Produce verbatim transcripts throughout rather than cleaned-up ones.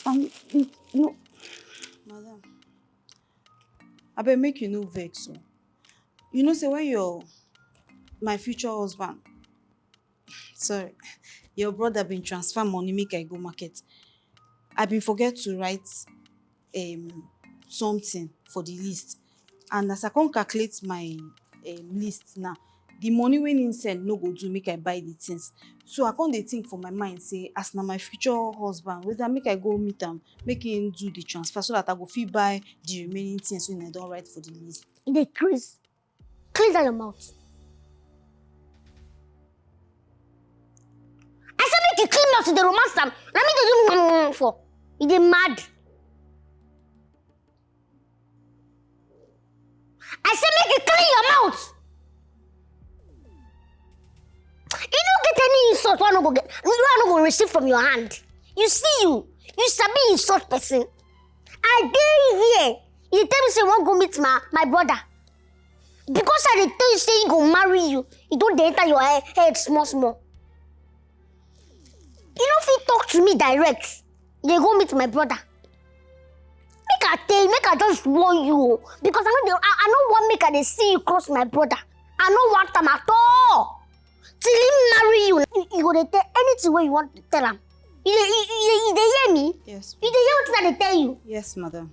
Um, n- no, madam, abeg make you no vex o. You know say when your my future husband, sorry, your brother been transfer money make I go market, I been forget to write um something for the list, and as I come calculate my um list now, the money wey him send no go do make I buy the things. So I come dey think for my mind say as na my future husband, whether make I go meet am, make him do the transfer so that I go fit buy the remaining things wey I don write for the list. You dey craze. Clean down your mouth. I said make you clean mouth, you dey romance am. Na me dey do mm for. You dey mad. I said make you clean your mouth. You no get any insult wey I no go get, wey I no go receive from your hand. You see you, you sabi insult person. I dey here. You tell me say you wan go meet my, my brother. Because I dey tell you say he go marry you, e don dey enter your he- head small small. You no fit talk to me direct. You dey go meet my brother. Make I tell you, make I just warn you o, because I no dey, I, I no wan make I dey see you cross my brother. I no want am at all. Till he marry you, you, you go dey tell anything wey you want to tell am. You dey, you, you, you dey hear me? Yes. You dey hear wetin I dey tell you? Yes, madam.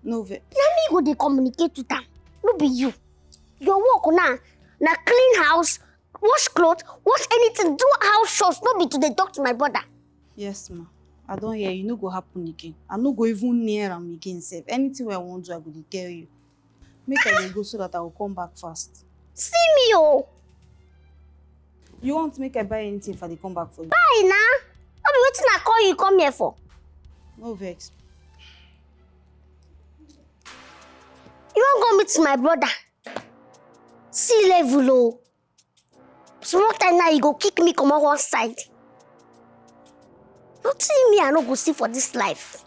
No vex. Na me go dey communicate with am, no be you. Your work now na clean house, wash cloth, wash anything, do house chores, no be to dey talk to my brother. Yes, ma. I don hear. E no go happen again. I no go even near am again sef. Anything wey I wan do, I go dey tell you. Make I dey go so that I go come back fast. See me o. You want make I buy anything if I dey come back for you? Buy na. No be wetin I call you come here for. No vex. You wan go meet my brother? See level o. Small time now, you go kick me comot one side. Nothing me I no go see for this life.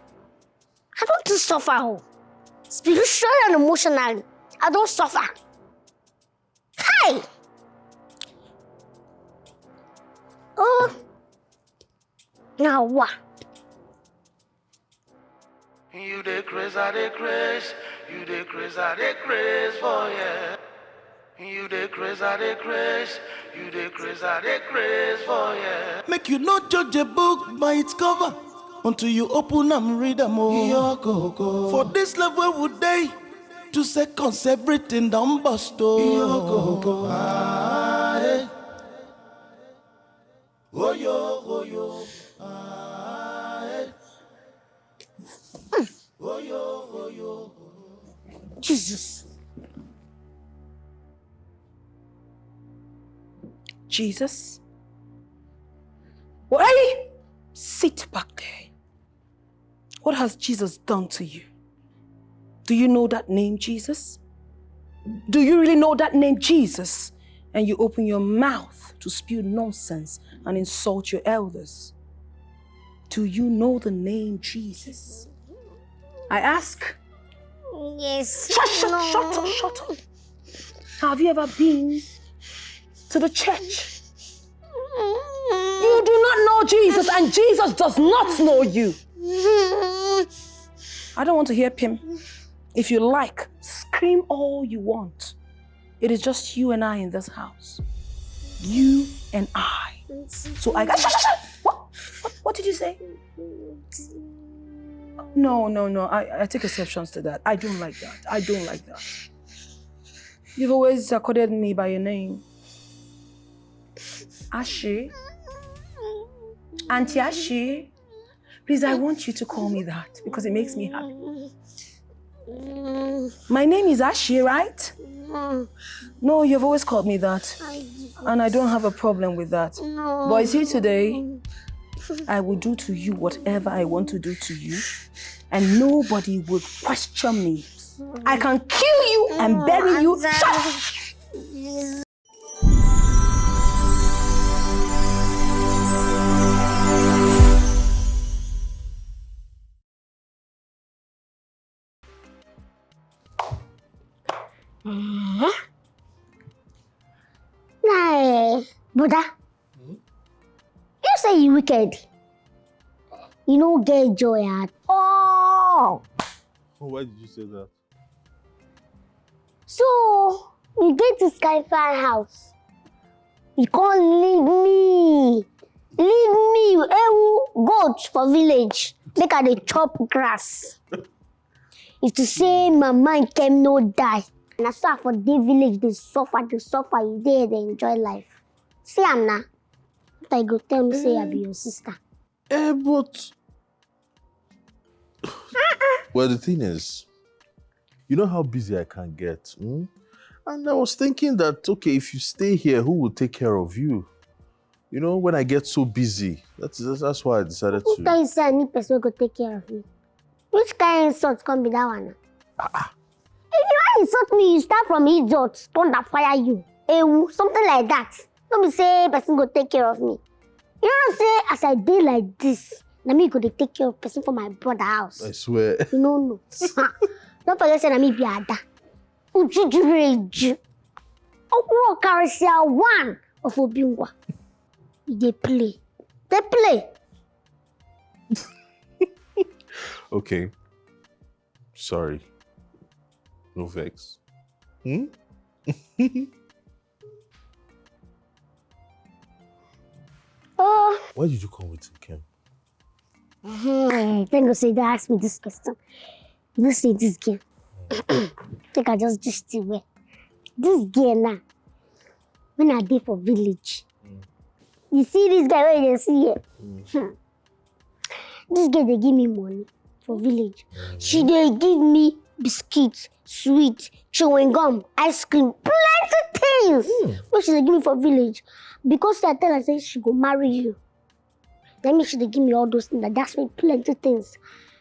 I don too suffer o. Spiritually and emotionally, I don suffer. Hi! Oh, now what? You dey craze, I dey craze. You dey craze, I dey craze for yeah. You dey craze, I dey craze. You dey craze, I dey craze for yeah. Make you no judge a book by its cover until you open am, read am o. For this level we dey, two seconds everything don burst o. Ah, eh. Oh yo, oh yo, ah, eh. Oh yo, oh yo. Jesus. Jesus? Why? Sit back there. What has Jesus done to you? Do you know that name, Jesus? Do you really know that name, Jesus? And you open your mouth to spew nonsense and insult your elders. Do you know the name Jesus? I ask. Yes. Shut, shut, shut up, shut up. Have you ever been to the church? You do not know Jesus, and Jesus does not know you. I don't want to hear pim. If you like, scream all you want. It is just you and I in this house. You and I. So I got. Shut, shut, shut! What? What, what did you say? No, no, no. I, I take exceptions to that. I don't like that. I don't like that. You've always accorded me by your name. Ashi. Auntie Ashi. Please, I want you to call me that because it makes me happy. My name is Ashi, right? No, you've always called me that. And I don't have a problem with that. But you see, today, I will do to you whatever I want to do to you. And nobody will question me. I can kill you and bury you. Shut up! Nah, eh, Buddha. You say you wicked. You no get joy at all. Why did you say that? So, you get this kind fine house. You can't leave me. Leave me, ewu, goat for village. Make I dey chop grass. If to say my mind came no die. Na so I for dey village dey suffer, dey suffer, you dey dey enjoy life. See am na. After you go tell me say I be your sister. Eh, but well, the thing is, you know how busy I can get, hmm? And I was thinking that, okay, if you stay here, who will take care of you? You know, when I get so busy, that's that's, that's why I decided Who to. Tell you say I need person wey go take care of me? Which kind insult come be that one? If you wan insult me, you start from idiot, thunder fire you, ewu, something like that. No be say person go take care of me. You know say as I dey like this, na me go dey take care of person for my brother house. I swear. You no know. Ha. Don't forget say na me be Ada. Ujujureju. Okwu Okarisia one of Obingwa. You dey play. Dey play. Okay. Sorry. No vex. Hmm? Oh, Why did you come with Nkem? hmm, thank God say you don ask me this question. You know say this girl. Take I just gist you well. This girl now, when I dey for village, you see this guy wey you dey see here? Hmm. This girl dey give me money for village. She dey give me biscuit, sweet, chewing gum, ice cream, plenty things wey she dey give me for village. Because I tell her say she go marry you. That means she dey give me all those things. That that's me plenty things.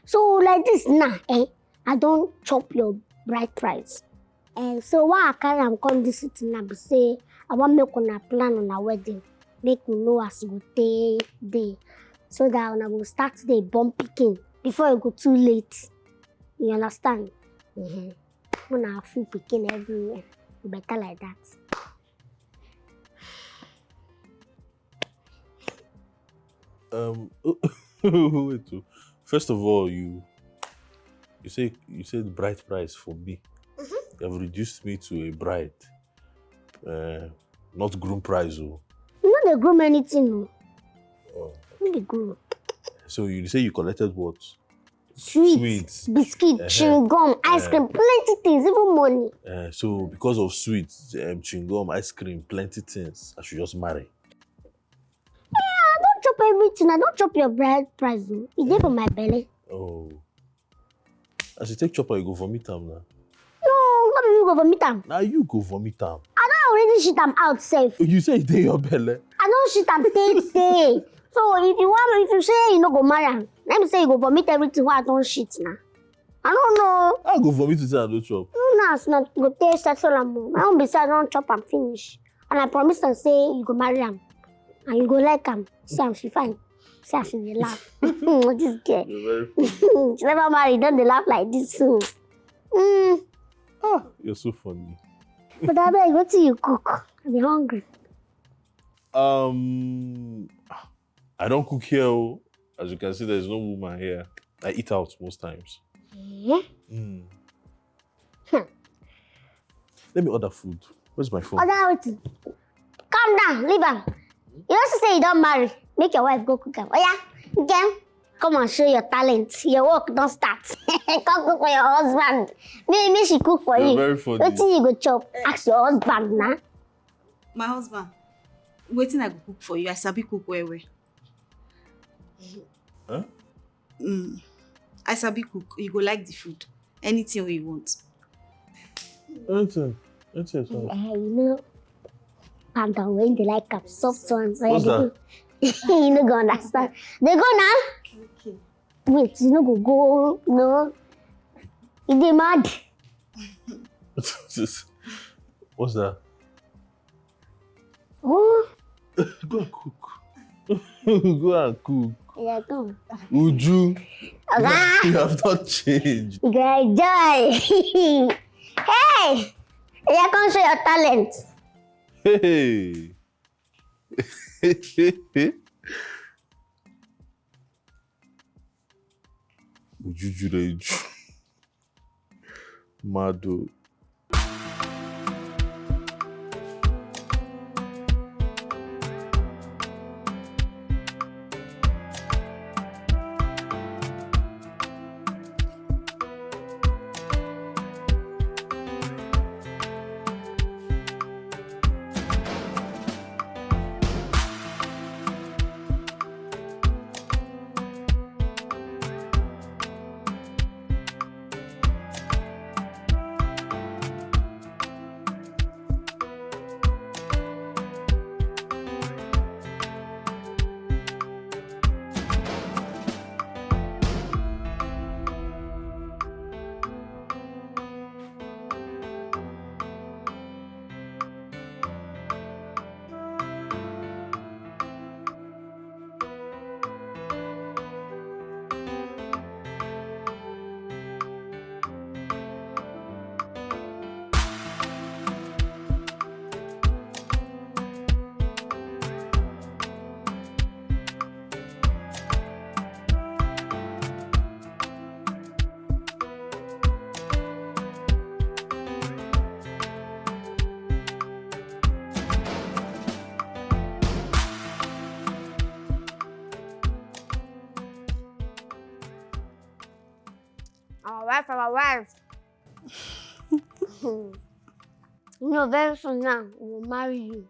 So like this now, eh, I don chop your bride price. Eh, so why I carry am come this city now be say I wan make una plan una wedding, make we know as e go take dey, so that una go start dey born pikin before e go too late. You understand? Mm-hmm. Una full pikin everywhere. E better like that. Um, wait. Oh. First of all, you you say you said bride price for me. You have reduced me to a bride, uh, not groom price. Oh. You no dey groom anything o. Oh. No dey groom. So you say you collected what? Sweet, Sweet. Biscuit, chewing gum, ice cream, plenty things, even money. Uh, so because of sweets, um, chewing gum, ice cream, plenty things, I should just marry. I don chop everything. I don chop your bride price o. E dey for my belly. Oh. As you take chopper, you go vomit am now. No, no be me go vomit am. Now you go vomit am. I don already shit am out sef. You say e dey your belly. I don shit am tey tey. So if you wan, if you say you no go marry am, let me say you go vomit everything wey I don shit na. I no know. I go vomit wetin I no chop. No, na as una go take settle am o. My own be say I don chop am finish. And I promise am say you go marry am. And you go like am. See am, she fine. See as she dey laugh. This girl. You're very funny. She never marry, don dey laugh like this. So. Mm. Ah, you're so funny. But abeg, wetin you cook? I dey hungry. Um, I don't cook here. Oh. As you can see, there's no woman here. I eat out most times. Eh? Mm. Hmm. Let me order food. Where's my phone? Oga wetin? Calm down, leave am. You know say you don marry. Make your wife go cook am. Oya, girl, come and show your talent. Your work don start. Come cook for your husband. Make, make she cook for You're you. Very funny. Wetin you go chop? Ask your husband na. My husband, wetin I go cook for you? I sabi cook well well. Huh? Mm. I sabi cook. You go like the food. Anything wey you want. Anything. Anything. Sir. Eh, you know, calm down when they like am. Soft ones. When What's they that? Go. You no go understand. Dey go now. Okay. Wait, you no go go. No. You dey mad. What's that? Oh, Go and cook. Go and cook. yeah, come. Uju, Oga, you have not changed. you go enjoy. Hey, yeah, come show your talent. Hey. Ujuju dey ju. Mad o. Our wife, our wife. You know, very soon now, we will marry you.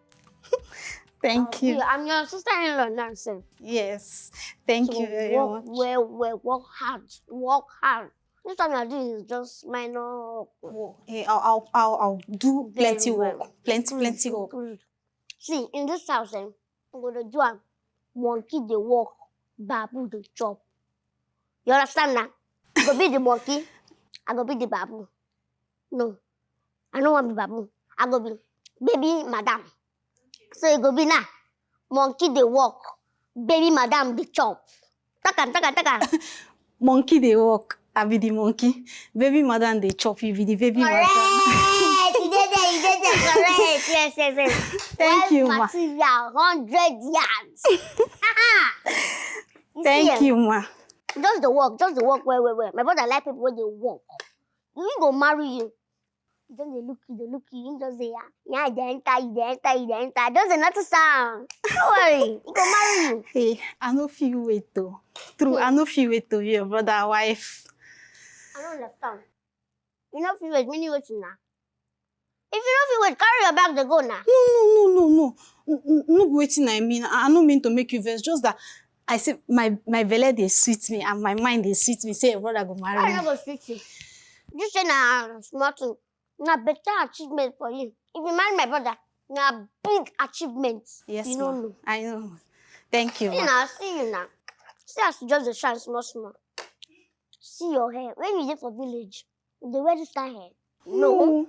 Thank you. I'm your sister-in-law now, sir. Yes. Thank so you very work much. Well, well, work hard. Work hard. This time I do is just minor. Oh, hey, I'll, I'll, I'll, I'll do plenty well. Work. Plenty, plenty work. See, in this house, eh, I'm going to do a monkey the work, babu the chop. You understand now? I go be the monkey, I go be the babu. No, I no wan be babu. I go be baby madam. So e go be now. Monkey dey walk, baby madam dey chop. Talk am, talk am, talk am. Monkey dey walk, I be the monkey. Baby madam dey chop, you be the baby madam. Correct, you dey there, you dey there, correct. Yes, yes, yes. Thank you, ma. Material, hundred yards. Thank you, ma. Just the work, just the work, well, well, well. My brother like people wey dey work. He go marry you. He just dey look you, dey look you. He just say, yeah, yeah, they enter, you they enter, you they enter. Just dey notice am. No worry, he go marry you. Hey, I no feel wait though. True, I no feel wait to be your brother wife. I don't understand. You no feel wait, meaning wetin na? If you no feel wait, carry your bag dey go na. No, no, no, no, no. No be wetin I mean. I no mean to make you vex. Just that I say my my belle dey sweet me and my mind dey sweet me. Say your brother go marry me. How e no go sweet you? You say na small thing. Na better achievement for you. If you marry my brother, na big achievement. Yes, you no know. I know. Thank you. See now, see you now. See as you just dey shine small small. See your hair. When you dey for village, you dey wear this kind hair? No.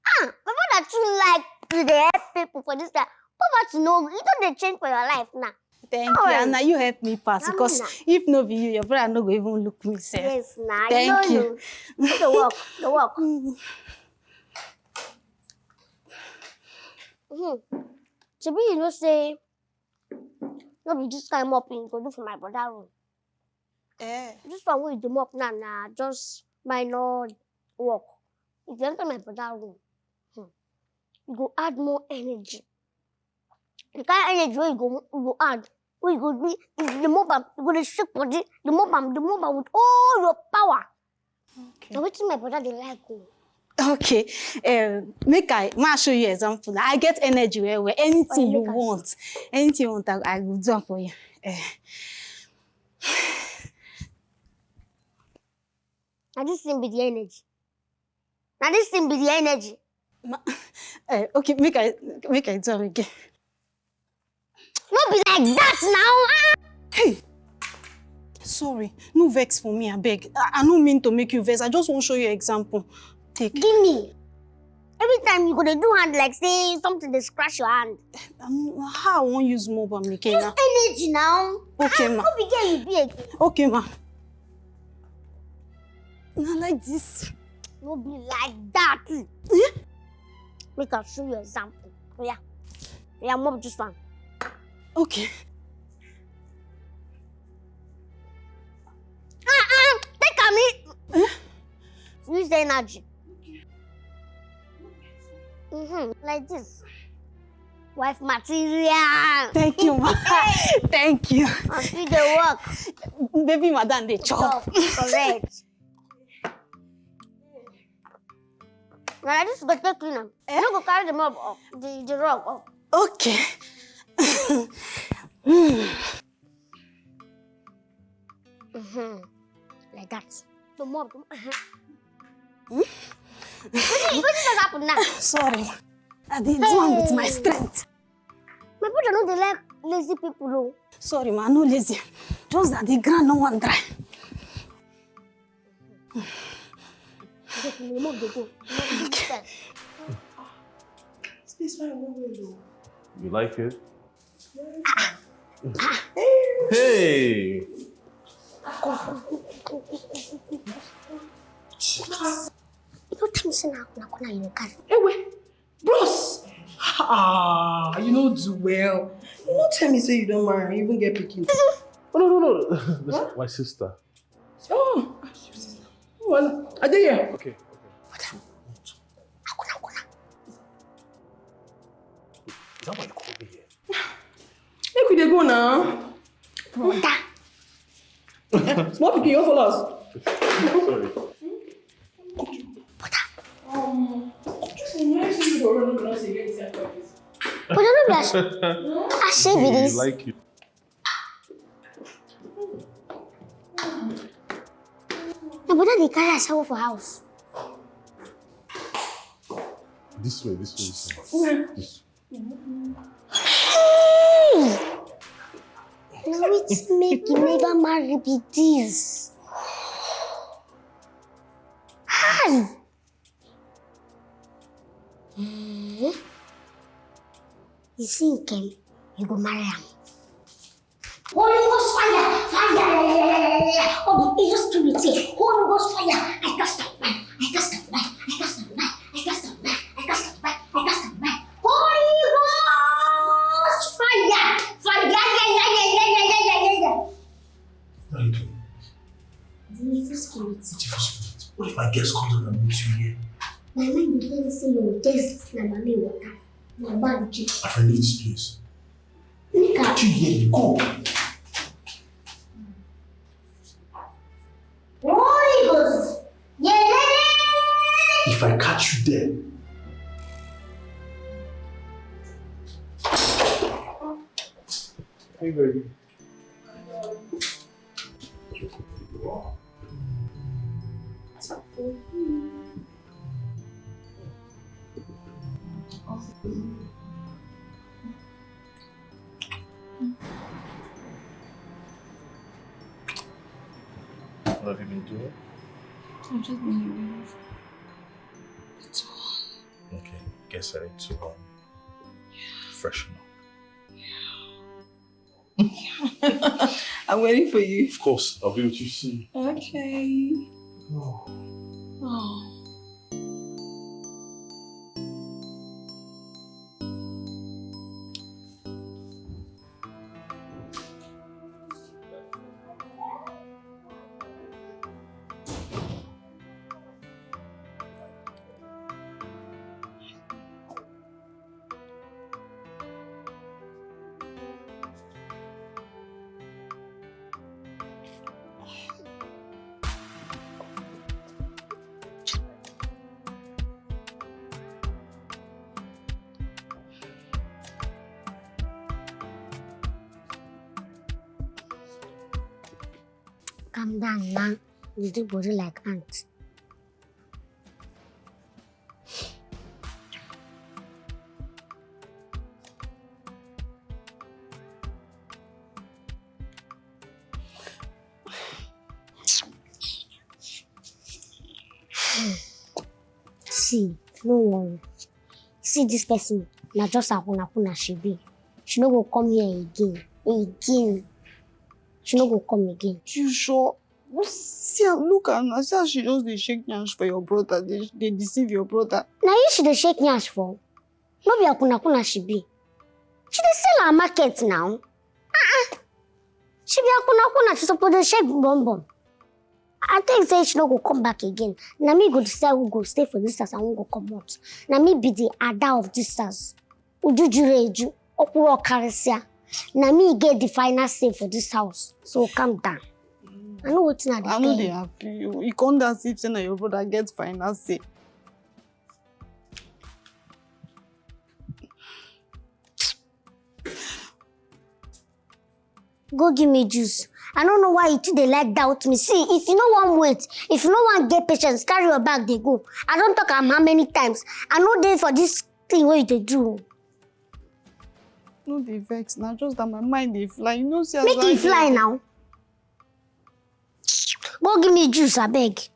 Ah, my brother too like to dey help people for this life. Poverty no, you don dey change for your life now. Thank you. And now you help me pass because if no be you, your brother no go even look me sef. Yes, now. Thank you. You know you. The work, the work. Hmm. Shebi you know say no be this kind mopping you go do for my brother room. Eh. This one wey you dey mop now na just minor work. If you enter my brother room, hmm, you go add more energy. The kind energy wey you go you go add, wey you go be, if you dey mop am, you go dey shake body, dey mop am, dey mop am with all your power. Okay. Na wetin my brother dey like o. Okay, um, make I make I show you example. I get energy well well. Anything you want, anything you want, I, I go do am for you. Eh. Na this thing be the energy. Na this thing be the energy. Ma, eh, okay, make I make I do am again. No be like that now. Ah! Hey! Sorry, no vex for me, abeg. I, I no mean to make you vex. I just wan show you example. Take. Give me. Every time you go dey do hand like say something dey scratch your hand. Um, how I wan use mop am again now? Use energy now. Okay, ma. Ah, no be girl you be again. Okay, ma. Na like this. No be like that. Eh? Make I show you example. Oya. Oya, mop this one. Okay. Ah, ah, take energy. Mm-hmm. Like this. Wife material. Thank you, ma. Thank you. I see the work. Baby madam, they chop. Correct. Now this go take clean am. Eh? You no go carry the mop up, the, the rug up. Okay. Mm-hmm. Like that. The mop. Uh-huh. Hmm? What, what just happen now? Sorry. I did do am with my strength. My brother no dey like lazy people o. Sorry, ma, no lazy. Just that the ground no wan dry. Go, go, go, go. Okay. Space fine well well o. You like it? Very fine. Hey! You no think say na na corner you dey carry? Ewe, bros. Ah, you no do well. You no tell me say you don marry, you even get pikin. Oh, no, no, no. That's my sister. Oh, ah, your sister. Oh, well, I dey here. Okay. Akuna, akuna. Is that why you called me here? Make we dey go now. Brother. Small pikin, you follow us. Sorry. Um, just remind you to run the house again, sir, please. But I no be as as she be You this. Like it. My brother dey carry ashawo for house. This way, this way, this way. This. Hey! Na wetin make you never marry be this? Hi! Eh? You see Nkem, you go marry am. Holy Ghost fire! Fire! Oh, evil spirit, say, Holy Ghost fire! I cast out fire! I cast out fire! I cast out fire! I cast out fire! I cast out fire! I cast out fire! Holy Ghost fire! Fire! Yeah, yeah, yeah, yeah, yeah, yeah, yeah, yeah. What are you doing? The evil spirit. What if I guess comes out and meets you here? My mind dey tell me say your guest na mami water. Na bad chick. I can leave this place. Nika. Catch you here, go. Holy Ghost. Yeah, yeah, yeah. If I catch you there, Hey, baby. What have you been doing? I've just been away. It's all. Okay, guess I need to um, freshen up. I'm waiting for you. Of course, I'll be with you soon. Okay. Oh. Oh. Calm down now. You do body like ant. See, no worry. See this person, na just a kuna kuna she be. She no go come here again. Again. She no go come again. You sure? See, look at her. See how she just dey shake nyash for your brother. They, they deceive your brother. Na you she dey shake nyash for? No be a kuna kuna she be. She dey sell her market now. Uh-uh. She be a kuna kuna. She suppose dey shake bum bum. I think say she no go come back again. Na me go decide who go stay for this house and who go comot. Na me be the ada of this house. Uju juru eju, okpuru okarisia. Na me get the final say for this house. So calm down. I know wetin I dey I no tell dey you. Happy. You, you come down see say na your brother get final say. Go give me juice. I don't know why you two dey like doubt me. See, if you no wan wait, if you no wan get patience, carry your bag dey go. I don talk am how many times? I no dey for this thing wey you dey do. No dey vex. Na just that my mind dey fly. You know, see as Make I e dey fly now. Go give me juice, abeg.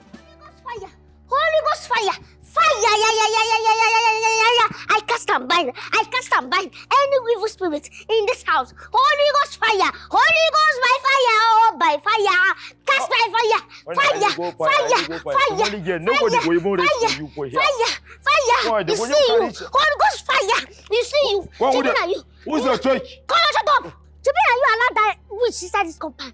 Holy Ghost fire! Holy Ghost fire! Fire! Ya, ya, ya, ya, ya, ya, ya, ya, ya, ya, ya. I cast and bind. I cast and bind any evil spirit in this house. Holy Ghost fire! Holy Ghost by fire! Oh, by fire! Cast by fire! Fire! Fire! Fire! Fire! Fire! Fire! Fire! Fire! You see you! Holy Ghost fire! You see you! Why would Shebi I- na you. Who's your church? Come on, shut up! Shebi na you allow that witch inside this compound.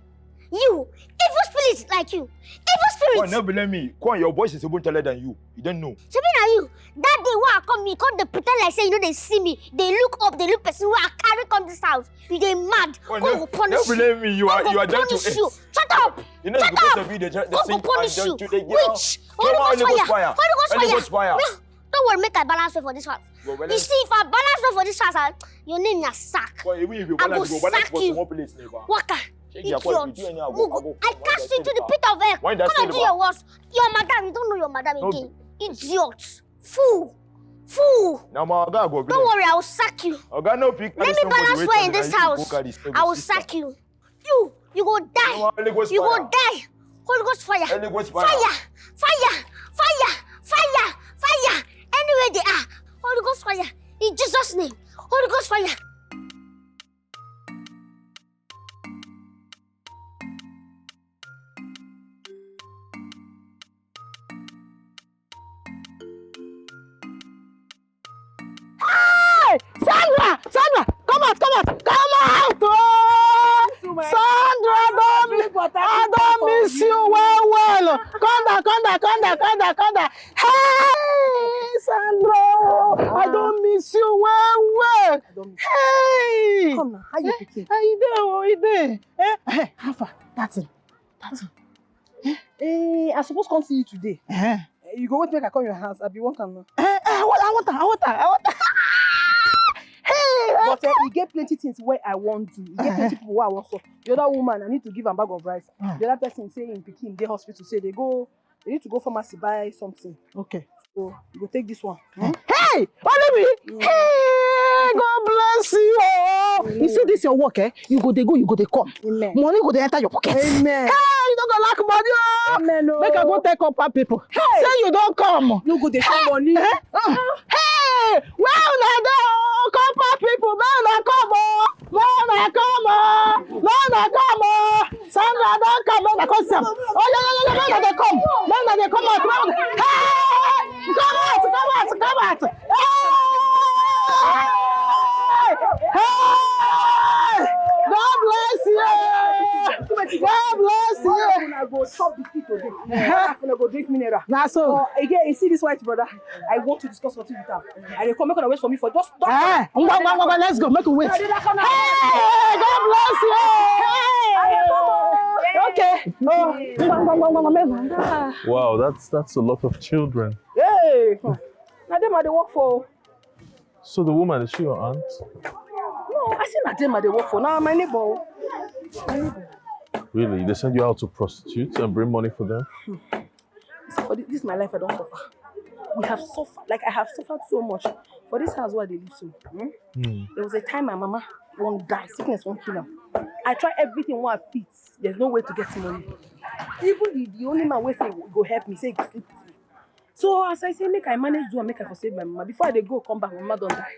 You, evil spirit like you, evil spirit. Come on, no blame me. Come on, your voice is even taller than you. You don't know. Shebi na you. That day wey I come, you come dey pretend like say you no dey see me. Dey look up, dey look person wey I carry come this house. You dey mad. Come on, no, go punish no blame me. You are, you are down to earth. Shut up. You know, because of you, they, they Come go punish you. Witch. Holy Ghost fire. Holy Ghost fire. Don't worry, make I balance way for this house. You see, if I balance way for this house, ah, your name na sack. But even if you balance, go balance for small place, neighbor. Waka. Idiot. Mugu. I cast you to the pit of hell. Come and do your worst. Your madam, you don't know your madam again. Idiot. Fool. Fool. Now my oga go. Don't worry, I will sack you. Oga no pick. Let me balance way in this house. I will sack you. You, you go die. You go die. Holy Ghost fire. Holy Ghost fire. Fire. Fire. Fire. Fire. Fire. Anywhere they are. Holy Ghost fire. In Jesus' name. Holy Ghost fire. Hey! Sandra! Sandra! Come out! Come out! Come out! Oh! Sandra, I don't, I don't miss you well, well. Come down, come down, come down, come down, come down. Hey, Sandra! I don't miss you well, well. Hey! Come now, how you pikin? How you dey? How you dey? Eh? Hey, how far? That thing. That thing. Eh, I suppose come see you today. Eh? Eh, you go wait make I come your house. I be one can now. Eh, eh, I want, I want, I want, I want. Hey, but uh, e get plenty things wey I wan do. E get plenty people wey I wan solve. The other woman, I need to give am bag of rice. The other person say im pikin dey hospital, say they go, they need to go pharmacy buy something. Okay. So you go take this one. Hmm? Hey, only me. Hey, God bless you. Oh. You see this your work, eh? You go dey go, you go dey come. Amen. Money go dey enter your pocket. Amen. Hey, you no go lack money. Oh. Amen. Oh. Make I go take up our people. Hey. Say you don't come. You go dey come money. Eh? Uh. Hey, where una dey? Oh, come up people, make una come. Oh. Make una come. Oh. Make una come. Oh. Sandra don come, make una come see am. Oh, yeah, yeah, yeah, yeah, make una dey come. Make una dey come out. Make una, hey! Come out, come out, come out. Hey! Hey! God bless you. God bless you. Una go chop biscuit today. Una go drink mineral. Na so. Oh, again, you see this white brother? I want to discuss something with am. I dey come, make una wait for me for just. Eh, ngwa, ngwa, ngwa, ngwa, let's go, make we wait. Hey, God bless you. Hey. Okay. Oh, ngwa, ngwa, ngwa, ngwa, ngwa, make we. Wow, that's, that's a lot of children. Hey, na dem I dey work for. So the woman, is she your aunt? No, I say na dem I dey work for. Na my neighbor. My neighbor. Really? They send you out to prostitute and bring money for them? So for this, this my life, I don suffer. We have suffered. Like, I have suffered so much. For this house where they live so. Hmm? Hmm. There was a time my mama wan die. Sickness wan kill am. I try everything wey I fit. There's no way to get money. Even the, the only man wey say go help me, say he go sleep with me. So as I say, make I manage do am, make I for save my mama. Before I dey go, come back, my mama don die.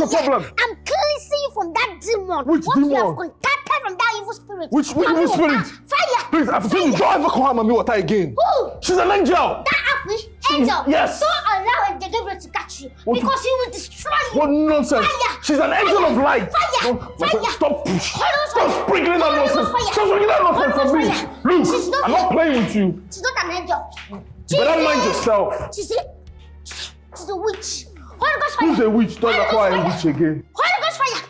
What's your Fire! problem? I'm cleansing you from that demon. Which What you demon? have contacted from that evil spirit. Which which evil Fire! spirit? Fire! Please, I've told you, don't ever call her mommy water again. Who? She's an angel. That happy angel. Yes. Don't allow Angel Gabriel to catch you What? Because he will destroy you. What nonsense! Fire! She's an angel of light. Fire! Don't, Fire! Stop! Holy Stop Ghost sprinkling that Holy Ghost nonsense! Fire! Stop sprinkling that nonsense on me! Fire! Look, She's not- I'm not playing with you. She's not an angel. You better mind yourself. She's a, she's a witch. Holy Ghost Fire. Who's a witch? Don't call her a witch again. Holy Ghost Fire.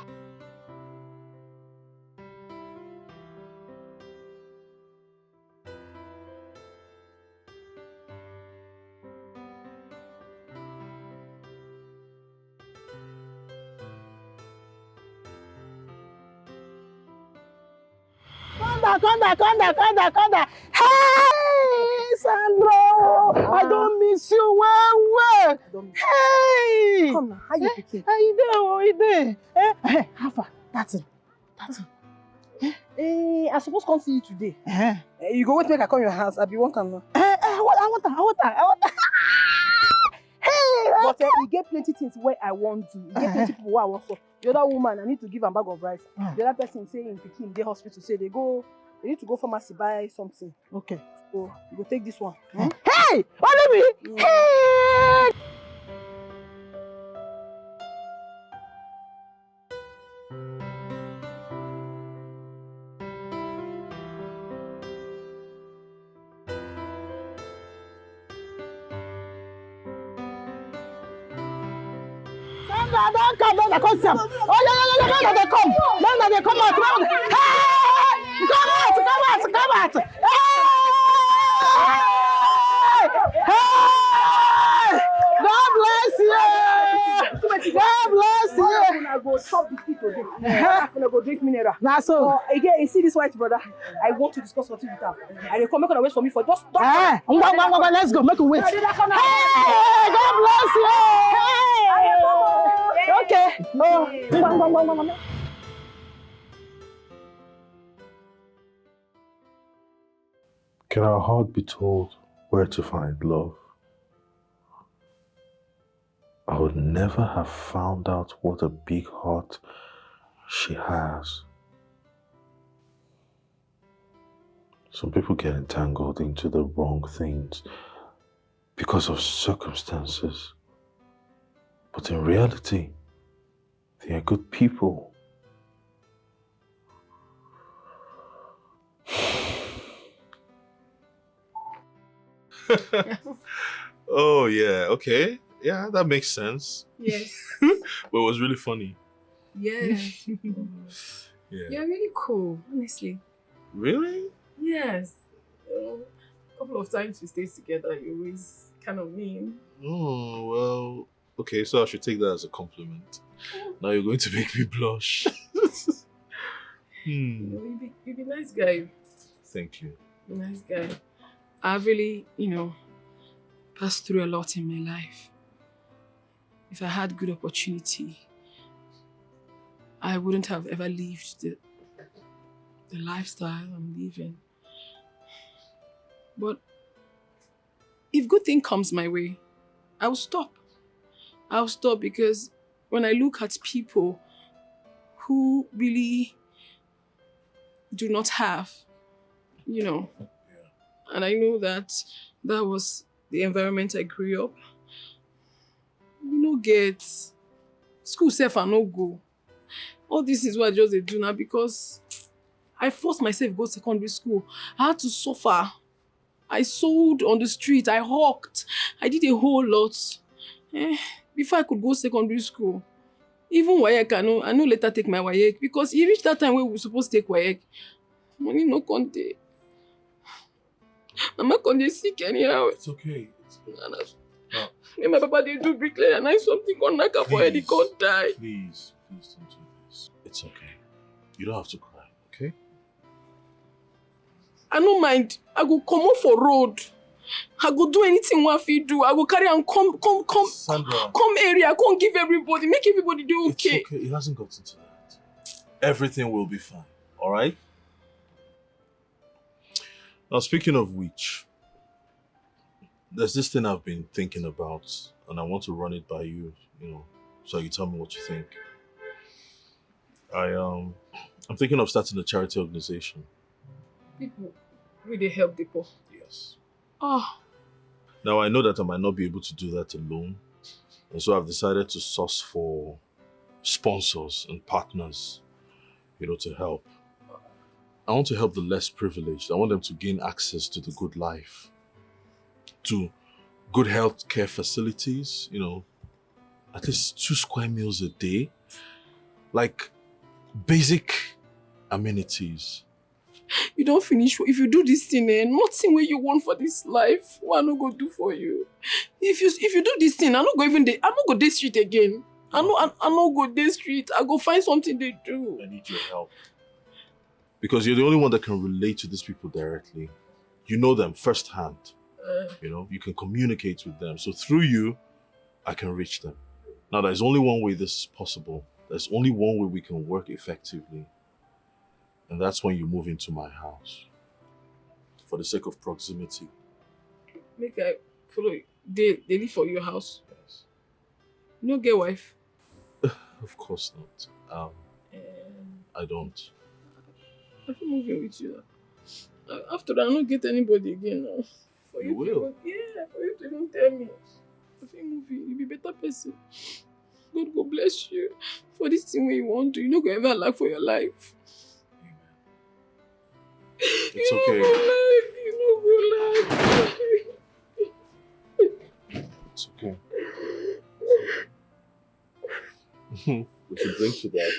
Come down, come down, come down, come down, come down. Hey, Sandra, I don't miss you well, well. Don't Hey, Come now, how you pikin? How you doing? Oh, you there? Eh, eh, how far? That's it. That's it. Eh, I suppose come see you today. Eh, Eh, you go wait make I come your house. I be one can now. eh, eh, I want, I want, I want, I want. Hey, But eh, e get plenty things wey I wan do. E get plenty people wey I wan for. The other woman, I need to give am bag of rice. Mm. The other person say im pikin dey hospital, say they go, they need to go pharmacy buy something. Okay. So you go take this one. Hey, only me. Hey. Sandra, don't come, don't come, Sam. Oh, yeah, yeah, yeah, yeah, don't come. Don't come out. Don't come. Hey! Come out, come out, come out. Hey! Hey! God bless you. God bless you. Una go chop biscuit today. Una go drink mineral. That's all. Oh, again, you see this white brother? I want to discuss something with am. I dey come, make una wait for me for just. Eh, ngwa, ngwa, ngwa, ngwa, let's go. Make we wait. Hey, God bless you. Hey. Okay. Oh, ngwa, ngwa, ngwa, ngwa, ngwa. Can our heart be told where to find love? I would never have found out what a big heart she has. Some people get entangled into the wrong things because of circumstances. But in reality, they are good people. Oh yeah, okay. Yeah, that makes sense. Yes. But it was really funny. Yes. Yeah. You're really cool, honestly. Really? Yes. You know, a couple of times we stayed together, you always kind of mean. Oh well. Okay, so I should take that as a compliment. Now you're going to make me blush. You Hmm. know, you be, you be nice guy. Thank you. Nice guy. I've really, you know, passed through a lot in my life. If I had good opportunity, I wouldn't have ever lived the, the lifestyle I'm living. But if good thing comes my way, I'll stop. I'll stop because when I look at people who really do not have, you know, and I know that that was the environment I grew up. We no get school self, I no go. All this is what I just dey do now because I forced myself go secondary school. I had to suffer. I sold on the street. I hawked. I did a whole lot. Eh, before I could go secondary school. Even WAEC, I no, I no later take my WAEC because e reach that time wey we suppose take WAEC. Money no come dey. Mama come dey sick anyhow. It's okay. It's And as me and my papa dey do bricklayer, na something come knack am for head, he come die. Please, please don't do this. It's okay. You don't have to cry, okay? I no mind. I go comot for road. I go do anything wey I fit do. I go carry am come, come, come, Sandra, come area, come give everybody, make everybody dey okay. It's okay. It hasn't gotten to that. Everything will be fine. All right. Now, speaking of which, there's this thing I've been thinking about, and I want to run it by you. You know, so you tell me what you think. I um, I'm thinking of starting a charity organization. People wey dey help the poor. Yes. Ah. Now, I know that I might not be able to do that alone, and so I've decided to source for sponsors and partners, you know, to help. I want to help the less privileged. I want them to gain access to the good life, to good health care facilities, you know, at least two square meals a day, like, basic amenities. You don finish. If you do this thing, eh, nothing wey you want for this life, wey I no go do for you. If you, if you do this thing, I no go even dey, I no go dey street again. I no, I, I no go dey street. I go find something dey do. I need your help. Because you're the only one that can relate to these people directly. You know them firsthand. Uh, you know, you can communicate with them. So through you, I can reach them. Now, there's only one way this is possible. There's only one way we can work effectively. And that's when you move into my house. For the sake of proximity. Make I follow you. They, they live for your house. Yes. You no get wife? Of course not. Um, eh, I don't. I fit move in with you now. A-, after all, I no get anybody again now. For you to even, yeah, for you to even tell me. I fit move in. You be better person. God go bless you for this thing wey you wan do. You no go ever lack for your life. It's okay. You no go lack. You no go lack. It's okay. We should drink to that.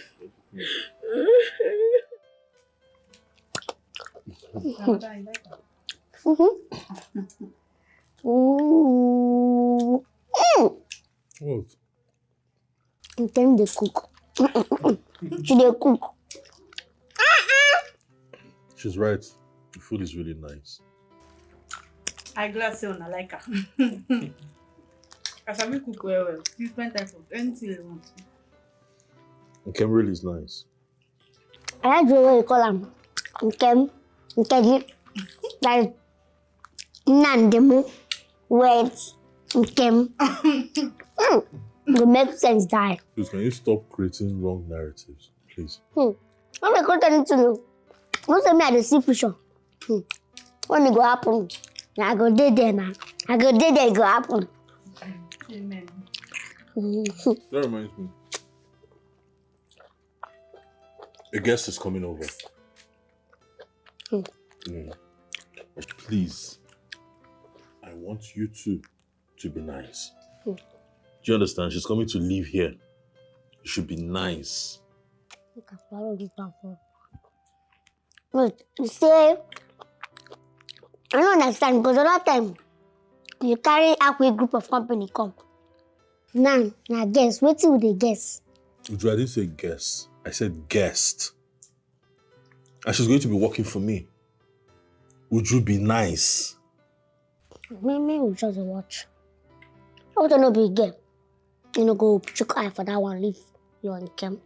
Mm-hmm. Ooh. Mm. What? Nkem dey cook. She dey cook. She's right. The food is really nice. I glad say una like her. I sabi cook well well. Different type of anything you want. Nkem really is nice. I like the way you call am. Nkem, Nkeji. Like, Nandemu, wait, Nkem. Mm, go make sense, die. Please, can you stop creating wrong narratives, please? Hmm. When they create anything, no. Don't tell me I dey see future. Hmm. When it go happen, I go dey there now. I go dey there, it go happen. Amen. Mm. That reminds me. A guest is coming over. Hmm. Mm. Please, I want you two to be nice. Hmm. Do you understand? She's coming to live here. You should be nice. Look at all this one for. Wait, you say, I don't understand because other time you carry Akwe group of company come. Now, now guess, wetin we dey guess? Uju, I didn't say guess. I said guest. And she's going to be working for me. Would you be nice? Me, me, we just dey watch. I want to know big girl. You know, go check eye for that one. Leave you on cam.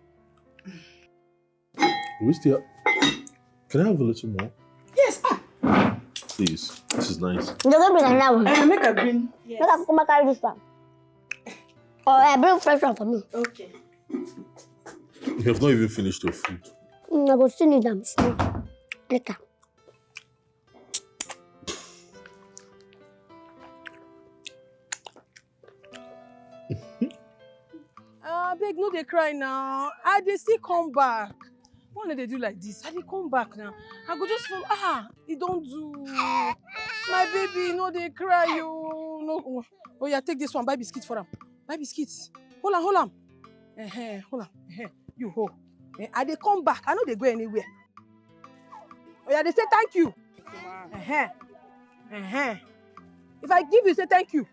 We still. Can I have a little more? Yes. Ah. Please, this is nice. You don't bring another one. Eh, make a green. Yes. Make I come carry this one. Or I bring fresh one for me. Okay. You have not even finished your food. Mm, I go still need them small. Later. Ah, abeg, no dey cry now. I dey still come back. Why una dey do like this? I dey come back now. I go just follow. Ah, e don do. My baby, no dey cry o. No. Oh yeah, take this one. Buy biscuit for am. Buy biscuit. Hold am, hold am. Eh, hold am. Eh, you hold. Eh, I dey come back. I no dey go anywhere. Oh yeah, they say thank you. Uh-huh. Uh-huh. If I give you, say thank you.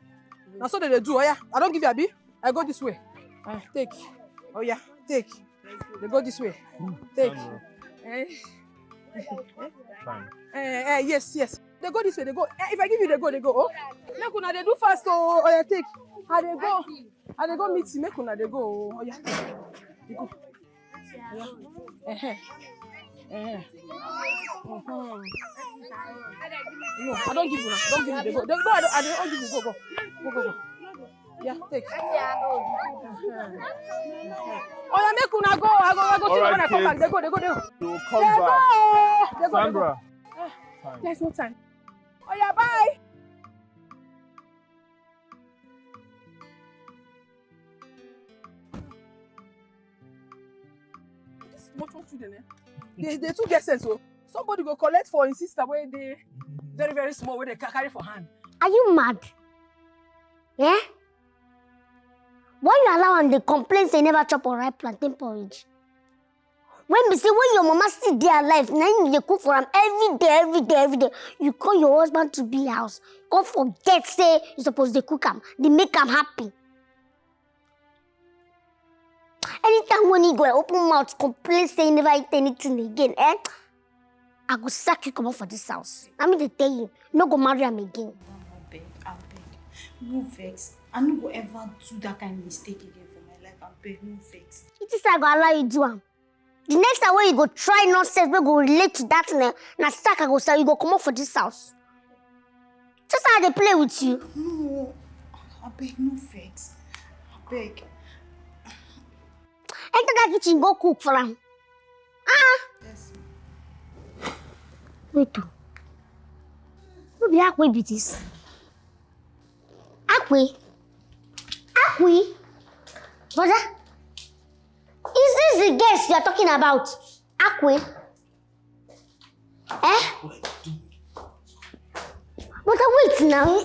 Na so they dey do. Oh yeah, I don give you, abi? I go this way. Ah, take. Oh yeah, take. They go this way. Take. Eh? Fine. Eh, eh, yes, yes. They go this way, they go. Eh, if I give you, they go, they go. Oh, make una dey do fast. Oh, oh, yeah, take. I dey go. I dey go meet you. Make una dey go. Oh, oh, yeah. They go. Yeah. Eh, eh. Eh. Mhm. No, I don't give you now. Don't give you. They go. They go. I don't, I don't give you. Go, go. Go, go, go. Yeah, take. Oh, yeah, make una go. I go, I go. All right, when I come back, they go, they go, they go. You will come back. Go. They go, they go. Sandra. Ah, there's no time. Oh, yeah, bye. This small small children, eh? They, they too get sense, oh. Somebody go collect for his sister where they very, very small, where they ca-, carry for hand. Are you mad? Eh? Why you allow am dey complain say you never chop or ripe plantain porridge? When be say when your mama still dey alive, na him you dey cook for am every day, every day, every day. You call your husband to be house, come forget say you suppose dey cook am, dey make am happy. Anytime when he go open mouth, complain say he never eat anything again, eh? I go sack you comot for this house. I mean, they tell you, no go marry am again. Abeg, abeg, no vex. I no go ever do that kind of mistake again for my life. Abeg, no vex. It is I go allow you do am. The next time when you go try nonsense, we go relate to that thing, eh, na sack I go sell. You go comot for this house. Just how they play with you. No, abeg, no vex. Abeg. Enter that kitchen, go cook for am. Ah! Yes. Wait, oh. No be Akwe be this. Akwe? Akwe? Brother? Is this the guest you are talking about? Akwe? Eh? But I wait now.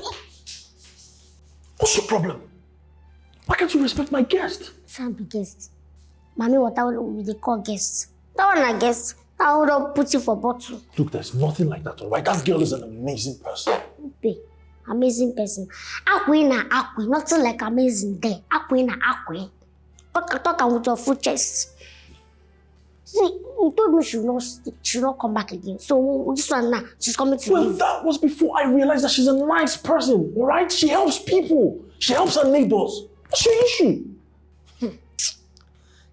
What's your problem? Why can't you respect my guest? Can't be guest. Mommy, what I will be the call guest. That one I guess. I will not put you for bottle. Look, there's nothing like that, all right? That girl is an amazing person. Babe, amazing person. Akwe na Akwe. Nothing like amazing there. Akwe na Akwe. Talk, talk am with your full chest. See, you told me she will not, she will not come back again. So this one now, she's coming to Well, leave. That was before I realized that she's a nice person, all right? She helps people. She helps her neighbors. What's your issue?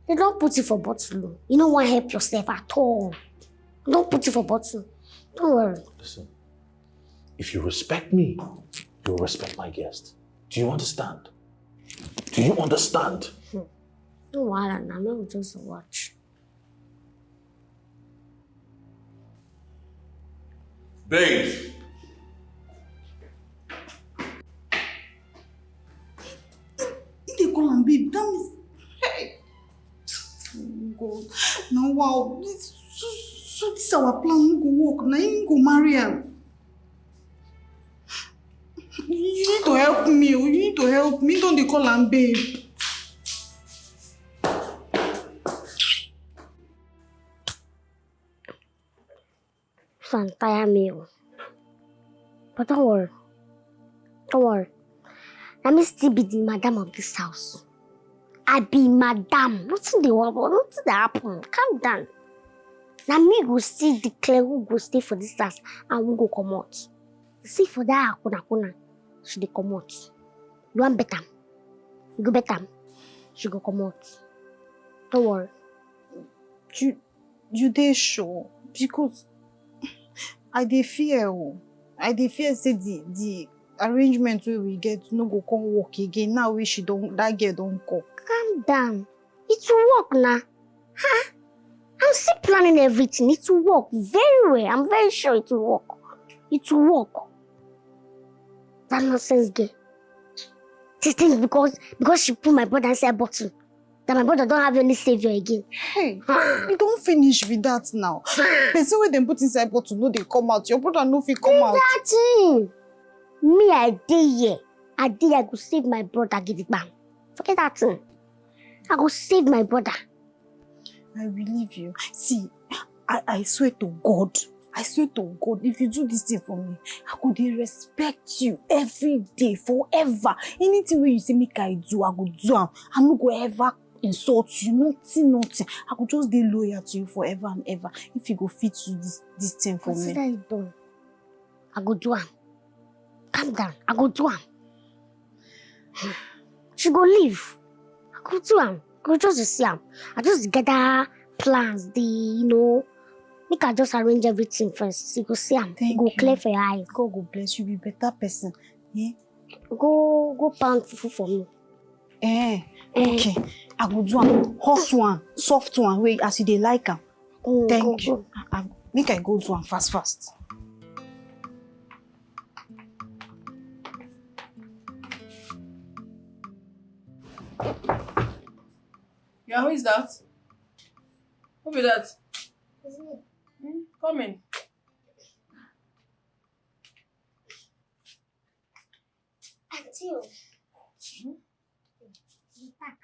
They don't put you for bottle. You don't want to help yourself at all. Don't put you for bottle. Don't worry. Listen, if you respect me, you'll respect my guest. Do you understand? Do you understand? No wahala na, make we just watch. Babes. If they call am babe, that means, hey. Oh God. Now, wow. This, so, so this our plan no go work. Now him go marry am. You need to help me. Oh. You need to help me. Don't they call am babe? This one tire me. Oh. But don't worry. Don't worry. Let me still be the madam of this house. I be madam. Nothing dey worry, nothing dey happen. Calm down. Na me go still declare who go stay for this house and who go comot. See for that Akuna Kuna, she dey comot. You wan bet am? You go bet am? She go comot. Don't worry. You, you dey sure? Because I dey fear o. I dey fear say the, the arrangement wey we get no go come work again now wey she don, that girl don come. Calm down. It will work na. Ha! I'm still planning everything. It will work very well. I'm very sure it will work. It will work. That nonsense girl. She thinks because, because she put my brother inside bottle, that my brother don't have any savior again. Hey, you don't finish with that now. Person wey dem put inside bottle no dey come out. Your brother no fit come out. That thing. Me, I dey here. I dey, I go save my brother, give it back. Forget that thing. I go save my brother. I believe you. See, I, I swear to God, I swear to God, if you do this thing for me, I go dey respect you every day, forever. Anything wey you say make I do, I go do am. I no go ever insult you, nothing, nothing. I go just dey loyal to you forever and ever if you go fit do this, this thing for me. Consider it done. I go do am. Calm down. I go do am. She go leave. I go do am. I go just dey see am. I just gather plans, the, you know, make I just arrange everything first. You go see am. Thank you. Go clear for your eyes. God go bless you. Be better person. Eh? Go, go pound fufu for me. Eh, eh. Okay. I go do am. Hot one, soft one. Wait, as you dey like am. Mm, thank you. Go, go. I, I, make I go do am fast, fast. Yeah, who is that? Who be that? It's me. Hmm? Come in. Auntie, oh. Hmm? The pack.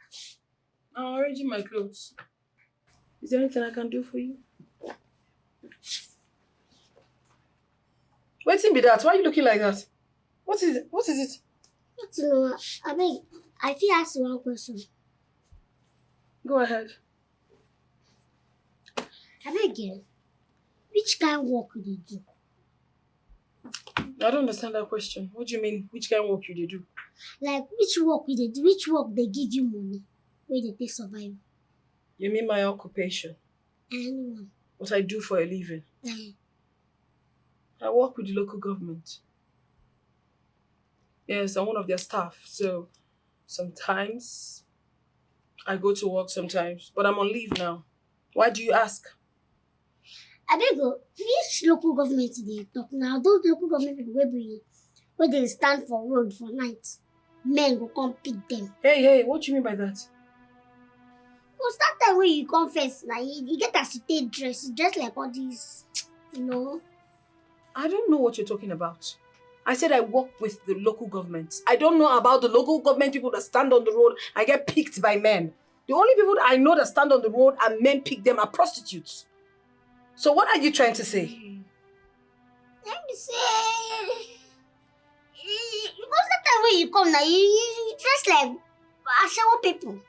I'm arranging my clothes. Is there anything I can do for you? Wetin be that? Why are you looking like that? What is it? What is it? Nothing, oh. Abeg, I fit ask you one question? Go ahead. Abeg, girl, which kind work you dey do? I don't understand that question. What do you mean, which kind work you dey do? Like, which work you dey do? Which work dey give you money wey dey take survive? You mean my occupation? Anyone. What I do for a living? Eh. I work with the local government. Yes, I'm one of their staff. So sometimes I go to work sometimes, but I'm on leave now. Why do you ask? Abeg o, which local government you dey talk now? Those local government people wey be, wey dey stand for road for night, men go come pick them. Hey, hey, what do you mean by that? Because that time wey you come first, na you, you get as you take dress, you dress like all these, you know. I don't know what you're talking about. I said I work with the local government. I don't know about the local government people that stand on the road and get picked by men. The only people I know that stand on the road and men pick them are prostitutes. So what are you trying to say? Let me say, eh, because that time wey you come now, you, you, you dress like ashawo people.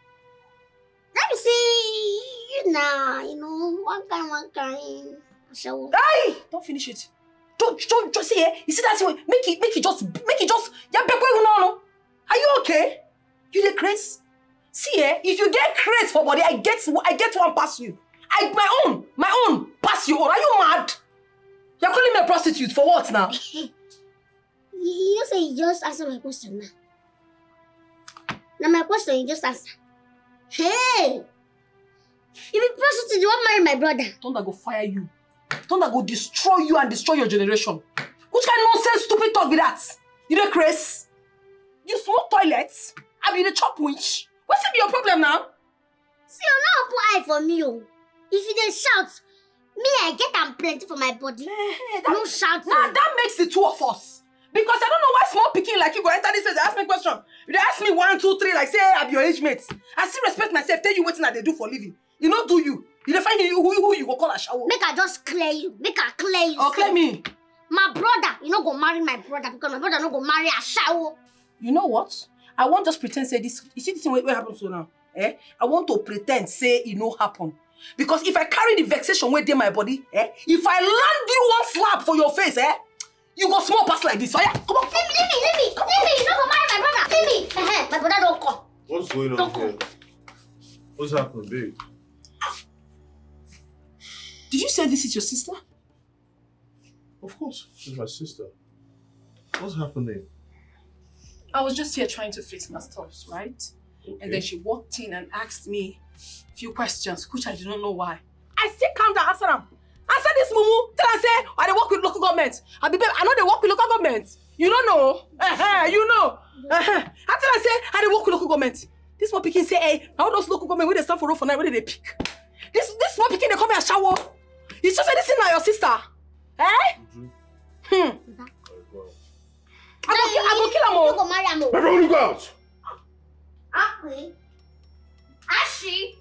Let me say, you na, you know, one kind, one kind ashawo. Hey! Don't finish it. Don't, don't, just see, eh? You see that thing? Make it, make it just, make it just. Yeah, Bekwe, no, no. Are you okay? You dey craze? See, eh? If you get craze for body, I get, I get one pass you. I, my own, my own pass your own. Are you mad? You're calling me a prostitute for what now? You, you know say you just answer my question now. Now my question you just answer. Hey! You be prostitute, you wan marry my brother? Thunder go fire you. Thunder go destroy you and destroy your generation. Which kind nonsense, stupid talk be that? You dey craze? You smoke toilet? I be the chop winch. Wetin be your problem now? See, you no open eye for me o. If you dey shout, me I get am plenty for my body. Eh, eh, that, no shout. Now that makes the two of us. Because I don't know why small pikin like you go enter this place, dey ask me question. You dey ask me one, two, three, like say I be your age mate. I still respect myself, tell you wetin I dey do for living. You no do you. You dey find you who, who you go call ashawo. Make I just clear you. Make I clear you. Oh, clear me. My brother, you no go marry my brother because my brother no go marry ashawo. You know what? I wan just pretend say this, you see this thing wey, wey happen so now? Eh? I want to pretend say e no happen. Because if I carry the vexation wey dey my body, eh? If I land you one slap for your face, eh? You go small pass like this. Oya, come on. Leave me, leave me, leave me, leave me. You no go marry my brother. Leave me. Uh-huh. My brother don come. What's going on here? What's happening, babe? Did you say this is your sister? Of course, she's my sister. What's happening? I was just here trying to fix my stuffs, right? Okay. And then she walked in and asked me a few questions, which I do not know why. I still calm down, answer am. Answer this mumu. Tell am say I dey work with local government. I be babe, I no dey work with local government. You no know. Uh-huh, you know. Uh-huh. I tell am say I dey work with local government. This small pikin say, hey, all those local government wey dey stand for road for night, wey dey pick. This, this small pikin dey call me ashawo. You sure say this thing na your sister? Eh? Hmm. I go kill, I go kill am o. You go marry am o. My brother, go out. Akwi. Ashi.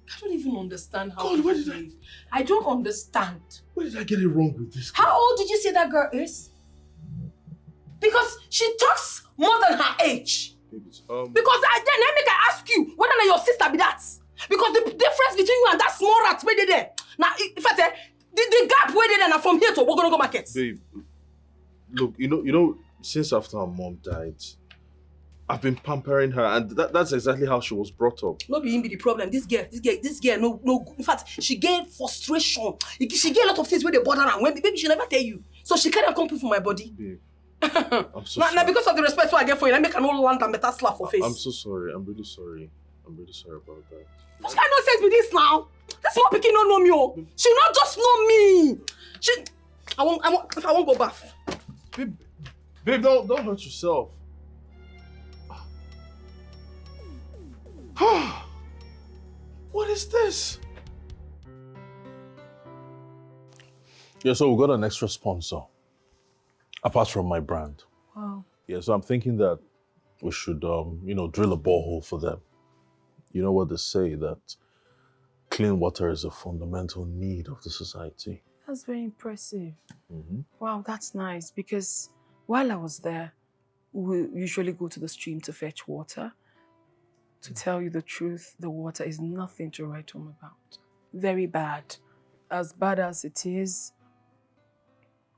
I don't even understand how God, where did I, I don't understand. Where did I get it wrong with this girl? How old did you say that girl is? Because she talks more than her age. Babe, it's, um, Because I then I make I ask you whether na your sister be that. Because the difference between you and that small rat wey dey there, na in fact, eh, the, the gap wey dey there na from here to Ogologo Market. Babe, look, you know, you know, since after her mom died, I've been pampering her, and that, that's exactly how she was brought up. No be him be the problem. This girl, this girl, this girl, no, no. In fact, she get frustration. She get a lot of things wey dey bother am. When maybe she never tell you, so she carry am come put for my body. Babe, I'm so Na, sorry. Na because of the respect wey I get for you, I make I no land am better slap for face. I'm so sorry. I'm really sorry. I'm really sorry about that. What kind of nonsense be this now? This small pikin no know me o. She no just know me. She, I won't, I won't, I won't go bath. Babe, babe, don't don't hurt yourself. What is this? Yeah, so we got an extra sponsor, apart from my brand. Wow. Yeah, so I'm thinking that we should, um, you know, drill a borehole for them. You know what they say, that clean water is a fundamental need of the society. That's very impressive. Mm-hmm. Wow, that's nice because while I was there, we usually go to the stream to fetch water. To tell you the truth, the water is nothing to write home about. Very bad. As bad as it is,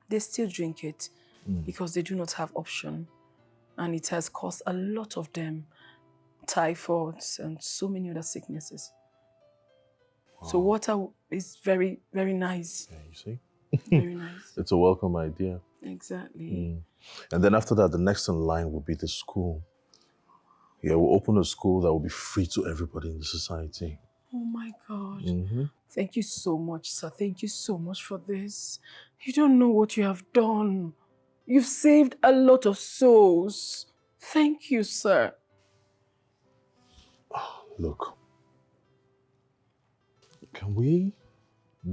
they still drink it Mm. because they do not have option. And it has caused a lot of them typhoids and so many other sicknesses. So Wow. Water is very, very nice. Yeah, you see? Very nice. It's a welcome idea. Exactly. Mm. And then after that, the next in line will be the school. Yeah, we'll open a school that will be free to everybody in the society. Oh my God. Mm-hmm. Thank you so much, sir. Thank you so much for this. You don't know what you have done. You've saved a lot of souls. Thank you, sir. Look, can we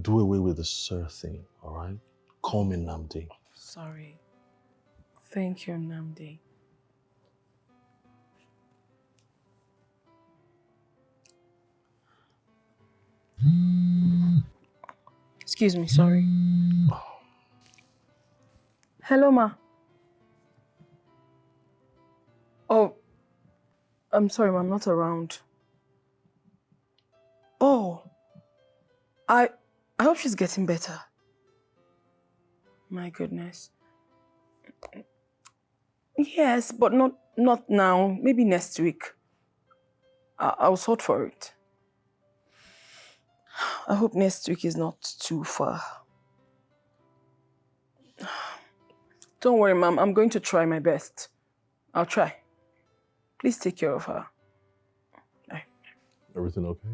do away with the sir thing, all right? Call me Nnamdi. Sorry. Thank you, Nnamdi. Excuse me, sorry. Hello, ma. Oh, I'm sorry, ma, I'm not around. Oh, I I hope she's getting better. My goodness. Yes, but not not now. Maybe next week. I, I'll sort for it. I hope next week is not too far. Don't worry, ma'am. I'm going to try my best. I'll try. Please take care of her. Everything okay?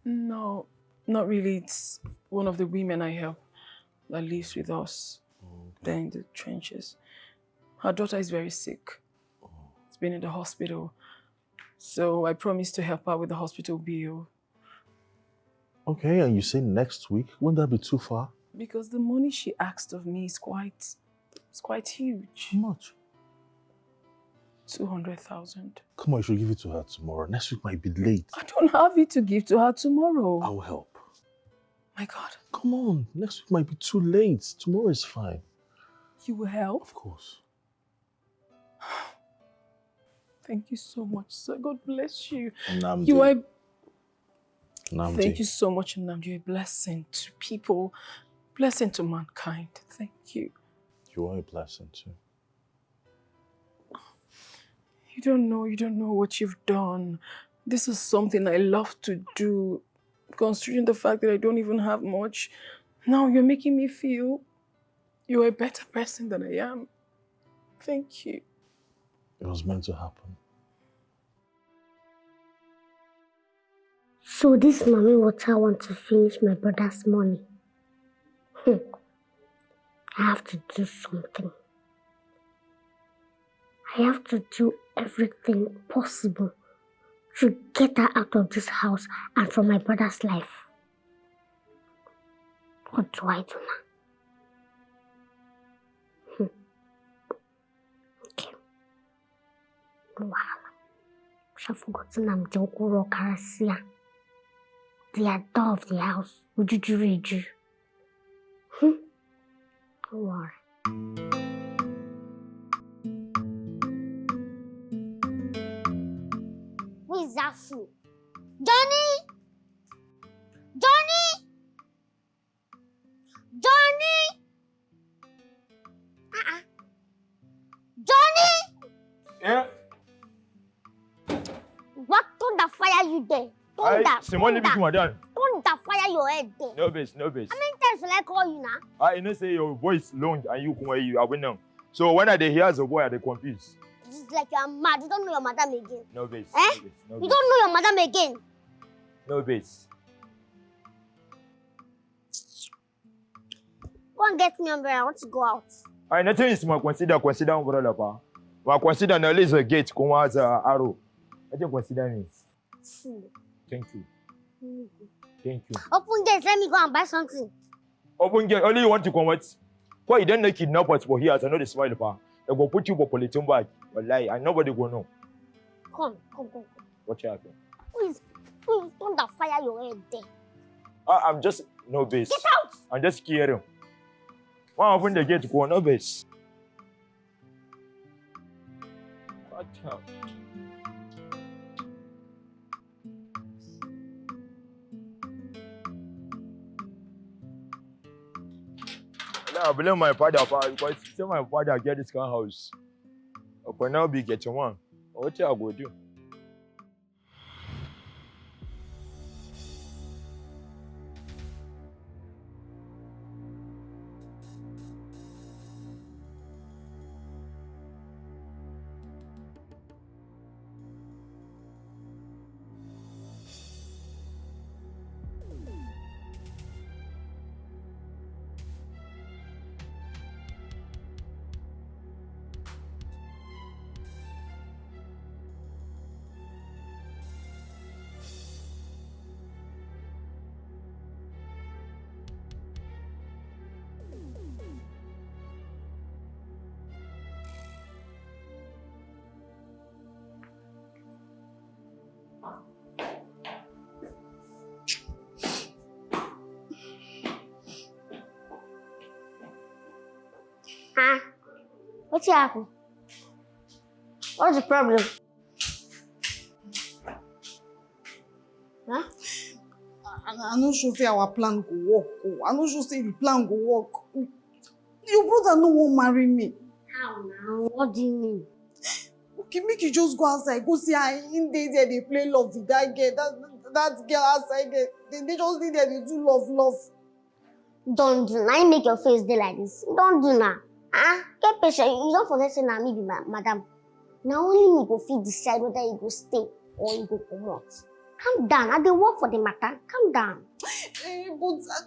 No, not really. It's one of the women I help that lives with us. Oh, There in the trenches. Her daughter is very sick. It's been in the hospital. So I promised to help her with the hospital bill. Okay, and you say next week? Wouldn't that be too far? Because the money she asked of me is quite, it's quite huge. How much? Two hundred thousand. Come on, you should give it to her tomorrow. Next week might be late. I don't have it to give to her tomorrow. I'll help. My God. Come on, next week might be too late. Tomorrow is fine. You will help? Of course. Thank you so much, sir. God bless you. Nnamdi. You are Nnamdi. Thank you so much, Nnamdi. You're a blessing to people, blessing to mankind. Thank you. You are a blessing too. You don't know, you don't know what you've done. This is something I love to do, considering the fact that I don't even have much. Now you're making me feel you're a better person than I am. Thank you. It was meant to happen. So this mommy water want to finish my brother's money. Hmm. I have to do something. I have to do everything possible to get her out of this house and from my brother's life. What do I do now? Hmm. Okay. No wahala. She forgotten I'm the okoro karasia. The adult of the house. Ujujureju. Hmm. No worry. Is that fool? Johnny! Johnny! Johnny! Uh-uh. Johnny! Yeah. What thunder fire you there? I Thunder! Simon, leave it to Thunder! Madam. Thunder fire your head there. No vex, no vex. How many times will I call you now? I know say your voice long and you come you are winning. So when I dey hear as a boy, I dey confused. It's like you are mad. You don't know your madam again. No vex. Eh? No vex, no You vex. Don't know your madam again. No vex. Go and get me umbrella. I want to go out. I nothing is my consider consider umbrella pa. My consider na laser gate come as a arrow. I just consider me. Fool. Thank you. Thank you. Open gate. Let me go and buy something. Open gate. Only you want to come what? Why you don't know kidnappers for here? I know the smile pa. They go put you for polythene bag. Wallahi, and nobody go know. Come, come, come, come. What happened? Please, please, thunder fire your head there. I, I'm just no base. Get out! I'm just caring. Why open the gate? Go no base. What happened? Now I blame my father for because say my father get this kind of house. But now be getting one. What I go do? Ah, what happened? What's the problem? Huh? I, I no sure say our plan go work. Oh. I no sure say the plan go work. Your brother no wan marry me. How now? What do you mean? Okay, make you just go outside. Go see how him dey there dey play love with that girl. That, that girl outside there. They, they just dey there dey do love, love. Don't do. Now you make your face dey like this. Don't do now. Ah, get patient. You don't forget say na me be my madam. Na only me go fit decide whether you go stay or you go comot. Calm down. I dey work for the matter. Calm down. Eh, but uh,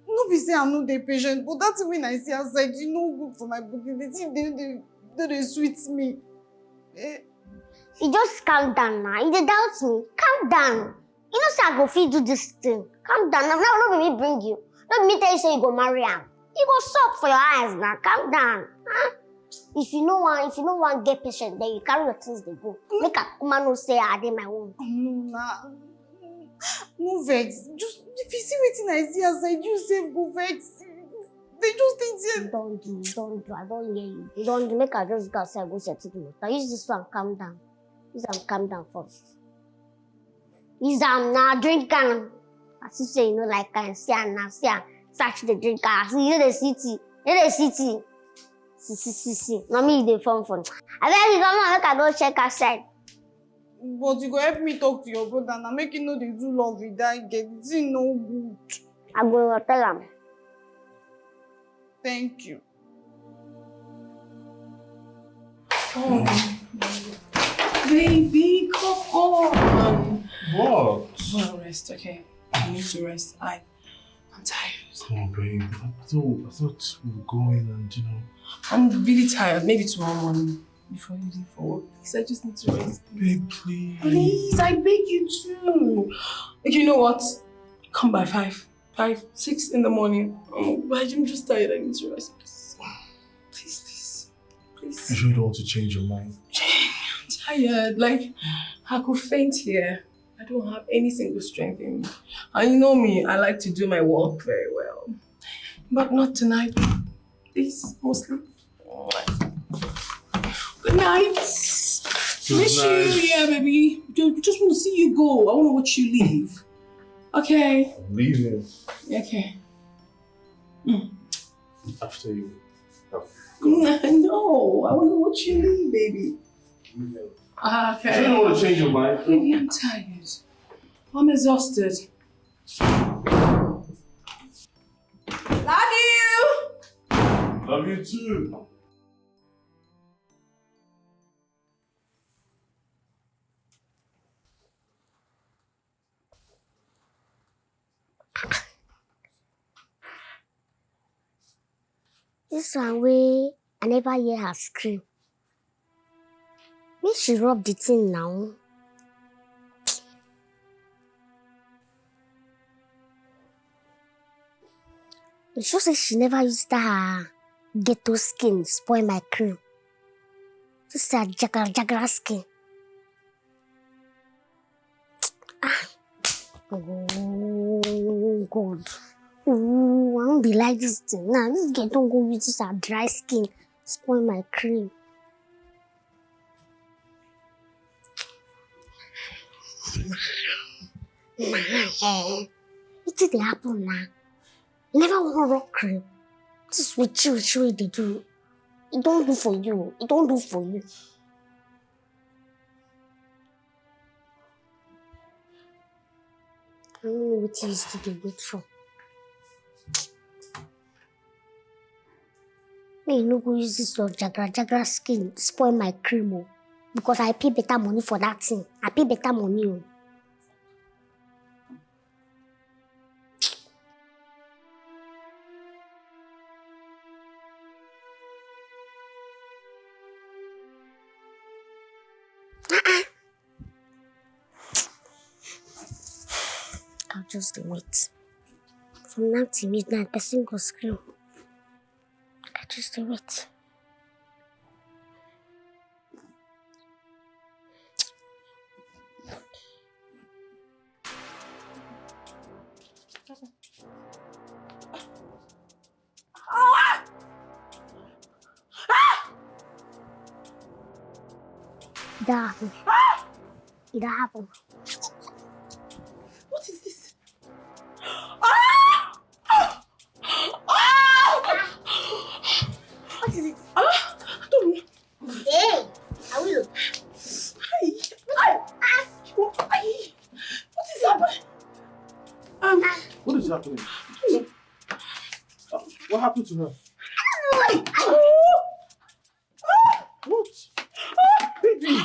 no be say I no dey patient, but that thing when I see outside, e no good for my body. The thing dey dey dey dey sweet me. Eh, You just calm down now. You dey doubt me. Calm down. You know say I go fit do this thing. Calm down. Now, now no be me bring you. No be me tell you say you go marry am. You go suck for your eyes now. Calm down. Huh? If you no wan, if you no wan get patient, then you carry your things dey go. Make I come know say I dey my own. no na no vex. Just if you see wetin I see outside, you sef go vex. They just dey there. Don't do, don't do. I don't hear you. You don't do. Make I just go outside go settle the matter. Use this one, calm down. Use am calm down first. Use am now, drink am. I see say you no like am. See am now, see am. Search the drink am. See you dey see tea. You dey see tea. See, see, see, see. Na me you dey form for. Abeg you come on, make I go check outside. But you go help me talk to your brother now. Make you no dey do love with that girl. The thing no good. I go tell am. Thank you. Oh, baby, come on. What? Go and rest, okay? I need to rest. I, I'm tired. Come on, babe. I thought, I thought we were going and, you know. I'm really tired. Maybe tomorrow morning before you leave for work. Please, I just need to rest. Babe, please. Please, I beg you too. Okay, you know what? Come by five, five, six in the morning. Um, I'm just tired. I need to rest. Please, please, please. You sure you don't want to change your mind? I'm tired. Like, I could faint here. I don't have any single strength in me. And you know me, I like to do my work very well. But not tonight. Please, mostly. Good night. Miss you, yeah, baby. Ju- Just want to see you go. I want to watch you leave. Okay. I'm leaving. Okay. After you. No, I want to watch you leave, baby. Leaving. Ah, okay. You don't want to change your mind. Baby, I'm tired. I'm exhausted. Love you. Love you too. This one wey I never hear her scream. Make she rub the thing now. You sure say she never use that her ghetto skin spoil my cream? This her jagra jagra skin. Ah. Oh God. Oh, I don't be like this thing now. This girl don't go use this her dry skin spoil my cream. Nah, eh. Wetin dey happen now? You never wan rock cream. This witchy witchy wey dey do. E don do for you. E don do for you. I don't know wetin you still dey wait for. Make you no go use this your jagra jagra skin spoil my cream o. Because I pay better money for that thing. I pay better money o. I'll just dey wait. From now till midnight, person go scream. I just dey wait. That happen. It happen. What is this? Ah! Ah! Ah! What is it? Ah! I don't know. Hey, Awilo. Hi. Hi. Hi. What is happening? Um, What is happening? What happened to her? Hi. What? Baby! Are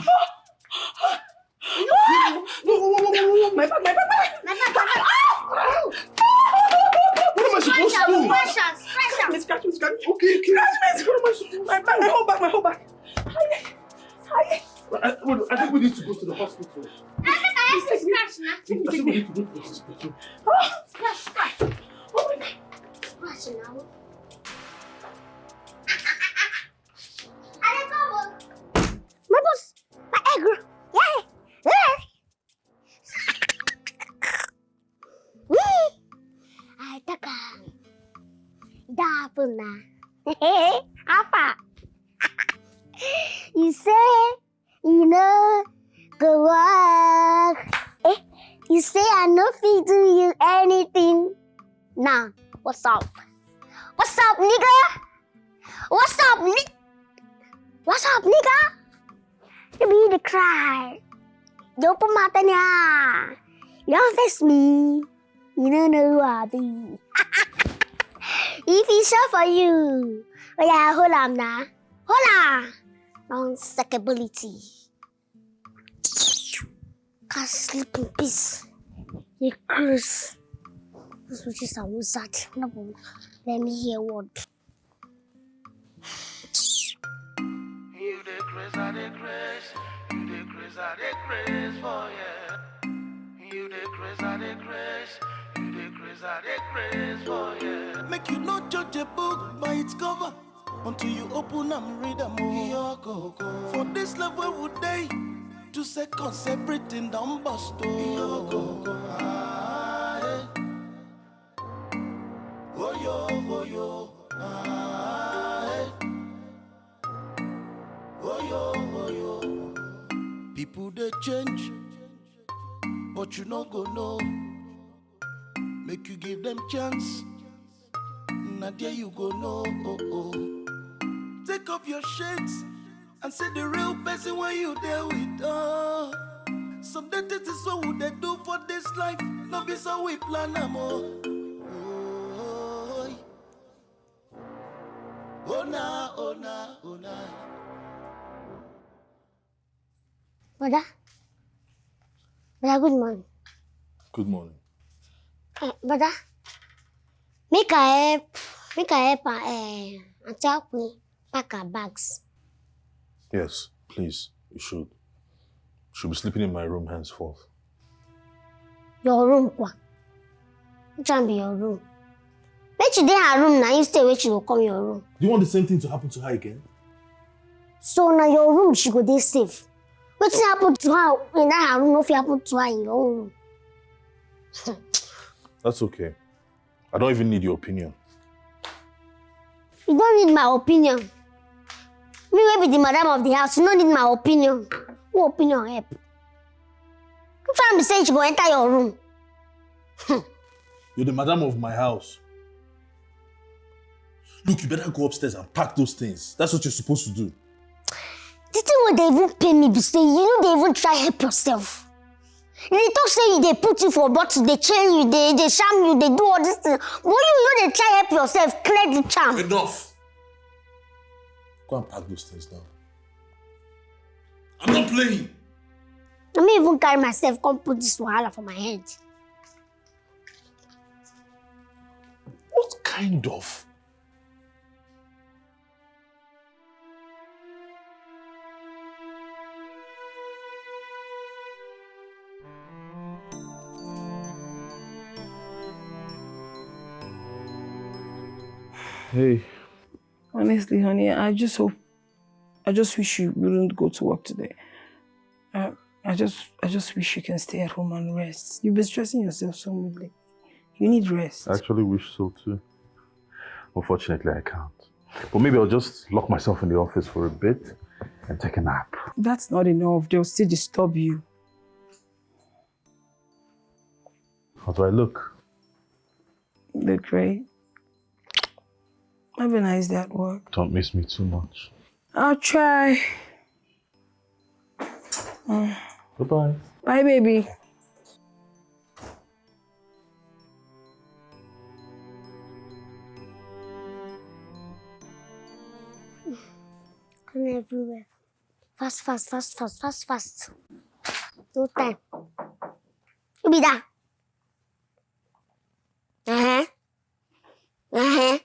you okay? No, no, no, no, no, no. My back, my back, my back. My back, my back. What am I supposed to do? Scratch am, scratch am, scratch am. Scratch me, scratch me, scratch me. Okay, okay. Scratch me. What am I supposed to do? My back, my whole back, my whole back. Hi. Hi. I, I, well, I think we need to go to the hospital. I think I have to scratch now. I think we need to go to the hospital. Oh, scratch, scratch. Oh my God. Scratch now. I dey come o. My boss, my egg roll. Yeah. Yeah. Wee. I talk am. That happen na. How far? You say you no go work. Eh? You say I no fit do you anything. Nah, what's up? What's up, nigga? What's up, ni- What's up, nigga? You be the cry. You open mouth and yeah. You don't face me. You don't know who I be. If it's sure for you, oh yeah, hold on now. Hold on. Unsuckability. Can't sleep in peace. You craze. This which is a wizard. No, let me hear word. You dey craze, I dey craze. You dey craze, I dey craze for yeah. You dey craze, I dey craze. You dey craze, I dey craze for yeah. Make you no judge a book by its cover until you open am, read am o. For this life wey we dey, two seconds everything don burst o. Ah, eh. Oyo, oyo, ah, eh. Oyo, oyo. People dey change, but you no go know. Make you give them chance. Na there you go know. Oh, oh. Take off your shades and see the real person when you there with. Oh, some dirty things so we dey do for this life. No be so we plan am. Oh, oh, oh na, oh na, oh na. Brother, brother, good morning. Good morning. Uh, brother, make I help, make I help uh, uh, Auntie Akwi pack her bags. Yes, please, you should. She'll be sleeping in my room henceforth. Your room, kwa. Which one be your room? Make she dey her room now, instead wey she go come your room. Do you want the same thing to happen to her again? So na your room she go dey safe. Wetin happen to her in that her room no fit happen to her in your own room. That's okay. I don't even need your opinion. You don't need my opinion. Me wey be the madam of the house, you no need my opinion. Who opinion help? Which one be say she go enter your room? You're the madam of my house. Look, you better go upstairs and pack those things. That's what you're supposed to do. The thing wey dey even pain me be say you no dey even try help yourself. You dey talk say you dey put you for bottle, dey chain you, dey dey sham you, dey do all these things. But you no dey try help yourself, clear the charm. Enough. Go and pack those things down. I'm not playing. Na me even carry myself come put this wahala for my head. What kind of? Hey. Honestly, honey, I just hope, I just wish you wouldn't go to work today. I, I just, I just wish you can stay at home and rest. You've been stressing yourself so much lately. You need rest. I actually wish so too. Unfortunately, I can't. But maybe I'll just lock myself in the office for a bit and take a nap. That's not enough. They'll still disturb you. How do I look? Look great. Have a nice day at work. Don't miss me too much. I'll try. Bye bye. Bye, baby. Come everywhere. Fast, fast, fast, fast, fast, fast. No time. Who be that? Uh-huh. Uh-huh.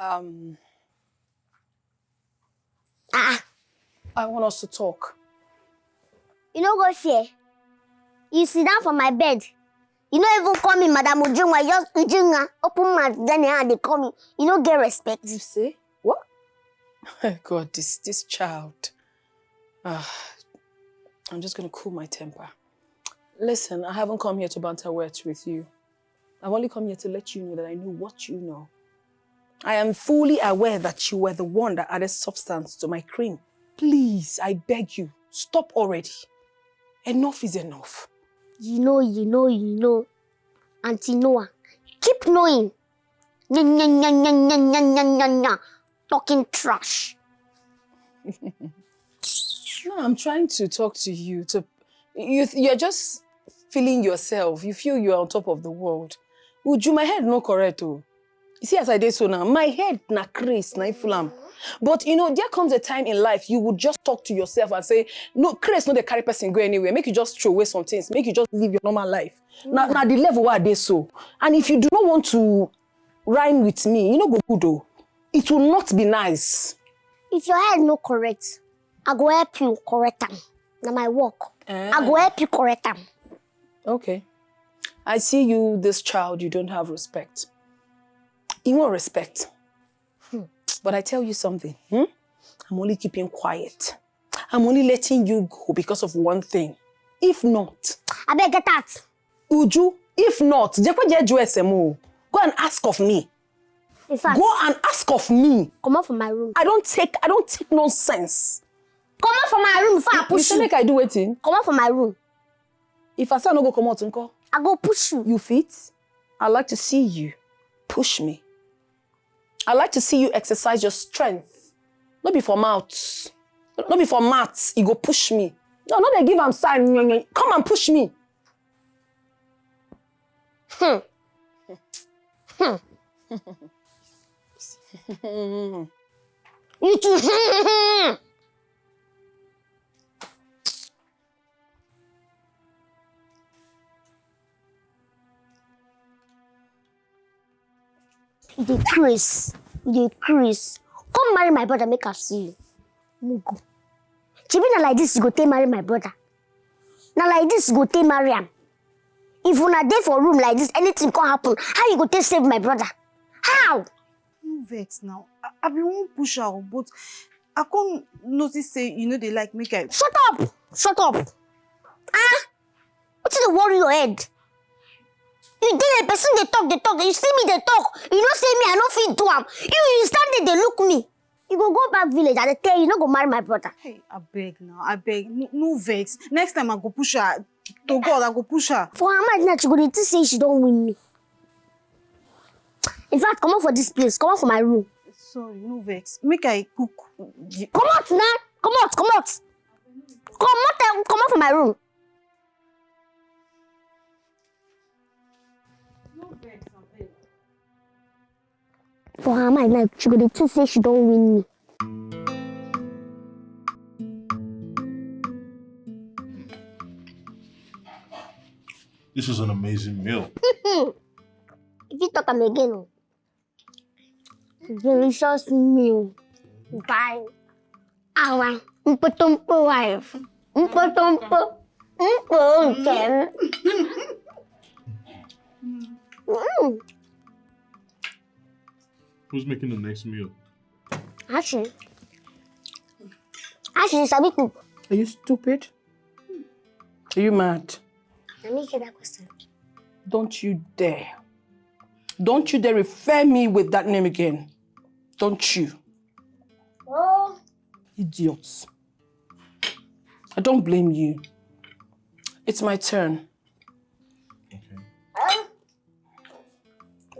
Um, Ah, I want us to talk. You no go fear. You sit down for my bed. You no even call me Madam Ujunwa. Just Ujunwa. Open mouth, then your hand they call me. You no get respect. You say what? God, this this child. Ah, I'm just gonna cool my temper. Listen, I haven't come here to banter words with you. I've only come here to let you know that I know what you know. I am fully aware that you were the one that added substance to my cream. Please, I beg you, stop already. Enough is enough. You know, you know, you know. Auntie Noah, keep knowing. Nya, nya, nya, nya, nya, nya, nya, nya, nya. Talking trash. No, I'm trying to talk to you. To you, you're just feeling yourself. You feel you're on top of the world. Uju, my head no correct oh. You see as I dey so now, my head na craze na e full am. But you know, there comes a time in life you would just talk to yourself and say, no, craze no dey carry person go anywhere. Make you just throw away some things. Make you just live your normal life. Now, now the level where I dey so. And if you do not want to rhyme with me, you know go good oh. It will not be nice. If your head no correct, I go help you correct am. Na my work. I go help you correct am. Okay. I see you, this child, you don't have respect. You want respect. Hmm. But I tell you something. Hmm? I'm only keeping quiet. I'm only letting you go because of one thing. If not, I beg get out. Uju, if not, jekwe jeju S M O. Go and ask of me. In fact, Go and ask of me. Come out from my room. I don't take I don't take nonsense. Come out from my room before I push you. You, you say make I do wetin? Come out from my room. If I say I no go come out, nko? I go push you. You fit? I like to see you push me. I like to see you exercise your strength. No be for mouth. No be for mouth. You go push me. No, no, they give am sign. Come and push me. Hmm. Hmm. You too. You dey craze. You dey craze. Come marry my brother, make I see you. Mugu. Shebi na like this you go take marry my brother. Na like this you go take marry am. If una dey for room like this, anything come happen, how you go take save my brother? How? No vex now. I, I bin wan push her, but I come notice say you no dey like make I. Shut up! Shut up! Ah! Wetin dey worry your head? You dey there, person dey talk, dey talk. You see me dey talk. You know say me, I no fit do am. You, you stand there, dey look me. You go go back village. I dey tell you, you no go marry my brother. Hey, abeg now, abeg, no, no vex. Next time I go push her. To God, I go push her. For her mind now, she go dey think say she don win me. In fact, comot for this place. Comot for my room. Sorry, no vex. Make I cook. Comot now. Comot, comot. Comot, eh, comot for my room. For her mind now, she go dey think say she don win me. This is an amazing meal. If you talk am again, oh. Delicious meal by our Mpotompo wife. Mpotompo. Mpotompo. Mm. Who's making the next meal? Actually, actually, sabi cook. Are you stupid? Are you mad? Let me get that question. Don't you dare. Don't you dare refer me with that name again. Don't you? Oh. Idiots. I don't blame you. It's my turn. Okay.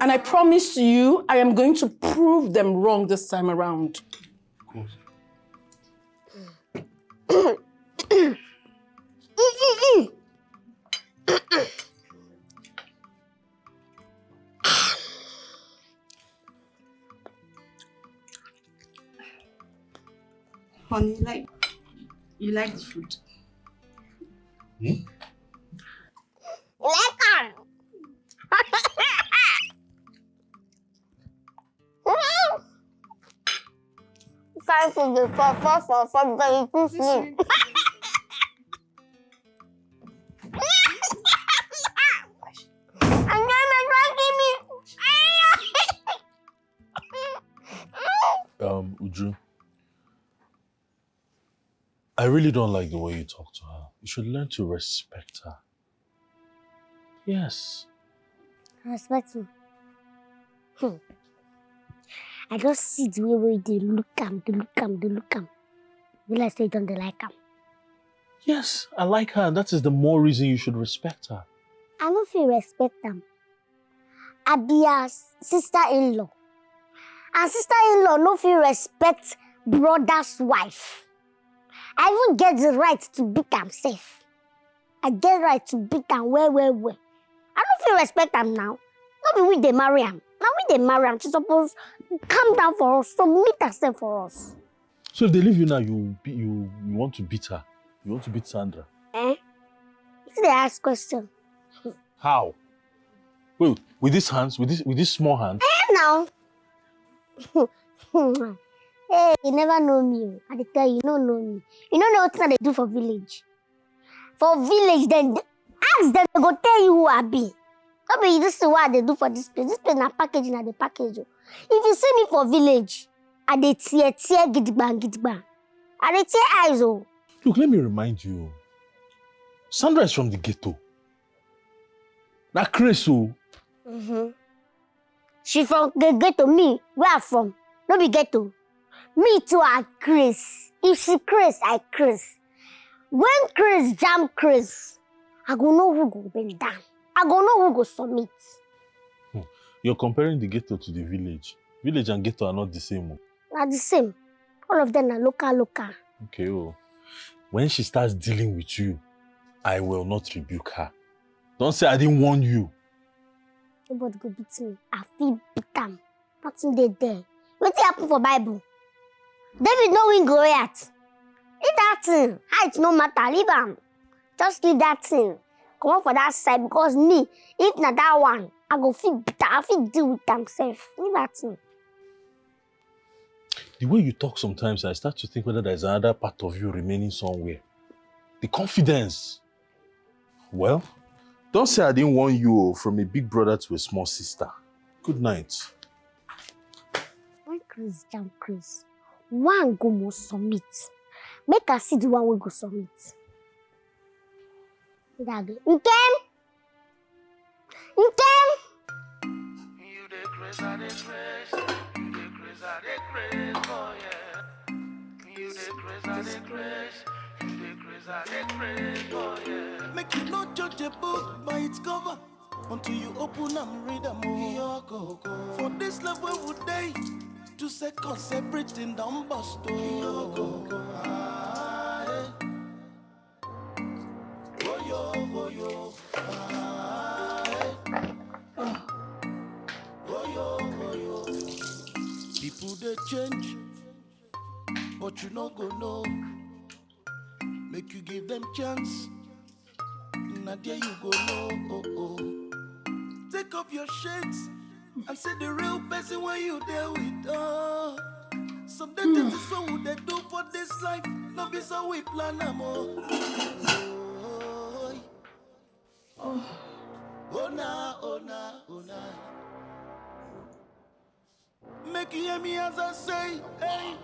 And I promise you, I am going to prove them wrong this time around. Of course. Honey, like, you like the food? Hmm? Like am. Try to dey for for for for there, you too slim. And then my dry give me. Um, Uju, I really don't like the way you talk to her. You should learn to respect her. Yes. Respect me. Hmm. I just see the way wey you dey look am, dey look am, dey look am. Be like say you don dey like am. Yes, I like her. That is the more reason you should respect her. I no fit respect am. I be her sister-in-law. And sister-in-law no fit respect brother's wife. I even get the right to beat am sef. I get right to beat am well, well, well. I no fit respect am now. No be we dey marry am. Na we dey marry am. She suppose calm down for us, submit herself for us. So if they leave you now, you be, you you want to beat her? You want to beat Sandra? Eh? You dey ask question. How? Wait, with these hands, with this with these small hands? Eh, now. Hey, you never know me. I dey tell you, you no know me. You no know wetin I dey do for village. For village, then ask them, they go tell you who I be. No be this thing wey I dey do for this place. This place na packaging, I dey package o. If you see me for village, I dey tear tear gidigba gidigba. I dey tear eyes o. Look, let me remind you. Sandra is from the ghetto. Na craze o. Mm-hmm. She from the ghetto, me, where I from? No be ghetto. Me too, I craze. If she craze, I craze. When craze jam craze, I go know who go bend down. I go know who go submit. You're comparing the ghetto to the village. Village and ghetto are not the same. Oh. Na the same. All of them are local, local. Okay, oh. When she starts dealing with you, I will not rebuke her. Don't say I didn't warn you. Nobody go beat me. I feel beat am. Nothing dey there. Wetin happen for Bible? David no win Goliath. Leave that thing. Height no matter. Leave am. Just leave that thing. Comot for that side because me, if na that one, I go fit beat am. I fit deal with am sef. Leave that thing. The way you talk sometimes, I start to think whether there's another part of you remaining somewhere. The confidence. Well, don't say I didn't warn you, oh, from a big brother to a small sister. Good night. When craze jam craze, one go must submit. Make I see the one wey go submit. That girl. Nkem! Nkem! You dey craze, I dey craze. You dey craze, I dey craze for you. You dey craze, I dey craze. You dey craze, I dey craze for you. Make you no judge a book by its cover until you open and read am. Oh. For this love wey we dey, two seconds everything don burst. Oh. Ah, eh. Woyo, woyo, ah, eh. Woyo, woyo. People dey change, but you no go know. Make you give them chance, na there you go know. Oh, oh. Take off your shades and see the real person wey you dey with. Oh. Some days this is what we dey do for this life, no be so we plan am. Oh. Oh. Oh na, oh na, oh na. Make you hear me as I say, hey.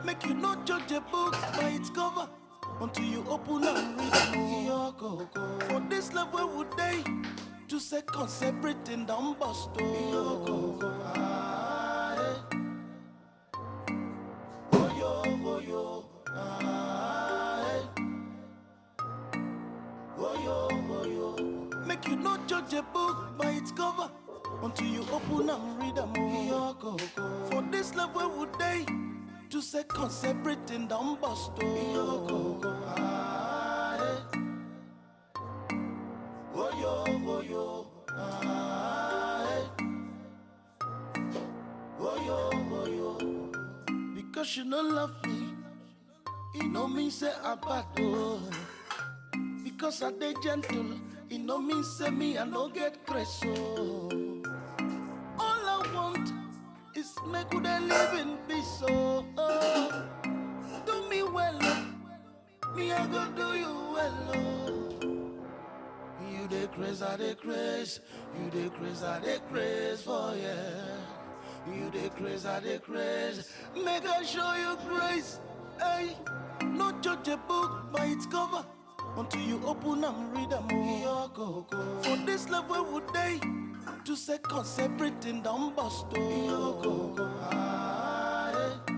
Make you no judge a book by its cover until you open and read am. Oh. For this love wey we dey, two seconds everything don burst. Oh. Ah, eh. Woyo, woyo, ah, eh. Woyo, woyo. Make you no judge a book by its cover until you open and read am. Oh. For this love wey we dey, two seconds everything don burst. Oh. Ah, eh. Woyo, woyo, ah, eh. Woyo, woyo. Because you no love me, e no mean say I bad, oh. Because I dey gentle, e no mean say me I no get grace, oh. All I want is make we dey live in peace, oh. Do me well, oh. Me I go do you well, oh. You dey craze, I dey craze. You dey craze, I dey craze for you. You dey craze, I dey craze. Make I show you grace. Hey, no judge a book by its cover until you open and read am. Oh. For this love wey we dey, two seconds everything don burst. Oh. Ah, eh.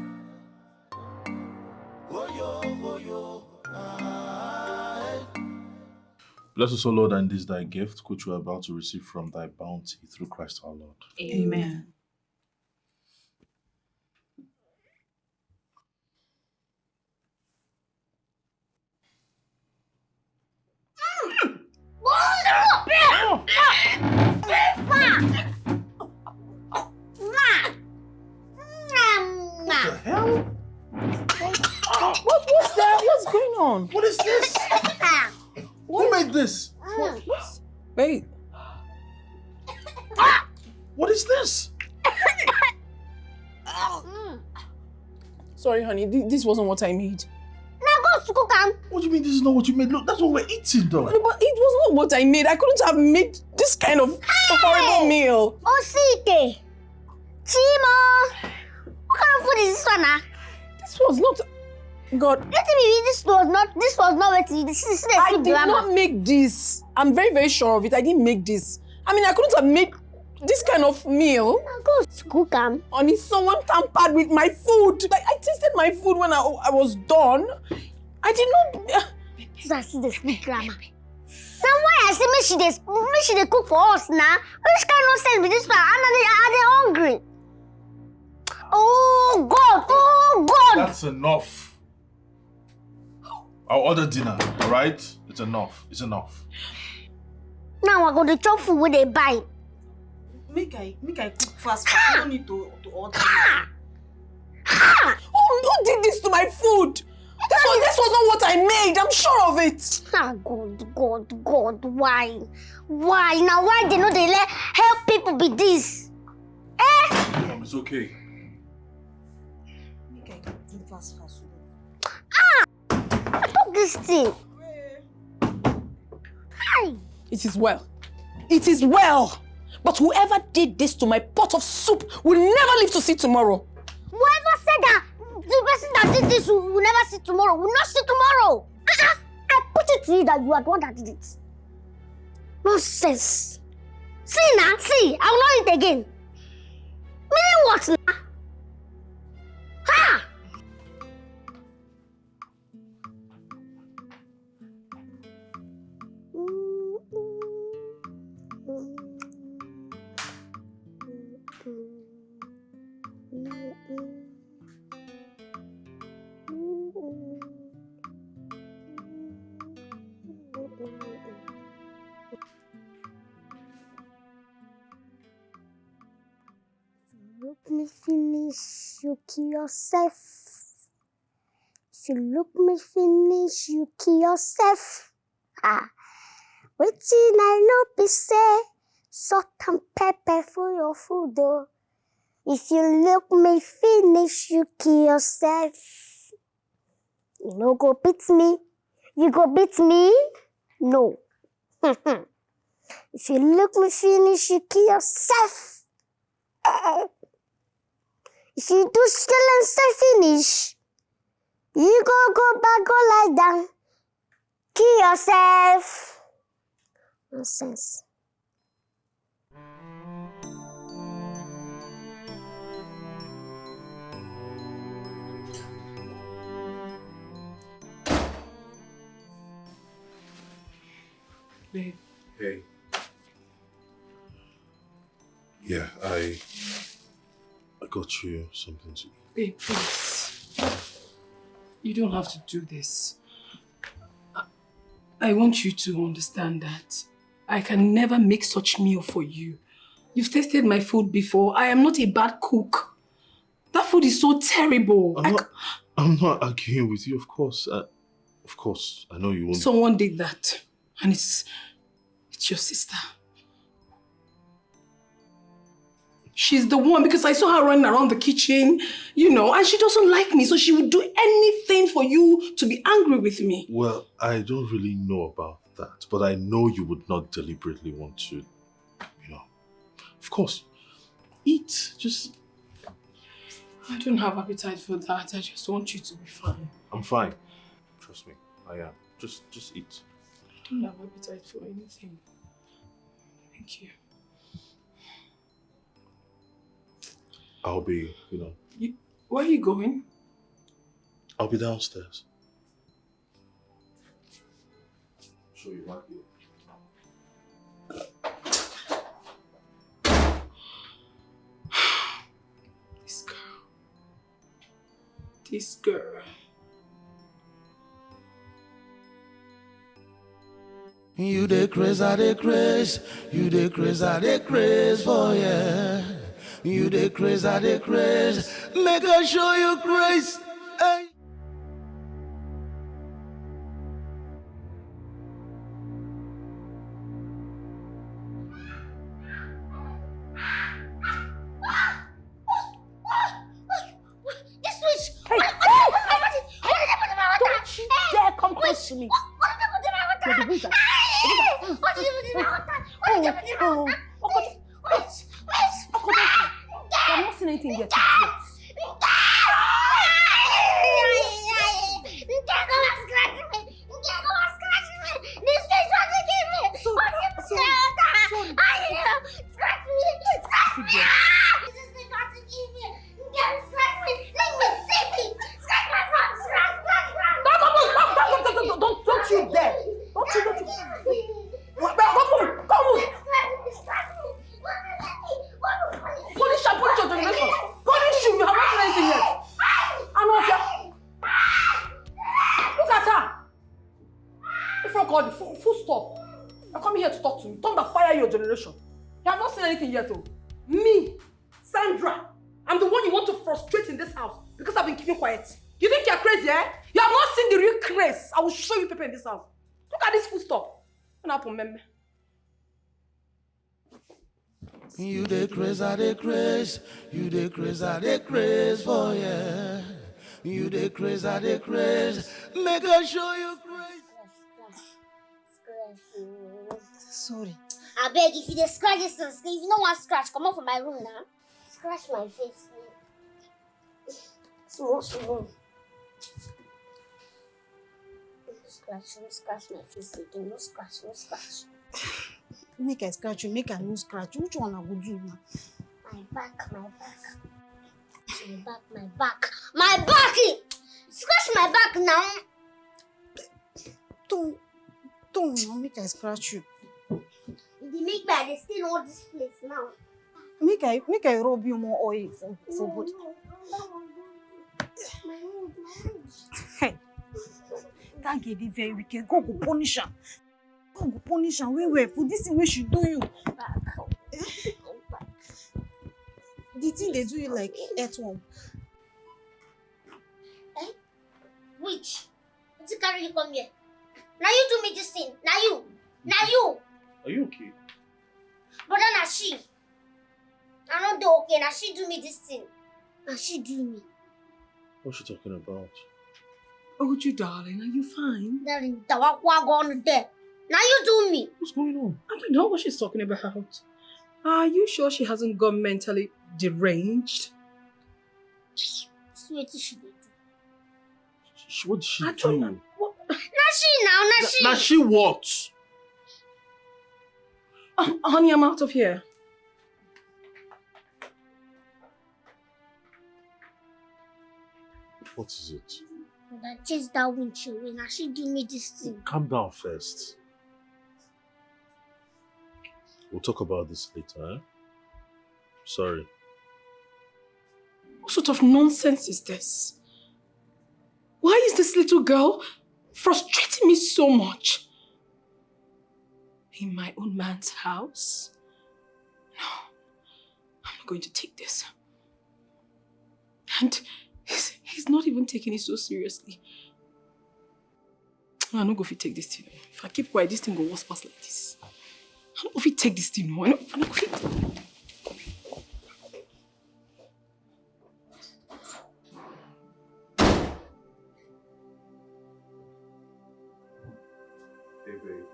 Woyo, woyo, ah, eh. Bless us, O Lord, and this thy gift, which we are about to receive from thy bounty through Christ our Lord. Amen. What the hell? What, what's that? What's going on? What is this? Who made this? Wait. What is this? Sorry, honey. Th- this wasn't what I made. Na God to cook am. What do you mean this is not what you made? Look, that's what we're eating, though. No, but it was not what I made. I couldn't have made this kind of horrible meal. Osite. Chimo. What kind of food is this one, ah? This was not. God. Let me this was not this was not what this is. I did not make this. I'm very, very sure of it. I didn't make this. I mean, I couldn't have made this kind of meal. Na God cook am. Honey, someone tampered with my food. Like, I tasted my food when I, I was done. I did not. So I see the speak grammar. Now why I say make she dey make she dey cook for us now? Which kind nonsense be this one? And I dey I dey hungry. Oh God! Oh God! That's enough. I'll order dinner, alright? It's enough. It's enough. Now I go dey chop food wey dey buy. Make I make I cook fast fast. You don't need to to order. Who, who did this to my food? This was, this was not what I made. I'm sure of it. Ah God, God, God, why? Why? Now why they no dey let help people be this? Eh? Um, it's okay. Make I cook fast fast. Cook this thing. Hi. It is well. It is well. But whoever did this to my pot of soup will never live to see tomorrow. Whoever said that the person that did this will, will never see tomorrow will not see tomorrow. Uh-uh. I put it to you that you are the one that did it. Nonsense. See now, see, I will not eat again. Meaning what now? Ha! Look me finish, you kill yourself. If you look me finish, you kill yourself. Ah, wetin I know be say salt and pepper for your food oh. If you look me finish, you kill yourself. You no go beat me. You go beat me? No. If you look me finish, you kill yourself. Eh. If you do silencer finish, you go go back, go lie down. Kill yourself. Nonsense. Babe. Hey. Yeah, I I got you something to eat. Babe, please. You don't have to do this. I, I want you to understand that I can never make such meal for you. You've tasted my food before. I am not a bad cook. That food is so terrible. I'm not, I'm not arguing with you, of course. Uh, of course, I know you won't. Someone did that, and it's it's your sister. She's the one, because I saw her running around the kitchen, you know, and she doesn't like me, so she would do anything for you to be angry with me. Well, I don't really know about that, but I know you would not deliberately want to, you know. Of course, eat. Just. I don't have appetite for that. I just want you to be fine. I'm fine. Trust me, I am. Just, just eat. I don't have appetite for anything. Thank you. I'll be, you know. You, where are you going? I'll be downstairs. Show you right here. This girl. This girl. You dey craze, I dey craze. You dey craze, I dey craze for yeah. You dey craze, I dey craze. Make I show you craze. Hey. This witch! Hey, hey, hey! Don't you dare come close to me. What did you put in my water? You're the wizard. What did you put in my water? What did you put in my water? Witch! Witch! I've not seen anything yet. Thunder fire your generation. You have not seen anything yet, oh. Me, Sandra, I'm the one you want to frustrate in this house because I've been keeping quiet. You think you're crazy, eh? You have not seen the real craze. I will show you people in this house. Look at this food stuff. What happened, meme? You dey craze, I dey craze. You dey craze, I dey craze for yeah. You dey craze, I dey craze. Make I show you craze. Sorry. Abeg, if you dey scratch this thing, if you no wan scratch, comot for my room now. Scratch my face. Small, small. No scratch, no scratch my face again. No scratch, no scratch. Make I scratch you, make I no scratch. Which one I go do now? My back, my back. My back, my back. My back! Eh! Scratch my back now. Don't, don't now, make I scratch you. You dey make me, I dey stain all this place now. Make I, make I rub you more oil for, for body. Hey, that girl dey very wicked. God go punish am. God go punish am well well for this thing wey she do you. The thing dey do you like earthworm. Which? Wetin carry you come here? Na you do me this thing. Na you. Na you. Are you okay? Brother, na she. I no dey okay. Na she do me this thing. Na she do me. What's she talking about? Uju, darling, are you fine? Darling, dawa kwa gone there. Na you do me. What's going on? I don't know what she's talking about. Are you sure she hasn't gone mentally deranged? See wetin she dey do. Sh- What did she I do? don't know. What? Na she now, na Na- she. Na she what? Um, honey, I'm out of here. What is it? Brother, chase that winch away. Na she do me this thing. Calm down first. We'll talk about this later, eh? Sorry. What sort of nonsense is this? Why is this little girl frustrating me so much? In my own man's house? No, I'm not going to take this. And he's, he's not even taking it so seriously. I no go fit take this thing. If I keep quiet, this thing go worse pass like this. I no go fit take this thing. No, I no, I no go fit. Hey, babe.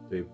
Babe.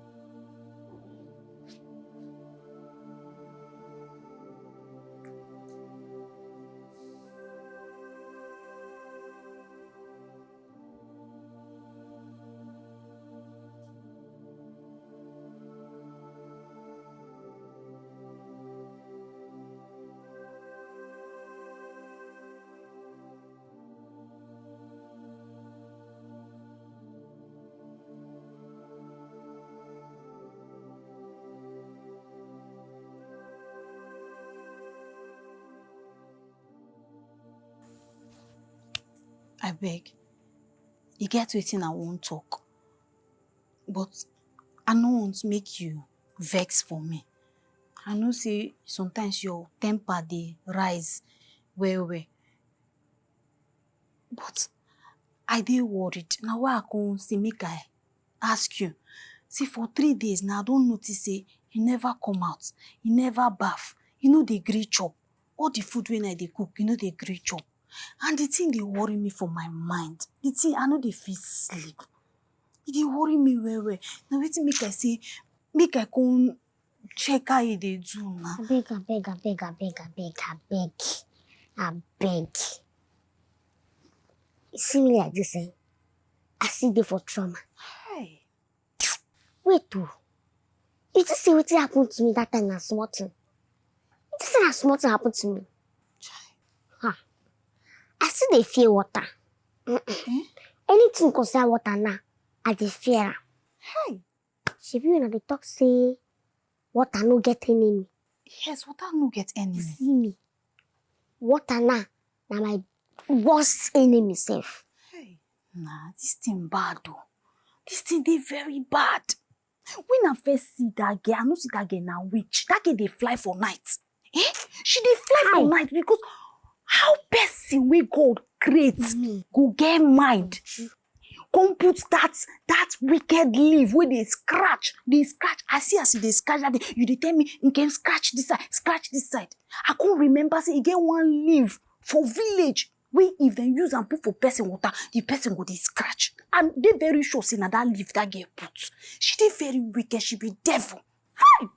Abeg, e get wetin I wan talk, but I no want make you vex for me. I know say sometimes your temper dey rise well well, but I dey worried. Na why I come say make I ask you. See, for three days now, I don notice say you never come out, you never baff, you no dey gree chop. All the food wey I dey cook, you no dey gree chop. And the thing dey worry me for my mind. The thing, I no dey fit sleep. E dey worry me well well. Na wetin make I say, make I come check how you dey do now. Abeg, abeg, abeg, abeg, abeg, abeg, abeg. You see me like this, eh? I still dey for trauma. Hey. Wait o. You think say wetin happen to me that time na small thing? You think say na small thing happen to me? Ha. I still dey fear water. Mm-mm. Anything concern water now, I dey fear am. Hey. Shebi una dey talk say water no get enemy. Yes, water no get enemy. See me. Water now na my worst enemy sef. Hey. Nah, this thing bad o. This thing dey very bad. When I first see that girl, I no see that girl na witch. That girl dey fly for night. Eh? She dey fly for night because how person wey God create go get mind come put that that wicked leaf wey dey scratch dey scratch I see as e dey scratch that day you dey tell me nke scratch this side scratch this side I come remember say e get one leaf for village wey if dem use am put for person water the person go dey scratch I dey very sure say na that leaf that girl put she dey very wicked she be devil hi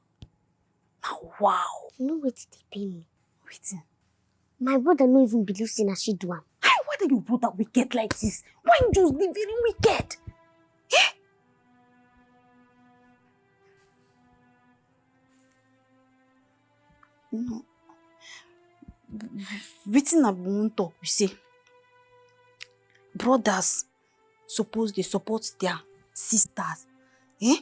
na wow. You know wetin dey pain me? Wetin? My brother no even believe say na she do am. Hi, why dey your brother wicked like this? Why you just dey very wicked? Eh? No. Wetin I bin wan talk be say brothers suppose dey support their sisters. Eh?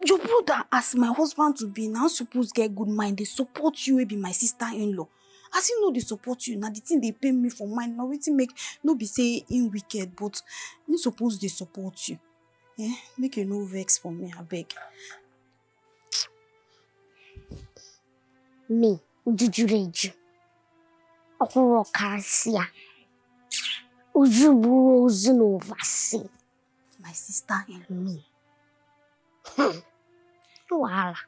Your brother as my husband to be now suppose get good mind dey support you wey be my sister in-law. As he no dey support you na the thing dey pain me for mind na wetin make no be say him wicked but him suppose dey support you. Eh? Make you no vex for me abeg. Me, Uju juru eju. Ọ kwụrụ ọkarịsịa. Uju bụrụ ozu na ụvasị. My sister in me. Hmm. No wahala.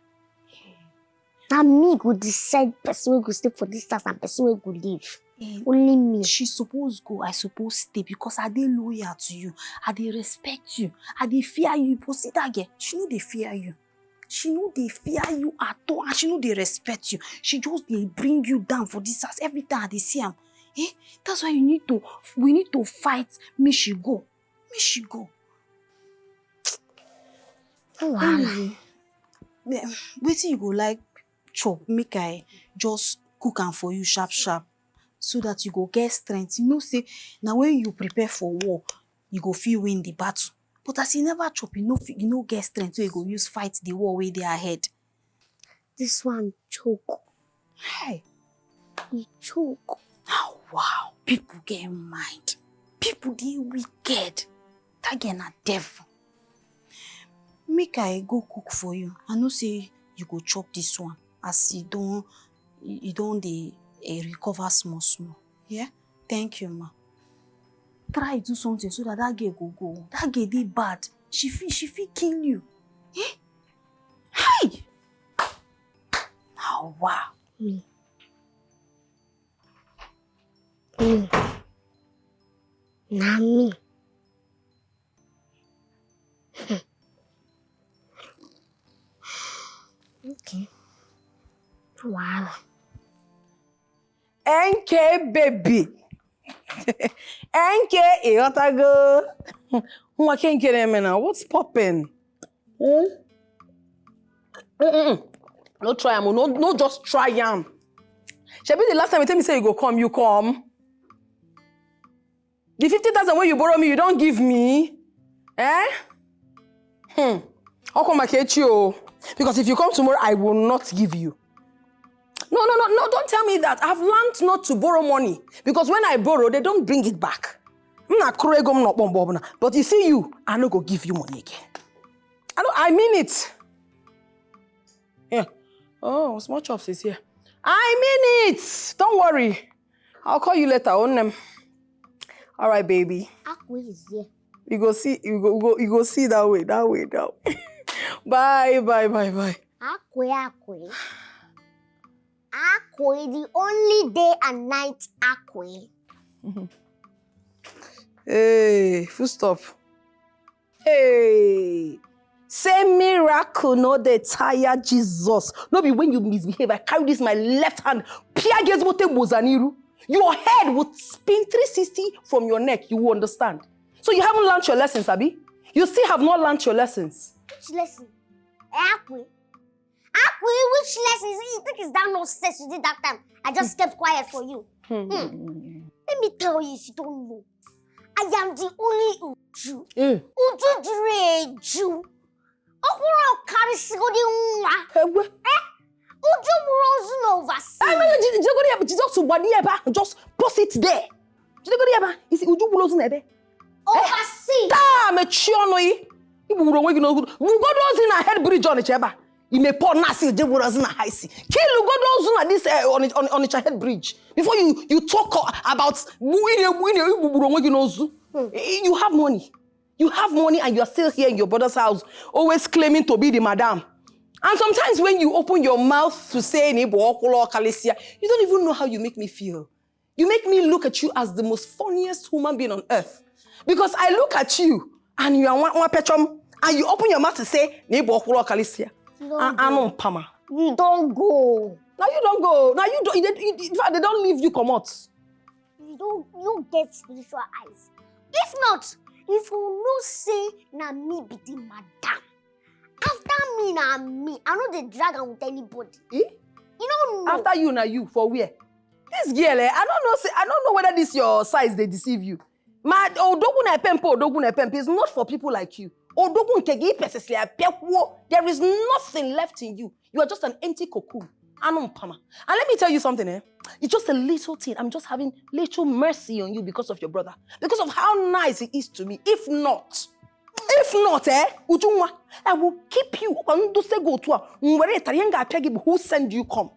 Na me go decide person wey go stay for this house and person wey go leave. Eh, Only me. She suppose go, I suppose stay because I dey loyal to you. I dey respect you. I dey fear you. But see that girl, she no dey fear you. She no dey fear you at all and she no dey respect you. She just dey bring you down for this house. Every time I dey see am. Eh? That's why you need to, we need to fight. Make she go. Make she go. Wahala. Anyway, wetin you go like chop make I just cook am for you sharp sharp so that you go get strength. You know say na when you prepare for war, you go fit win the battle. But as you never chop, you no fit, you no get strength wey you go use fight the war wey dey ahead. This one choke. Hey, e choke. Oh, wow, people get mind. People dey wicked. That girl na devil. Make I go cook for you. I know say you go chop this one as e don e don dey eh, recover small small. Yeah? Thank you, ma. Try do something so that that girl go go. That girl dey bad. She fit she fit kill you. Eh? Hi! Now, wow. Me. Me. Na me. Okay. Wow. N K baby. N K ịghọtago. Nwa ke nke na-eme na what's popping? Hmm? Mm-mm. No try am, no, no just try am. Shebi the last time you tell me say you go come, you come. The fifty thousand wey you borrow me, you don give me? Eh? Hmm. Uncle Makechi o. Because if you come tomorrow, I will not give you. No, no, no, no, don't tell me that. I've learned not to borrow money. Because when I borrow, they don't bring it back. M na-akụrụ ego m n'ọkpọ mgbe ọbụla. But you see you, I no go give you money again. I no, I mean it. Yeah. Oh, small chops is here. I mean it. Don't worry. I'll call you later, Onem. All right, baby. Akwe is here. You go see, you go, go, you go see that way, that way, that way. Bye, bye, bye, bye. Akwe, Akwe. Akwe, the only day and night Akwe. Hey, full stop. Hey, say miracle no dey tire Jesus. No be when you misbehave, I carry this my left hand, pia gezmote bozaniru. Your head will spin three sixty from your neck, you will understand. So you haven't learned your lessons, Abi? You still have not learned your lessons. Which lesson? Akwe. Akwe, which lesson? You think it's that nonsense you did that time? I just kept quiet for you. Hmm. Let me tell you if you don't know. I am the only Uju. Mm. Uju Jureju. Ọkwụrụ karịsịgodi nwa. Egwe. Uju mụrụ ozu na overseas. Jidegodi ya, just gbadi ya ebe ahụ, just post it there. Jidegodi ya ebe ahụ, isi Uju gburu ozu na ebe. Overseas. Taa mechie ọnụ gị. Igbugburu onwe gị n'ozu. Gbugodo ozu na head bridge Ọnịcha ebe a. Ime pọ na-asị Uju gburu ozu na high C. Kill godo ozu na this eh, Ọnị- Ọnị- Ọnịcha head bridge. Before you you talk about gbu ị na-egbu ị na-egbugburu onwe gị n'ozu. You have money. You have money and you are still here in your brother's house, always claiming to be the madam. And sometimes when you open your mouth to say Nibo Okolo Kalesia, you don't even know how you make me feel. You make me look at you as the most funniest human being on earth. Because I look at you and you are one, one petrom, and you open your mouth to say Nibo Okolo Kalesia. No, Anu Pama. You don't go. Now you don't go. Now you don't. They, you, in fact, they don't leave you come out. You don't you get spiritual eyes. If not, if you no say na me be the madam. After me na me, I no dey drag am with anybody. Eh? You no know. After you na you for where? This girl, eh, I don't know. Say, I don't know whether this your size they deceive you. My Odogun Epempe, Odogun Epempe is not for people like you. Odogun Kegi Pesesle Apekwo, there is nothing left in you. You are just an empty cocoon. Anu Pama. And let me tell you something, eh? It's just a little thing. I'm just having little mercy on you because of your brother. Because of how nice he is to me. If not, if not, eh, Ujunwa, I will keep you. Kwa nduse go to a, nwere tarienga apia gị bụ who send you come?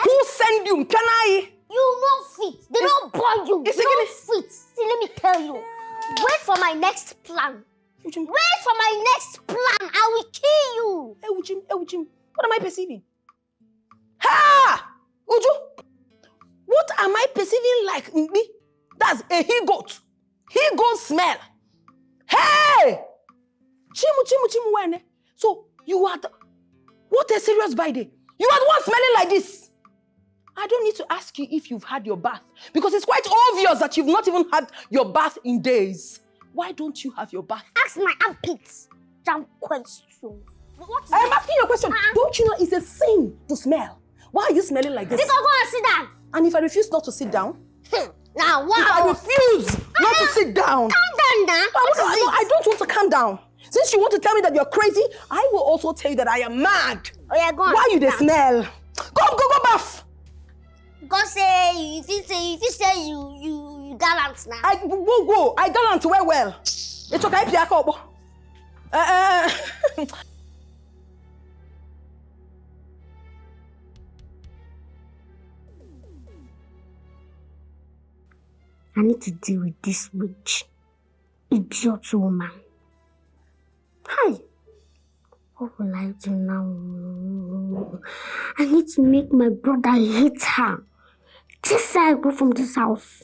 Who send you? Mpianayi. You no fit. They no born you. It's You no again- fit. See, let me tell you. Wait for my next plan. Ujun. Wait for my next plan. I will kill you. Ewuchim, Ewuchim. What am I perceiving? Ha! Uju, what am I perceiving like Mbi? That's a he goat. He goat smell. Hey! Chimu, chimu, chimu, wene. So you are the, what a serious by day. You are the one smelling like this. I don't need to ask you if you've had your bath because it's quite obvious that you've not even had your bath in days. Why don't you have your bath? Ask my armpits. Jam question. What is I am it? Asking you a question. Uh-uh. Don't you know it's a sin to smell? Why are you smelling like this? Because go and sit down. And if I refuse not to sit down? Hmm. Now, If I wow. Refuse not to sit down. Calm down now. I, What I, is I it? Don't want to calm down. Since you want to tell me that you're crazy, I will also tell you that I am mad. Oh, yeah, go on. Why you sit dey down. Smell? Come, go, go bath. Go say you fit say you fit say you you you gallant now. I go go. I gallant well well. It's okay. If you are couple. Uh, uh, I need to deal with this witch. Idiot woman. Hi. What will I do now? I need to make my brother hate her. Just say I go from this house.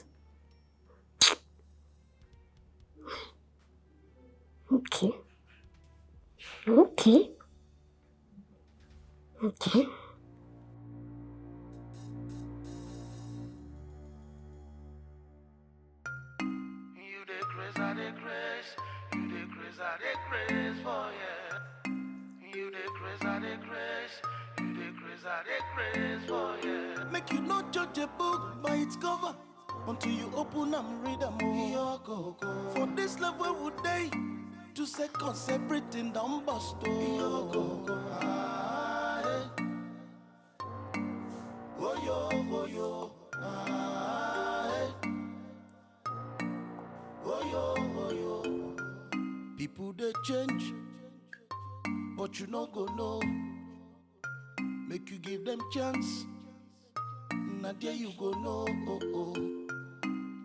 Okay. Okay. Okay. You dey craze, I dey craze. You dey craze, I dey craze for you. You dey craze, I dey craze. You dey craze, I dey craze for you. Make you no judge a book by its cover until you open am read am o. For this love wey we dey, two seconds everything don burst o. Ah, eh. Oyo, oyo, ah, eh. Oyo, oyo. People dey change, but you no go know. Make you give them chance. Na there you go know. Oh, oh.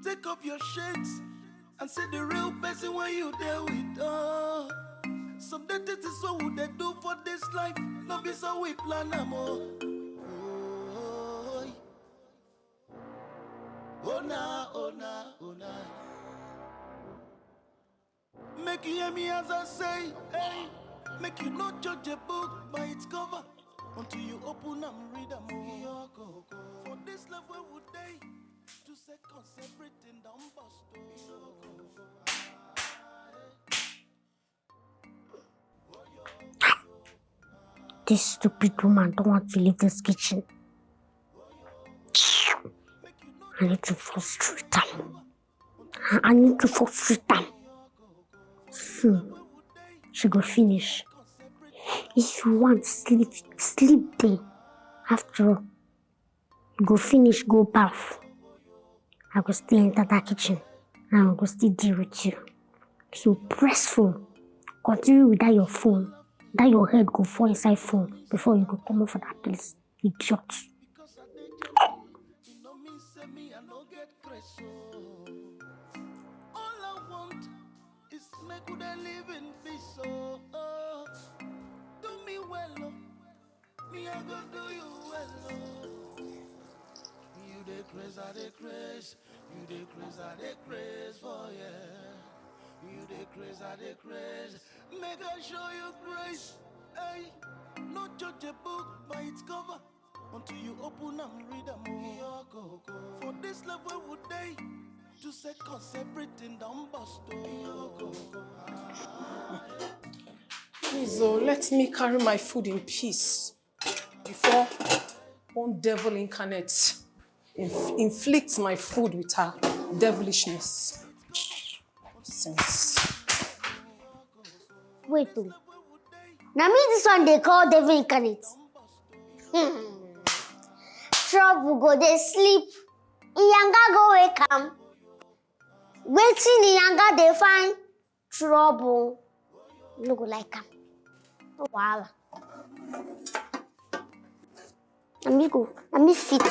Take off your shades and see the real person when you there with. Oh. Some dirty things so we dey do for this life. No be so we plan am. Oh. Oh. Oh na, oh na, oh na. Make you hear me as I say, hey. Make you not judge a book by its cover until you open and read am. Oh. For this love wey we dey, two seconds everything don burst. Oh. This stupid woman don't want to leave this kitchen. I need to frustrate her. I need to frustrate her. Soon, she go finish. If you want sleep, sleep there. After all, you go finish, go bath. I go still enter that kitchen and I go still deal with you. So press phone. Continue with that your phone. That your head go fall inside phone before you go come out for that place. Idiot. You know me, say me, I no get crash, oh. All I want is make we dey live in peace, oh, oh. Do me well, oh. Me, I go do you well, oh. You dey craze, I dey craze. You dey craze, I dey craze for you. You dey craze, I dey craze. Make I show you grace. Hey, no judge a book by its cover. Until you open and read them, oh. For this love we would day, two seconds, everything done bust, oh. Please, oh, let me carry my food in peace before one devil incarnate inf- inflicts my food with her devilishness. Sense. Wait, oh. Now me this one they call devil incarnate. Hmm. Trouble go dey sleep. Iyanga go wake am. Waiting Iyanga dey find trouble. No go like am. No wahala. Let me go. Let me fit.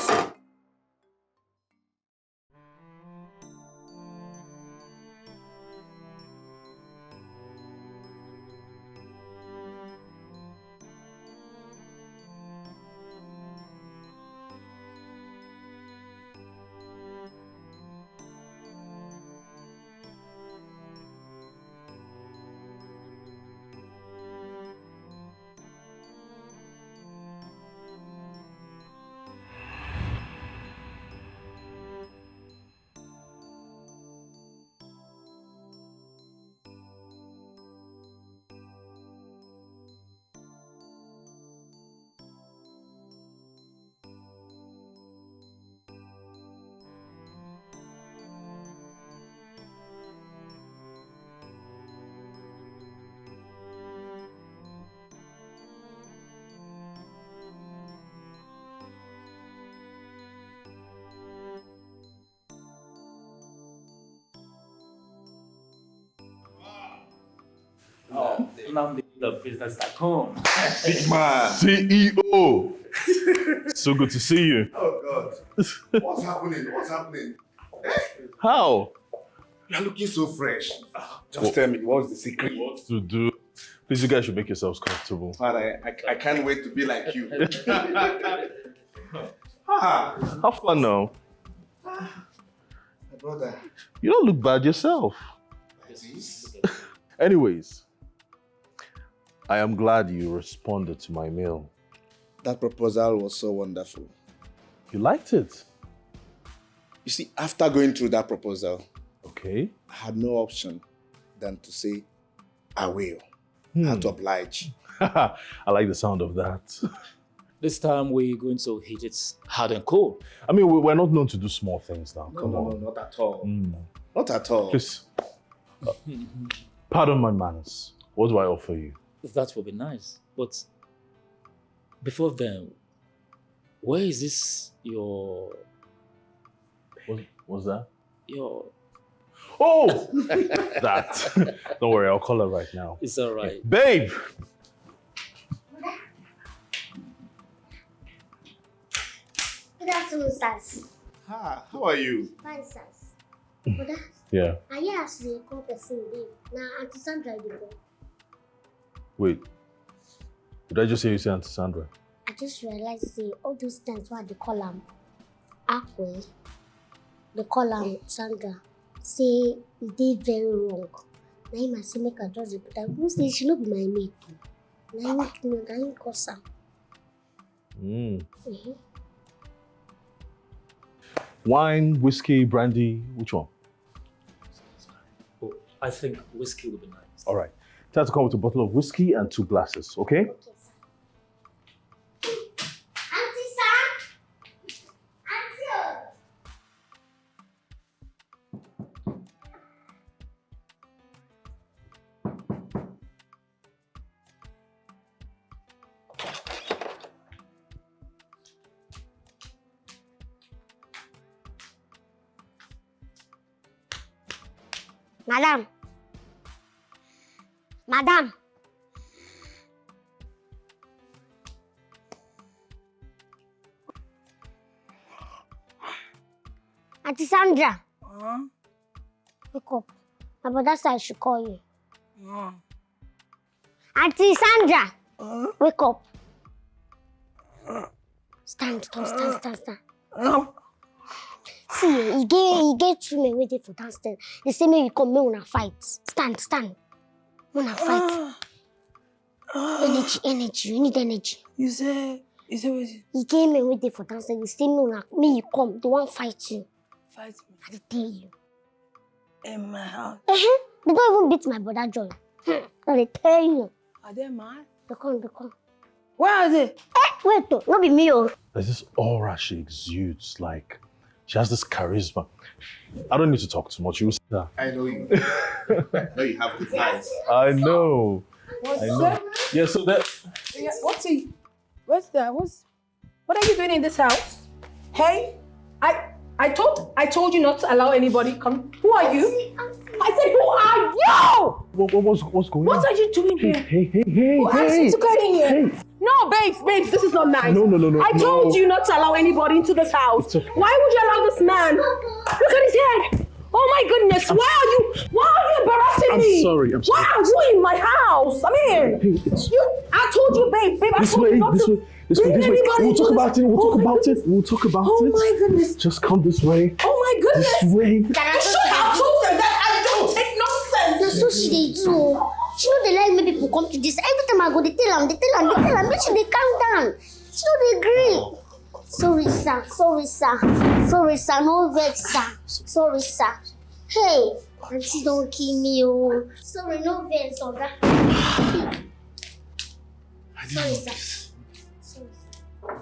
Nnamdi, the business tycoon. Big man. C E O. So good to see you. Oh God. What's happening? What's happening? How? You're looking so fresh. Just tell me, what's the secret? What to do? Please, you guys should make yourselves comfortable. Father, I, I, I can't wait to be like you. Ah, have fun now. My brother. You don't look bad yourself. This? Anyways, I am glad you responded to my mail. That proposal was so wonderful. You liked it? You see, after going through that proposal, Okay. I had no option than to say, I will. Hmm. I had to oblige. I like the sound of that. This time we're going to hit it hard and cold. I mean, we- we're not known to do small things now. No, Come no, on. No, not at all. Mm. Not at all. Please, uh, pardon my manners. What do I offer you? That would be nice. But before then, where is this your What was that? your? Oh, that. Don't worry, I'll call her right now. It's all right. Babe. Good afternoon, sirs. Ah, how are you? Fine, sirs. Brother, Yeah. I hear as you dey call person babe. Now, Auntie Sandra, you go. Wait. Did I just hear you say Auntie Sandra? I just realized say all those times why they call am Akwe, they call am Sandra. Say e dey very wrong. Na him I say make I just dey put am. You know say she no be my mate. Na him, na him cause am. Mm. Wine, whiskey, brandy, which one? Oh, I think whiskey would be nice. All right. Try to come with a bottle of whiskey and two glasses, okay? Okay, sir. Auntie, sir. Auntie. Madam. Madam. Auntie Sandra. Huh? Wake up. My brother said I should call you. Huh? Auntie Sandra. Huh? Wake up. Stand, stand, stand, stand, stand. Huh? See, e get e get two men wey dey for downstairs. They say make you come, make una fight. Stand, stand. Una fight. Energy, energy. You need energy. You say, you say what? E get men wey dey for downstairs. They say make una, make you come. They wan fight you. Fight me. I dey tell you. In my house. Uh-huh. They don't even beat my brother John. Hmm. I dey tell you. Are they mad? They come, they come. Where are they? Eh, wait, oh, no be me, oh. There's this aura she exudes, like, she has this charisma. I don't need to talk too much. You see her. I know you. I know you have good eyes. I know. I know. Yeah, so that. Yeah, what's he? What's that? What's what are you doing in this house? Hey, I I told I told you not to allow anybody come. Who are you? I said, who are you? What, what what's what's going What on? Are you doing Hey, here? Hey, hey, hey, Who asked you hey, to come in here? Hey. No, babes, babes, this is not nice. No, no, no, no, I told no. You not to allow anybody into this house. It's okay. Why would you allow this man? Look at his head. Oh my goodness, why are you why are you embarrassing I'm me? Sorry, I'm sorry. Why are you in my house? I mean, hey, you I told you, babe, babe, I told way, you not to. Way. This way, this way. We'll talk about it. We'll talk about it. We'll talk about it. Oh my goodness. Just come this way. Oh my goodness. This way. You should have told them that I don't take nonsense. Na so she dey do. She no dey like make people come to this. Every time I go, they tell am, they tell am, they tell am. Make she dey calm down. She no dey gree. Sorry, sir. Sorry, sir. Sorry, sir. No vex, sir. Sorry, sir. Hey, auntie don kill me, oh. Sorry, no vex, oga. Sorry, sir. Sorry, sir.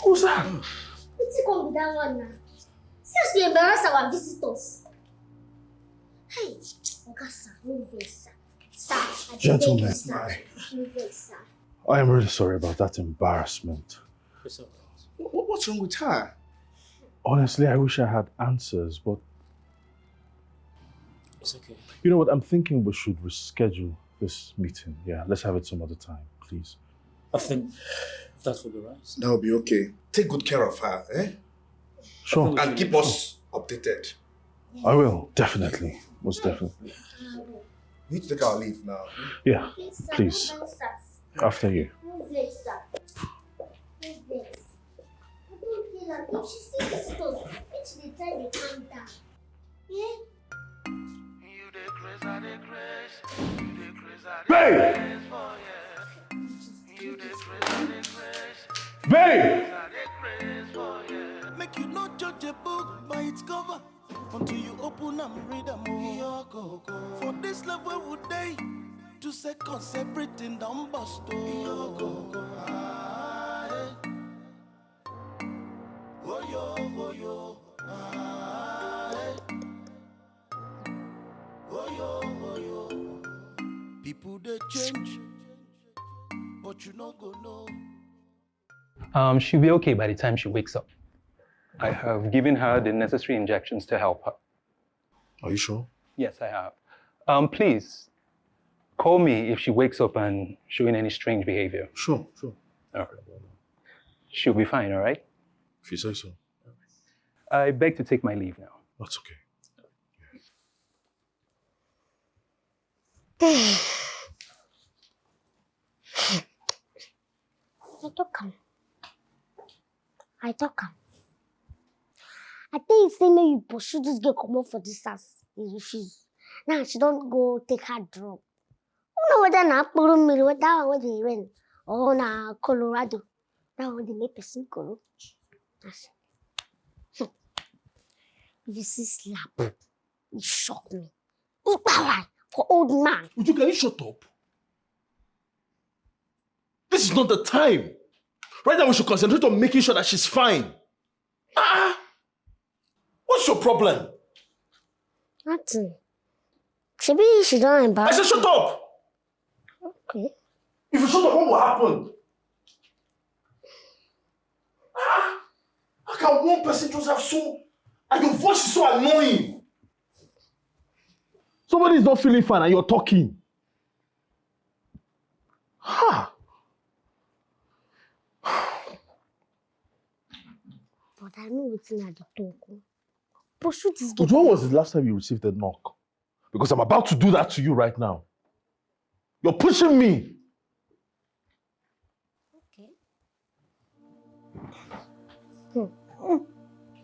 Who's that? Wetin come be that one now? See as you embarrass our visitors. Hey, oga, sir, no vex, sir. Sir, I dey beg you, sir. Gentlemen, no vex, sir. I am really sorry about that embarrassment. It's okay. Wha- wha- What's wrong with her? Honestly, I wish I had answers, but It's okay. You know what? I'm thinking we should reschedule this meeting. Yeah, let's have it some other time, please. I think that will be right. That'll be okay. Take good care of her, eh? Sure. And keep us updated. I will, definitely. Most definitely. We need to take our leave now. Yeah, please. After you. If she see visitors, make she dey try dey calm down. Eh? Babe! Babe! Make you not judge a book by its cover until you open and read them all. For this love where would they? Two seconds, everything done bust. Oh. Ah, eh. Oh, yo, oh, yo. Ah, eh. Oh, yo, oh, yo. People they change, but you no go know. Um, she'll be okay by the time she wakes up. I have given her the necessary injections to help her. Are you sure? Yes, I have. Um, please, call me if she wakes up and showing any strange behavior. Sure, sure. All right. She'll be fine, all right? If you say so. I beg to take my leave now. That's okay. I talk am. I talk am. I tell you say make you pursue this girl comot for this house. You refuse. Now she don go take her drug. Who know whether na akpuru mmiri, whether that one wey dey rain or na Colorado. That one dey make person koro. That's- Hmm. If you see slap, you shock me. Ipawa for old man. Would you, can you shut up? This is not the time. Right now, we should concentrate on making sure that she's fine. Ah, what's your problem? Nothing. Shebi she don embarrass. I said, shut up. Okay. If you shut up, what will happen? Ah, how can one person just have so, and your voice is so annoying? Somebody is not feeling fine and you're talking. Ha! But I know wetin I dey talk. Pursue this girl. But when was the last time you received a knock? Because I'm about to do that to you right now. You're pushing me. Okay. Hmm.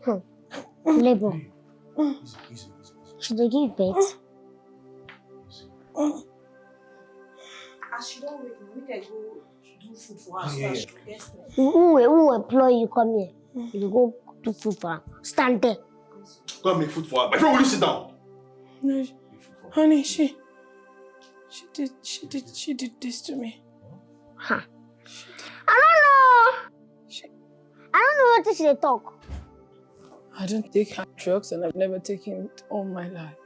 Hmm. Labor. She dey give birth. As she don wake me, make I go do food for her so that she go get strength. Who who employ you come here? You go do food for her. Stand there. Go and make food for her. My friend, will you sit down? No, honey, she, she did, she did, she did this to me. Huh. I don't know. She, I don't know what she dey talk. I don't take hard drugs and I've never taken it all my life.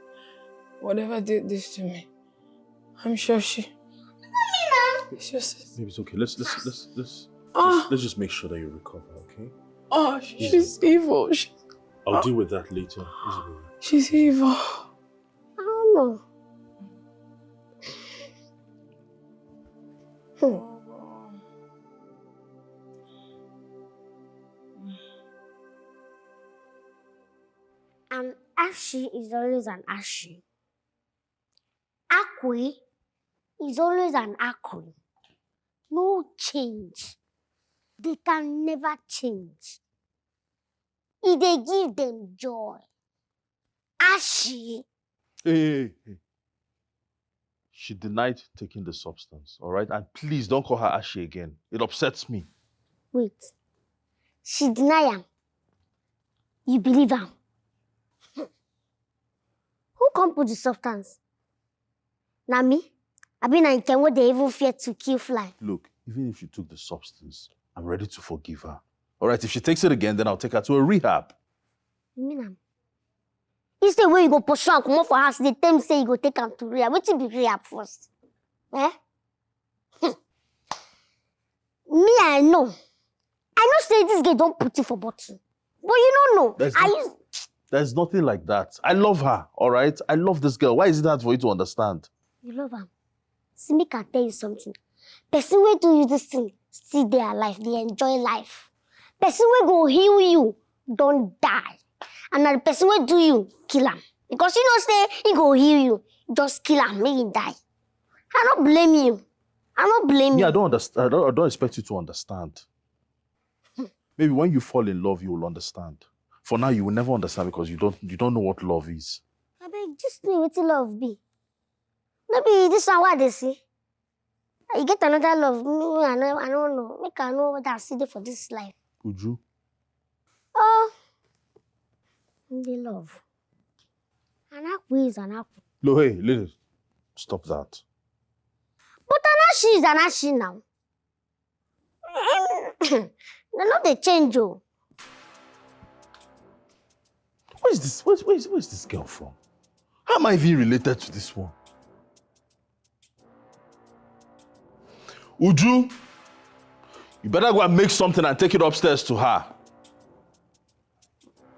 Whatever did this to me, I'm sure she. It's just. Baby, it's okay. Let's let's let's let's Oh, let's, let's just make sure that you recover, okay? Oh, she's evil. She, I'll deal with that later. Isabella. She's evil. I don't know. Hmm. An ashi is always an ashi. Akwi is always an akwi. No change. They can never change. E dey give them joy. Ashi. Hey, hey, hey. She denied taking the substance, all right? And please don't call her Ashi again. It upsets me. Wait. She deny am. You believe am? Who come put the substance? Na me? Abi na Nkem wey dey even fear to kill fly? Look, even if she took the substance, I'm ready to forgive her. All right, if she takes it again, then I'll take her to a rehab. You mean am? Instead wey you go pursue am comot for house, dey tell me say you go take am to rehab. Wetin be rehab first? Eh? Hmm. Me, I know. I know say this girl don put you for bottle. But you no know. There's I no- There's nothing like that. I love her, all right? I love this girl. Why is it hard for you to understand? You love am. See, make I tell you something. Person wey do you this thing still dey alive, dey enjoy life. Person wey go heal you don die. And na the person wey do you kill am. Because you know say he go heal you. Just kill am, make he die. I no blame you. I no blame Me, you. I don't understand. I don't, I don't expect you to understand. Maybe when you fall in love, you will understand. For now, you will never understand because you don't you don't know what love is. Abeg, just me wetin love be. No be this one wey I dey see. You get another love. Me, I no, I no know. Make I know what I see dey for this life. Uju, Oh, the love. An akwi is an akwi. no, hey, listen, stop that. But an ashi is an ashi now. Dem no dey change o. Where's this? Where's, where's, where's this girl from? How am I even related to this one? Uju, you better go and make something and take it upstairs to her.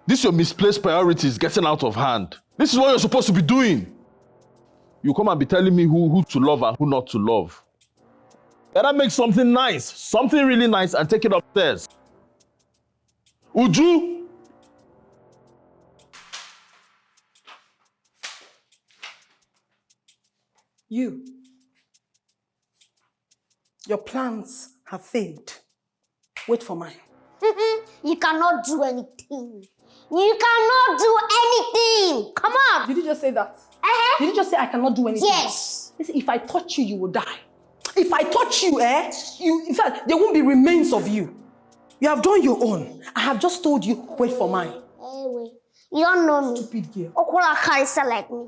This your misplaced priority is getting out of hand. This is what you're supposed to be doing. You come and be telling me who, who to love and who not to love. Better make something nice, something really nice, and take it upstairs. Uju! You. Your plans have failed. Wait for mine. You cannot do anything. You cannot do anything. Come on. Did you just say that? Uh-huh. Did you just say I cannot do anything? Yes. Listen, if I touch you, you will die. If I touch you, eh? You, in fact, there won't be remains of you. You have done your own. I have just told you, wait for mine. Anyway, you don't know me. Stupid girl. Okola carry sound like me.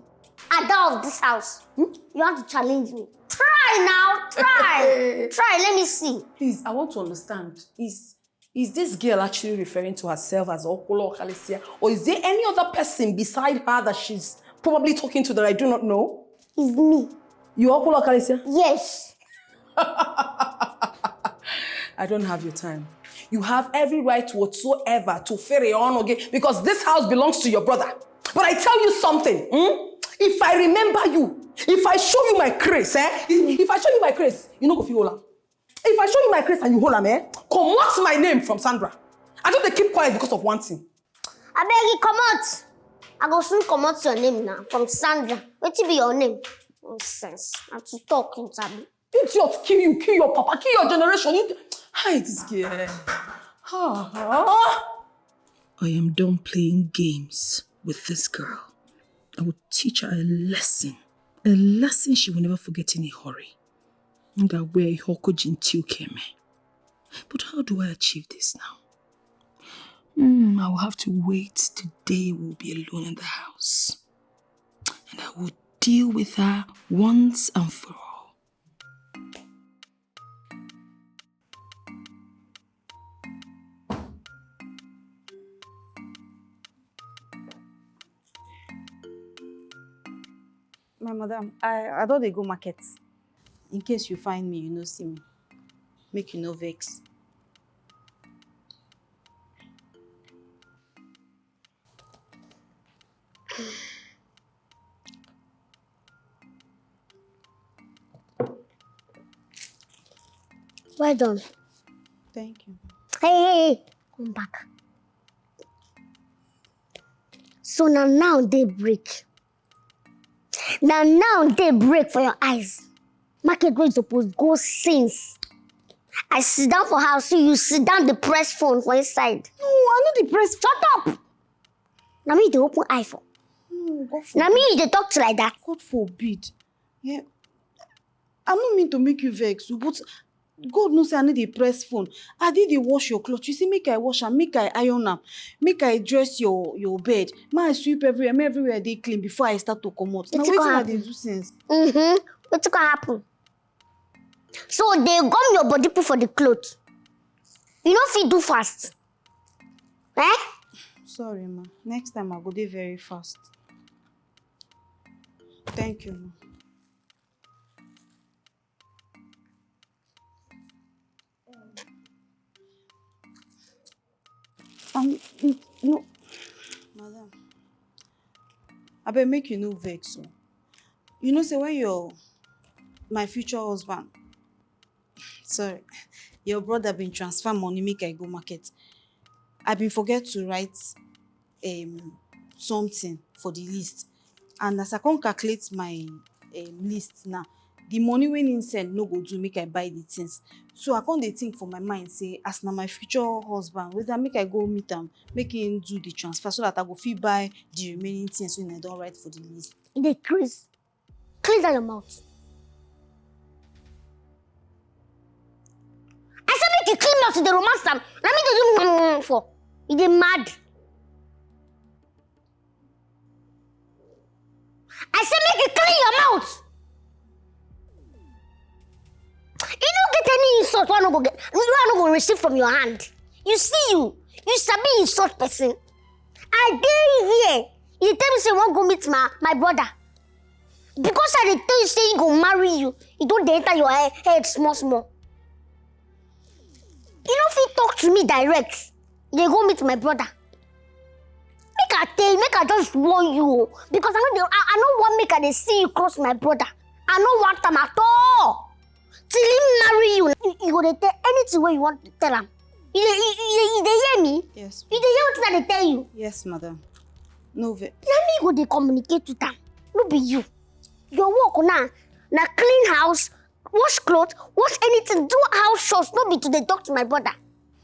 Ada of this house. Hmm? You want to challenge me? Try now. Try. Try. Let me see. Please, I want to understand. Is is this girl actually referring to herself as Okolo Okalesia? Or is there any other person beside her that she's probably talking to that I do not know? It's me. You Okolo Okalesia? Yes. I don't have your time. You have every right whatsoever to ferry on again because this house belongs to your brother. But I tell you something, hmm? If I remember you, if I show you my craze, eh? If, if I show you my craze, you no go fit hold am. If I show you my craze and you hold am, eh? Comot my name from Sandra. I just dey keep quiet because of one thing. Abeg, comot. I go soon comot your name now from Sandra. Wetin be your name? Nonsense. Na to talk you sabi. Idiot, kill you, kill your papa, kill your generation. You... Hi, this girl. Ah, ah. I am done playing games with this girl. I will teach her a lesson. A lesson she will never forget in a hurry. Nga where Ihoko Jintiu came. But how do I achieve this now? Hmm, I will have to wait till day will be alone in the house. And I will deal with her once and for all. My madam, I, I don dey go market. In case you find me, you no see me. Make you no vex. Well done. Thank you. Hey, hey, hey, come back. So na now day break. Na now day break for your eyes. Market wey you suppose go since. I sit down for house, so you sit down dey press phone for inside. No, I no dey press. Shut up! Na me you dey open eye for. No, God Na forbid. Me you dey talk to like that. God forbid. Yeah. I no mean to make you vex, but God know say I no dey press phone. I dey dey wash your cloth. You say make I wash am, make I iron am, make I dress your your bed, make I sweep everywhere, make everywhere dey clean before I start to comot. Na Wetin wetin come I happen? dey do since. Mm-hmm. Wetin come happen? So dey gum your body put for the cloth. You no fit do fast. Eh? Sorry, ma. Next time I go dey very fast. Thank you, ma. Um, n- no, madam. Abeg, make you no vex o. You know say when your my future husband, sorry, your brother been transfer money make I go market, I been forget to write um something for the list, and as I come calculate my um list now, the money wey him send no go do make I buy the things. So I come dey think for my mind say as na my future husband, whether make I go meet am, make him do the transfer so that I go fit buy the remaining things wey I don write for the list. You dey craze. Clean down your mouth. I say make you clean mouth, you dey romance am. Na me dey do mm for. You dey mad. I say make you clean your mouth. You no get any insult wey I no go get, wey I no go receive from your hand. You see you, you sabi insult person. I dey here. You tell me say you wan go meet my my brother. Because I dey tell you say he go marry you, e don dey enter your he- head small small. You no fit talk to me direct. You dey go meet my brother. Make I tell you, make I just warn you o, because I no dey, I, I no wan make I dey see you close my brother. I no want am at all. Till he marry you, you, you go dey tell anything wey you want to tell am. You dey, you, you, you dey hear me? Yes, You dey hear wetin I dey tell you? Yes, madam. No vex. Na me go dey communicate with am, no be you. Your work now na clean house, wash cloth, wash anything, do house chores, no be to dey talk to my brother.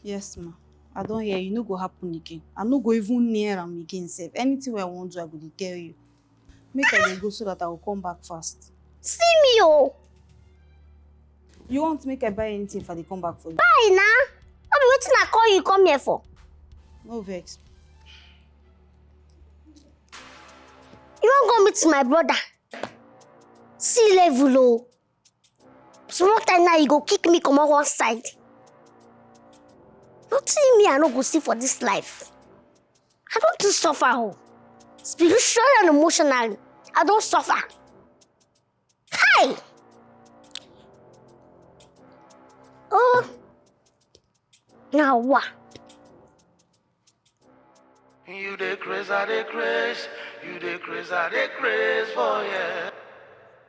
Yes, ma. I don hear. E no go happen again. I no go even near am again sef. Anything wey I wan do, I go dey tell you. Make I dey go so that I go come back fast. See me o. You want make I buy anything if I dey come back for you? Buy na. No be wetin I call you come here for. No vex. You wan go meet my brother? See level o. Small time now you go kick me comot one side. Nothing me I no go see for this life. I don too suffer o. Spiritually and emotionally, I don suffer. Hi! Oh, now what? You dey craze, I dey craze. You dey craze, I dey craze for yeah.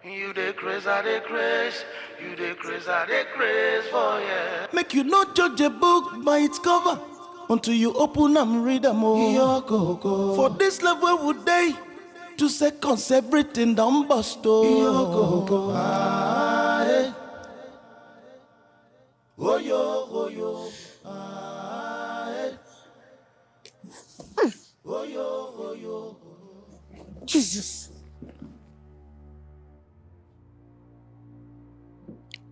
You dey craze, I dey craze. You dey craze, I dey craze for yeah. Make you no judge a book by its cover until you open am, read am o. For this level we dey, two seconds everything don burst o. Ah, eh. Oyo, oyo, ah, eh. Oyo, oyo. Jesus.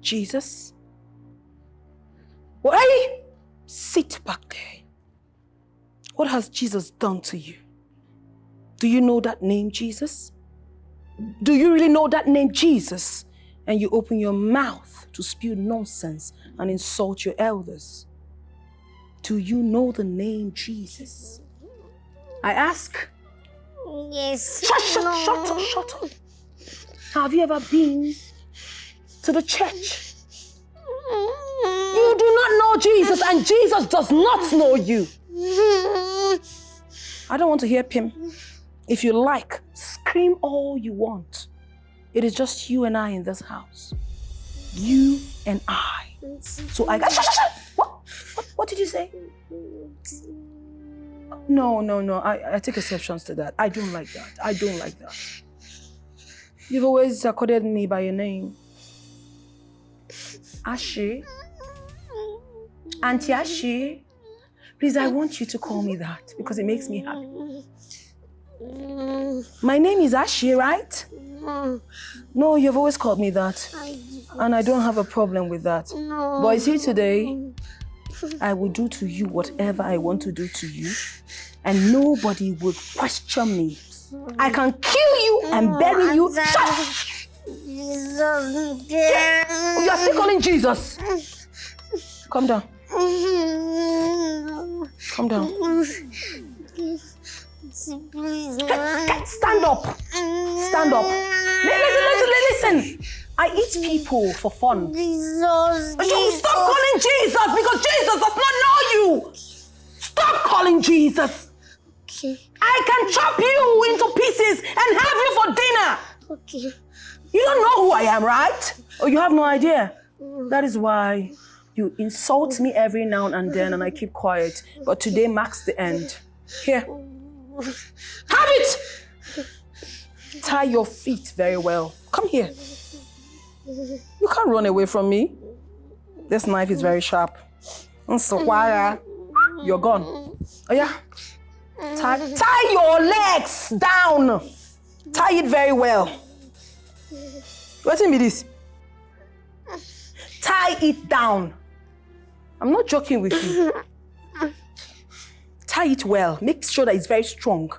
Jesus? Why? Sit back there. What has Jesus done to you? Do you know that name, Jesus? Do you really know that name, Jesus? And you open your mouth to spew nonsense and insult your elders. Do you know the name Jesus? I ask. Yes. Shut, shut, shut up, shut up. Have you ever been to the church? You do not know Jesus, and Jesus does not know you. I don't want to hear pim. If you like, scream all you want. It is just you and I in this house. You and I. So I got. Shut, shut, shut! What? What, what did you say? No, no, no. I, I take exceptions to that. I don't like that. I don't like that. You've always accorded me by your name. Ashi. Auntie Ashi. Please, I want you to call me that because it makes me happy. My name is Ashi, right? No, you've always called me that. And I don't have a problem with that. But you see, today, I will do to you whatever I want to do to you. And nobody will question me. I can kill you and bury you. Shut up! Jesus. You are still calling Jesus. Come down. Come down. Please. Get, get, stand up. Stand up. Li- Listen, listen, li- listen. I eat people for fun. Jesus. You stop calling Jesus because Jesus does not know you. Stop calling Jesus. Okay. I can chop you into pieces and have you for dinner. Okay. You don't know who I am, right? Oh, you have no idea. That is why you insult me every now and then and I keep quiet. But today marks the end. Here. Have it! Tie your feet very well. Come here. You can't run away from me. This knife is very sharp. Nsukwara. You're gone. Oh, yeah. Tie, tie your legs down. Tie it very well. Wetin be this? Tie it down. I'm not joking with you. Tie it well. Make sure that it's very strong.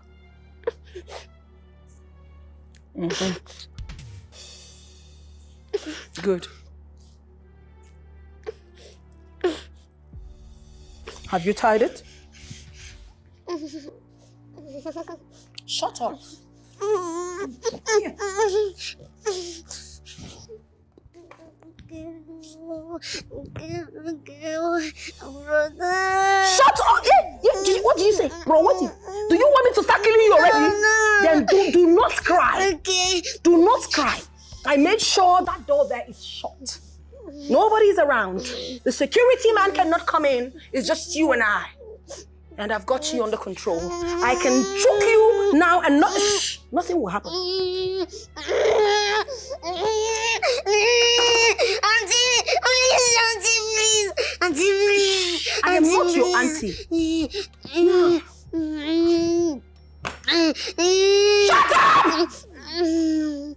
Mhm. Good. Have you tied it? Shut up. Brother. Shut up! Yeah, yeah, do you- what do you say? Bro, what? Do you want me to start killing you already? No. Then do, do not cry. Okay. Do not cry. I made sure that door there is shut. Nobody's around. The security man cannot come in. It's just you and I. And I've got you under control. I can choke you now and not. Shh, nothing will happen. Auntie, please, Auntie, please, Auntie, please. I am not your auntie. Shut up!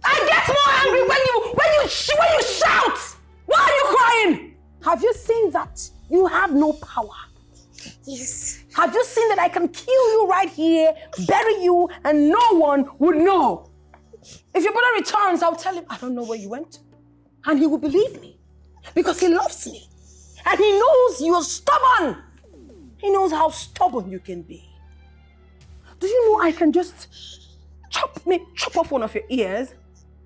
I get more angry when you when you sh- when you shout. Why are you crying? Have you seen that you have no power? Yes. Have you seen that I can kill you right here, bury you, and no one would know? If your brother returns, I'll tell him I don't know where you went, and he will believe me because he loves me, and he knows you're stubborn. He knows how stubborn you can be. Do you know I can just chop me chop off one of your ears,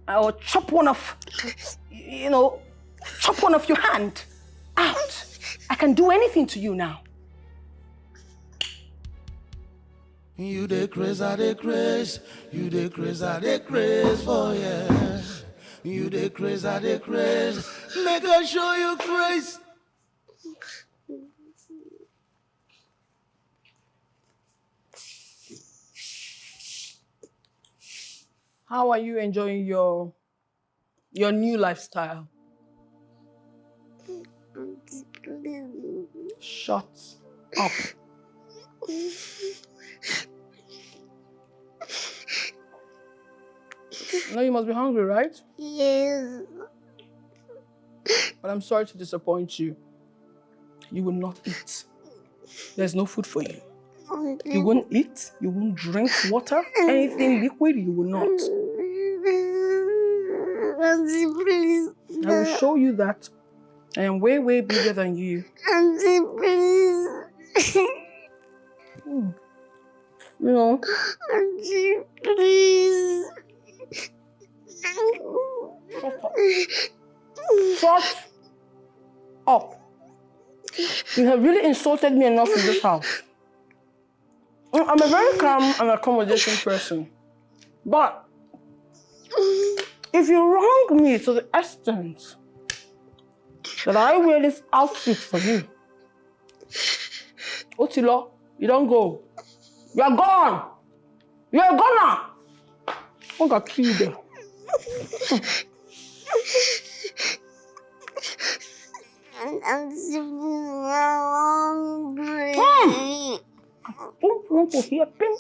or chop one of, you know, chop one of your hand out? I can do anything to you now. You dey craze, I dey craze. You dey craze, I dey craze for yeah. You dey craze, I dey craze. Make I show you craze. How are you enjoying your your new lifestyle? Shut up. Now you must be hungry, right? Yes. But I'm sorry to disappoint you. You will not eat. There's no food for you. You won't eat, you won't drink water, anything liquid, you will not. Auntie, please. I will show you that I am way, way bigger than you. Auntie, please. Hmm. No. Auntie, please. Shut up. Shut up. You have really insulted me enough in this house. Mm, I'm a very calm and accommodating person. But if you wrong me to the extent that I wear this outfit for you, Otilo, you don't go. You are gone. You are gone now. Who got killed there? I'm so hungry. Hmm. I don't want to hear pain.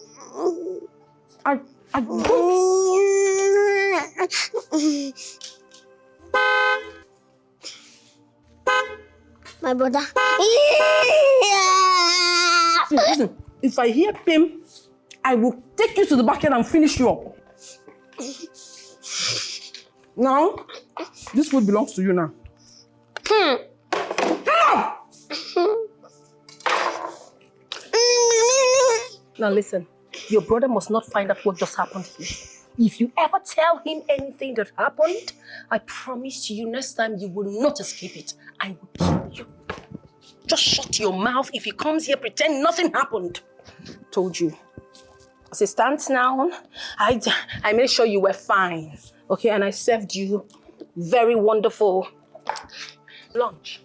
I, I don't. My brother. See, listen, if I hear pain, I will take you to the backyard and finish you up. Now, this food belongs to you now. Hmm. Now listen, your brother must not find out what just happened here. If you ever tell him anything that happened, I promise you next time you will not escape it. I will kill you. Just shut your mouth. If he comes here, pretend nothing happened. Told you. As it stands now, I, I made sure you were fine. Okay, and I served you very wonderful lunch.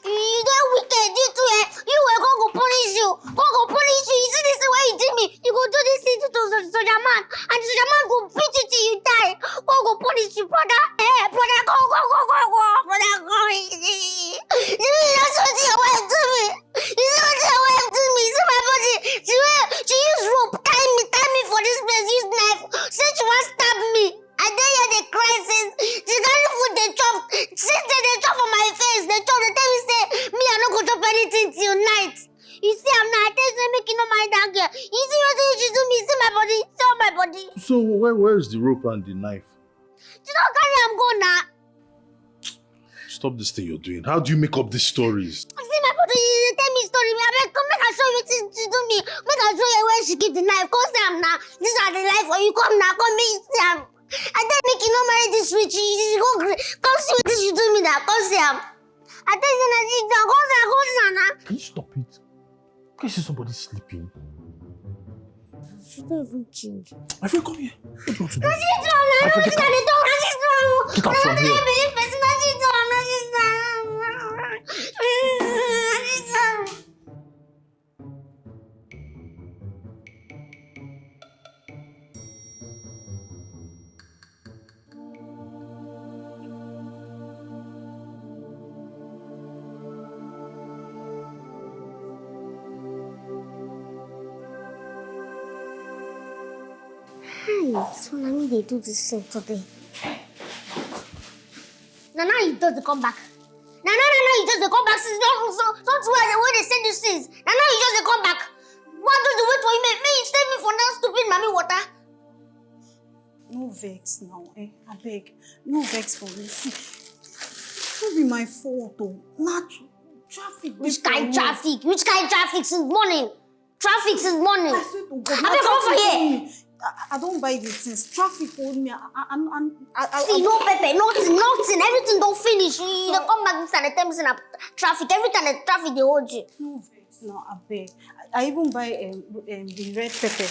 You dey wicked, you too, eh? You wey God go punish you. God go punish you. You see this thing wey you do me? You go do this thing to, to, to soldier man, and the soldier man go beat you till you die. God go punish you, brother. Eh, brother, go, go, go, go, go, brother, go. You know, that's what your wife do me. You see what your wife do me? You see my body? She wear, she use rope, tie me, tie me for this place, use knife. Say she wan stab me. I dey here dey cry since. She carry food dey chop. Since they dey chop for my face, dey chop, dey tell me say me I no go chop anything till night. You see am now, I tell you say make you no mind that girl. You see wetin she do me? See my body, see all my body. So where, where is the rope and the knife? She don carry am go now. Stop this thing you're doing. How do you make up these stories? See my body, you dey tell me story. Me abeg, come make I show you wetin she do me. Make I show you where she keep the knife. Come see am now. This are the life for you. Come now, come make you see am. I tell make you no marry this witch. You, you go gree. Come see wetin she do me now. Come see am. I tell you na she do am. Come see am, come see am now. Can you stop it? Can you see somebody sleeping? She don't even change. My friend, come here. What do you want to do? Na she do am. Na she do am. Get out from here. Hey, so na me dey do this thing today. Na now you just dey come back. Na now, na now you just dey come back since don so, something wey I dey, wey dey send you since. Na now you just dey come back. Why don't you wait for you? Make, make you save me for that stupid mommy water. No vex now, eh? Abeg, no vex for me. See, no be my fault o. Na tr-, traffic dey for road. Which kind traffic? Which kind traffic since morning? Traffic since morning. I swear to God, abeg, comot for here. I, I don buy the things. Traffic hold me. I, I, I, I, I, see, no pepper, nothing, nothing. Everything don finish. You, you dey come back this and dey tell me say na traffic. Every time na traffic dey hold you. No vex. No, abeg. I, I even buy um, um, the red pepper.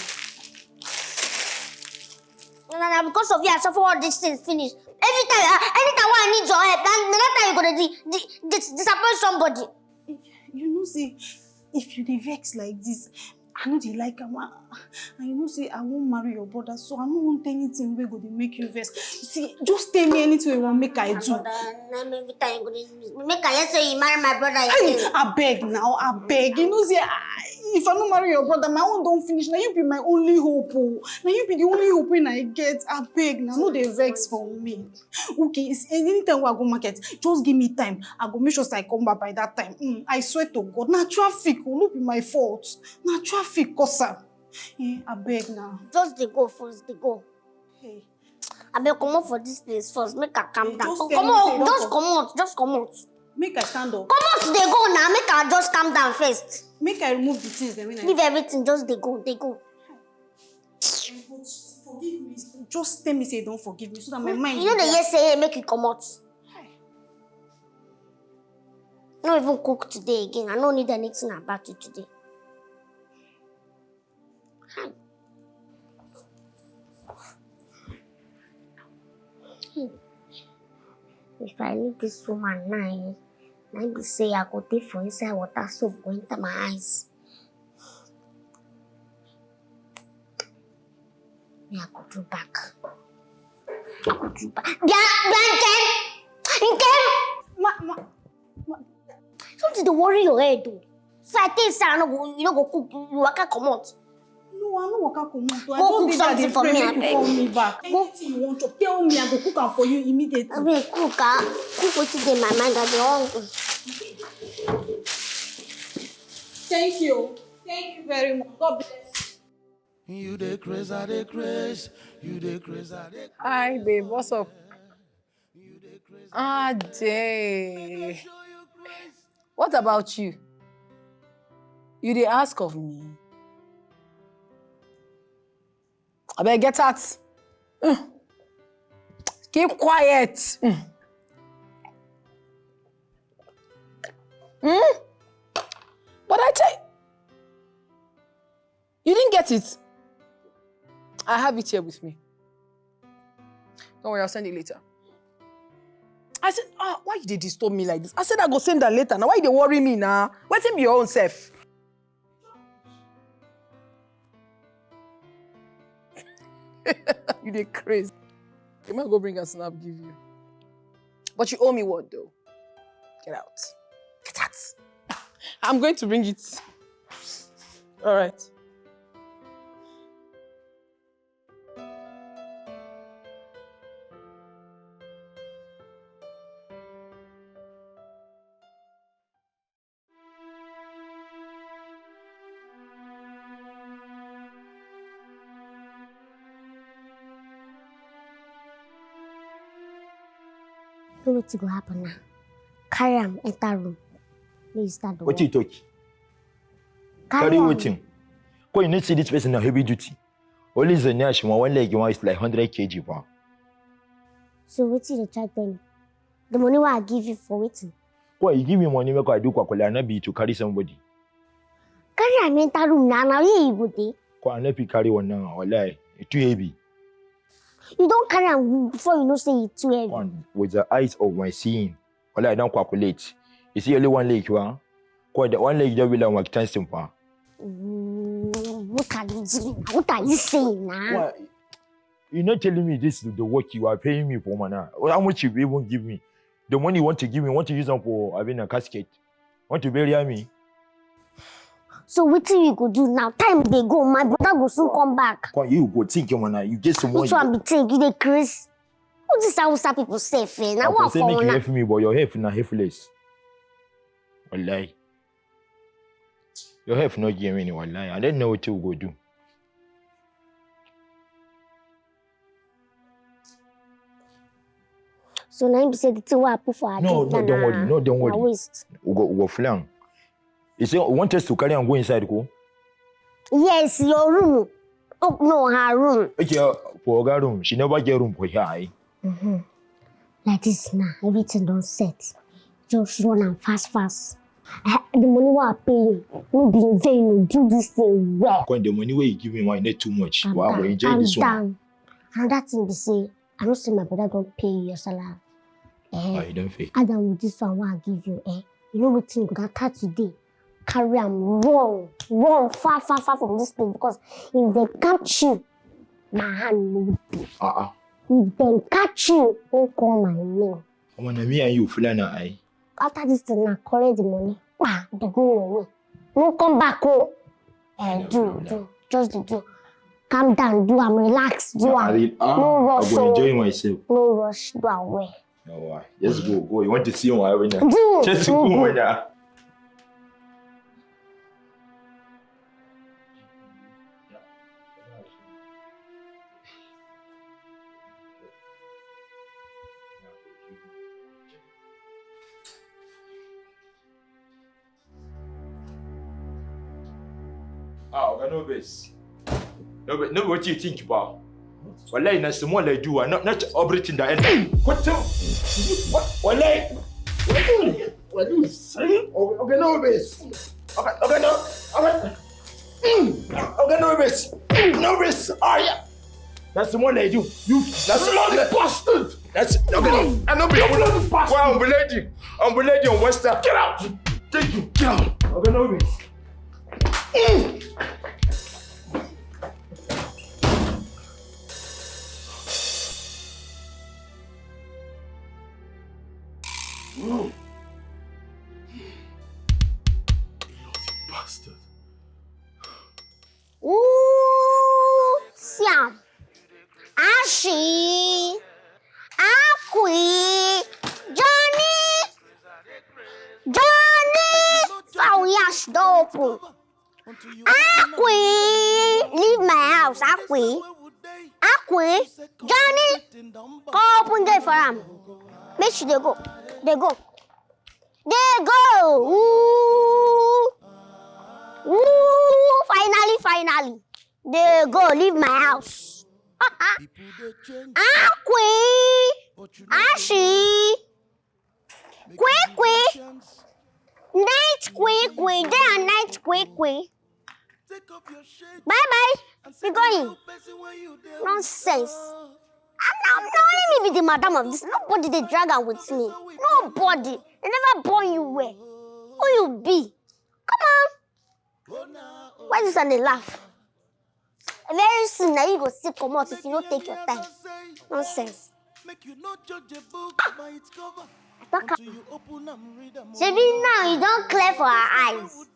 Na na because of you I suffer all these things finish. Every time, uh, anytime wey I need your help, na na that time you go dey di- di- dis- disappoint somebody. You know say if you dey vex like this, I no dey like am. Ah, and you know say I wan marry your brother, so I no want anything wey go dey make you vex. See, just tell me anything you wan make I do. Brother, na every time you go dey make I hear say you marry my brother again. Abeg now, abeg. You know say I, if I no marry your brother, my own don finish. Na you be my only hope o. Na you be the only hope wey I get. Abeg now, no dey vex for me. Okay, it's, anytime wey I go market, just give me time. I go make sure say I come back by that time. Mm, I swear to God, na traffic o, no be my fault. Na traffic cause am. Eh, abeg now. Just dey go first, dey go. Hey, Abeg comot for this place first, make I calm down. Just Oh, tell me say you comot, don just for- comot, just comot. Make I stand up. Comot dey go now, make I just calm down first. Make I remove the things dem wey I Leave everything, just dey go, dey go. Forgive me. Just tell me say you don forgive me so that my mind. You no dey hear say hey, make you comot. No even cook today again. I no need anything about you today. If I leave this woman now, eh, na im be say I go dey for inside water, soap go enter my eyes. Me, I go do back. I go do back. Bia, Bia, Nkem! Nkem! Ma, ma, ma, Something dey worry your head o. So I think say I no go, you no go cook, you waka comot. No, I no waka comot o. I Go just cook dey there dey something for pray me, make you abeg. Call me back. Anything you wan chop, tell me. I go cook am for you immediately. Abeg cook ah, cook wetin dey my mind, I dey hungry. Thank you. Thank you very much. God bless you. You dey craze, I dey craze. You dey craze, I dey Hi, babe. What's up? Ah, Jay. What about you? You dey ask of me? Abeg get out. Mm. Keep quiet. Mm. Mm? But I tell you didn't get it. I have it here with me. Don't worry, I'll send it later. I said, ah, why you dey disturb me like this? I said I go send that later. Now why you dey worry me now? Wetin be your own self? You dey craze. You might go bring a snap give you. But you owe me what though? Get out. Get out. I'm going to bring it. All right. Know wetin go happen now. Carry am enter room. Make you start the What you work. talk? Carry am. Wetin? Come you no see this person na heavy duty. Only Zanya Shima one leg one is like hundred K G pa. So wetin you dey try tell me? The money wey I give you for wetin? Come you give me money make I do kwakwale, I no be to carry somebody. Carry am enter room na, na where you go dey? Come I no fit carry one now, wallahi. E too heavy. You don carry am before you know say e too heavy. Come with the eyes of my seeing, wallahi I don calculate. You see only one leg wa? Come the one leg just be like one time simple. Mm, what are you doing? What are you saying now? Come, you not telling me this is the work you are paying me for, man. How much you even give me? The money you want to give me, want to use them for having a casket? Want to bury me? So wetin you go do now? Time dey go, my brother go soon come back. Come you go think, man. You get some money. Which one be take? You dey craze? Who this Hausa people sef eh? Na I one for say for make you una. Help me, but your help na helpless. Wallahi. Your help no give me, wallahi. I don't know what you go do. So na him be say the thing wey I put for agenda No, no, don't na, worry. No, don't na worry. Waste. We go, we go fly am. You say you want us to carry and go inside, go? Yes, your room. Oh no, her room. Okay, uh, for Oga room, she never get room for here. Eh? Mm-hmm. Like this now, everything don set. Just run am fast fast. Eh, the money wey I pay you, no be in vain, you do this thing well. When the money wey you give me, why not too much? Calm Wow, down, we enjoy calm this one. Down. Another thing be say, I know say my brother don pay you your salary. Eh, Ah, you don't fake. Add am with this one wey I give you. Eh, you know wetin you go don catch today. Carry am run, run far, far, far from this place because if dem catch you, my hand no dey. Uh-uh. If dem catch you, no call my name. Omo, na me and you, Fulana, I. After this thing now, collect the money. Wah, they go your way. No come back, oh. Eh, do, do, just dey do. Calm down, do am, relax, do am. No rush, I go enjoy myself. No rush, do am well. No, why? Just go, go. You want to see my winner? Do, just go, winner. Ah, oga no vex. No be no be wetin you think ba. Wallahi na small I do, ah, not not everything that enter. What the? What? Wallahi. What do you? What do you say? Oga no vex. Oga oga no. Oga. Mm. Oga no vex. No vex. Ah yeah. Na small I do. You na small bastard. That's okay. I no be a woman. Why I'm lady? I'm lady on Western. Get out. Thank you. Get out. Okay, no me. Bastard. Ooh, Siam. Ashi. Akwi. Johnny. Johnny. Fowl yash don open. Akwi. Leave my house, Akwi. Akwi. Johnny. Come open gate for am. Make she dey go. Dey go. Dey go. Ooh. Ooh. Finally, finally. Dey go. Leave my house. Akwi. Ashi. Kwi kwi. Night kwi kwi. Day and night kwi kwi. Bye bye. Be going. Nonsense. And now, now only me be the madam of this. Nobody dey drag am with me. Nobody. They never born you well. Who you be? Come on. Why this one dey laugh? Very soon, now you go see comot if you no take your time. Nonsense. I talk am. Shebi now e don clear for her eyes.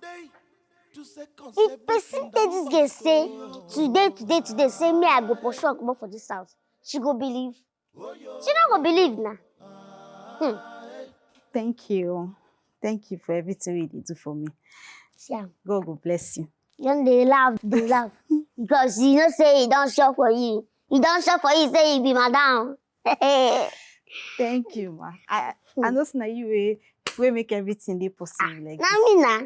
If person take this girl say today, today, today, say me I go pursue her comot for this house, she go believe? She no go believe na. Hmm. Thank you. Thank you for everything you dey do for me. See am. God go bless you. You don dey laugh, dey laugh. Because you know say e don sure for you. E don sure for you say you be madam. Thank you, ma. I I know say na you wey wey make everything dey possible like Na this. me na.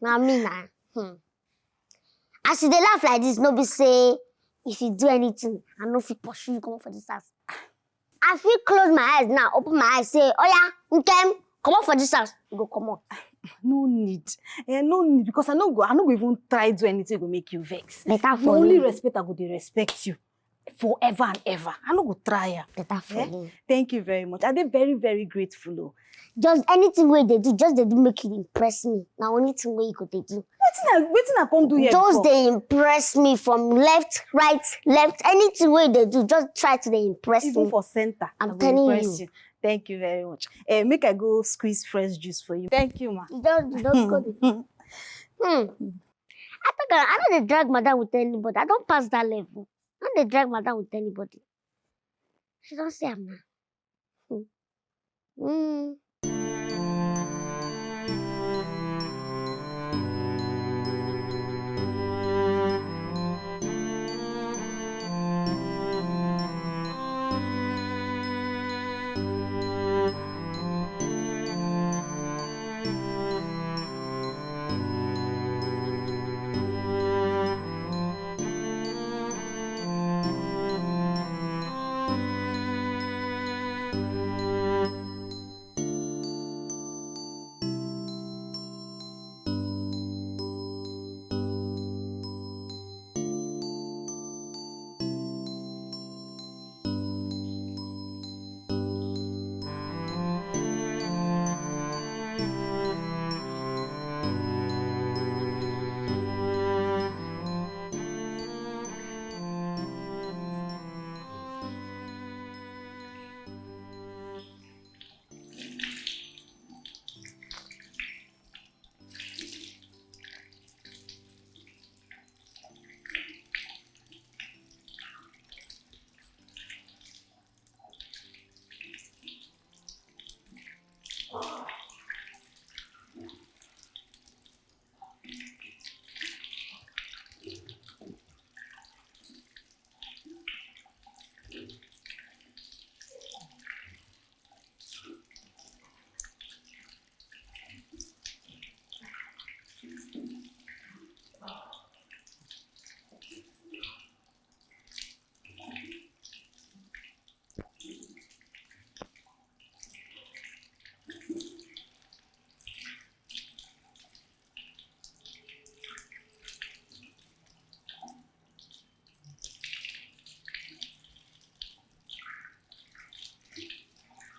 Na me na. Hmm. As you dey laugh like this, no be say if you do anything, I no fit pursue you comot for this house. I fit close my eyes now, open my eyes, say, "Oya, Nkem, comot for this house." You go comot. No need. Eh, no need because I no go I no go even try do anything go make you vex. Better for Na only you. Respect I go dey respect you forever and ever. I no go try am. Better for Eh? you. Thank you very much. I dey very very grateful o. Just anything wey you dey do, just dey do make you impress me. Na only thing wey you go dey do. Wetin I wetin I come do here Just before? dey impress me from left, right, left. Anything wey you dey do, just try to dey impress Even me. for center, I'm I go telling impress you. you. Thank you very much. Eh, make I go squeeze fresh juice for you. Thank you, ma. You don you don go dey. Hmm. I talk am, I no dey drag madam with anybody. I don pass that level. I no dey drag madam with anybody. She don see am now. Hmm. Hmm.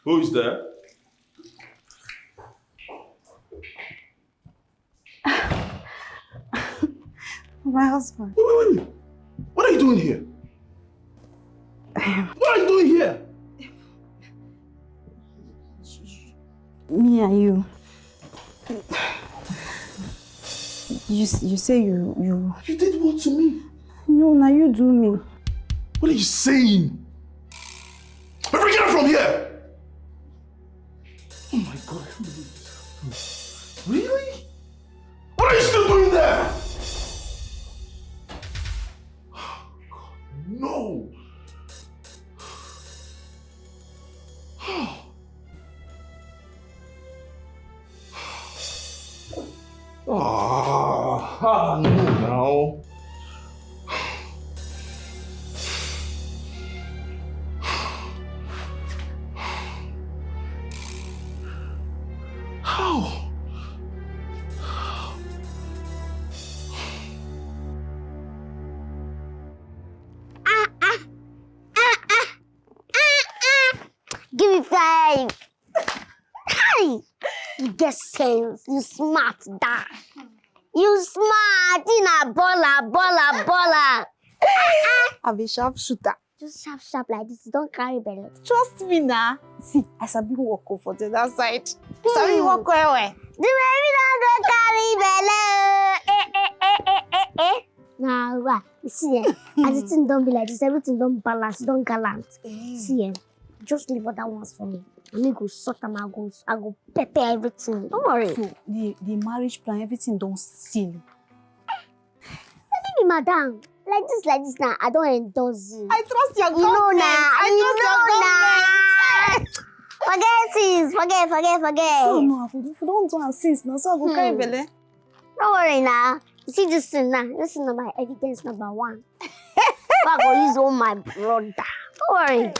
Who is there? My husband. Wait, wait, wait, wait. What are you doing here? What are you doing here? Me and you. You s- you say you you. You did what to me? No, now you do me. What are you saying? Every, get out from here! Oh my God, I can't believe this. Really? What are you still doing there? No! Ah, ah, no now. How? Give me five. Hi! You get sense. You smart, da. You smart. You na baller, baller, baller. I be sharp shooter. Just sharp, sharp like this. You don't carry belly. Trust me now. See, I sabi work o for the other side. Sabi work well well. The baby don't go carry belly. Eh, eh, eh, eh, eh, eh. Nah, wa. You see, eh? As the thing don't be like this, everything don't balance, don't gallant. See, eh? Just leave other ones for me. I need go sort them. I go, I go pepper everything. Don't worry. So the the marriage plan, everything don't seal. Baby, madam, like this, like this now, I don't endorse you. I trust your You know now. You know now. Forget things. Forget, forget, forget. So no, if we don't do am since now, so I go carry Hmm. belly. Don't worry now. You see this thing now. This is my evidence number one. I go use all my brother. Don't worry.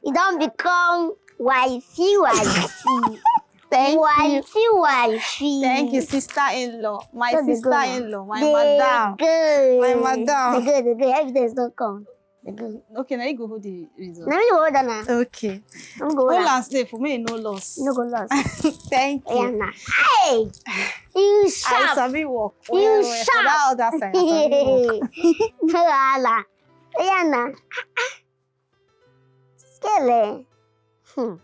You don't become wifey, wifey. Thank you. Wifey, wifey. Thank you, sister-in-law. My So they go now. Sister-in-law, my They madam. Good. My madam. They good, they good. Evidence don't come. They good. Okay, now you go hold the result. Now you hold on now. Okay. I'm go Hold on. And stay for me, no loss. No go loss. Thank you. Yeah, nah. Hey! You I sharp. Sabi work. You Well, well, for sharp. that other side, I sabi work. No wahala. Yeah, nah. Skele. Hmm.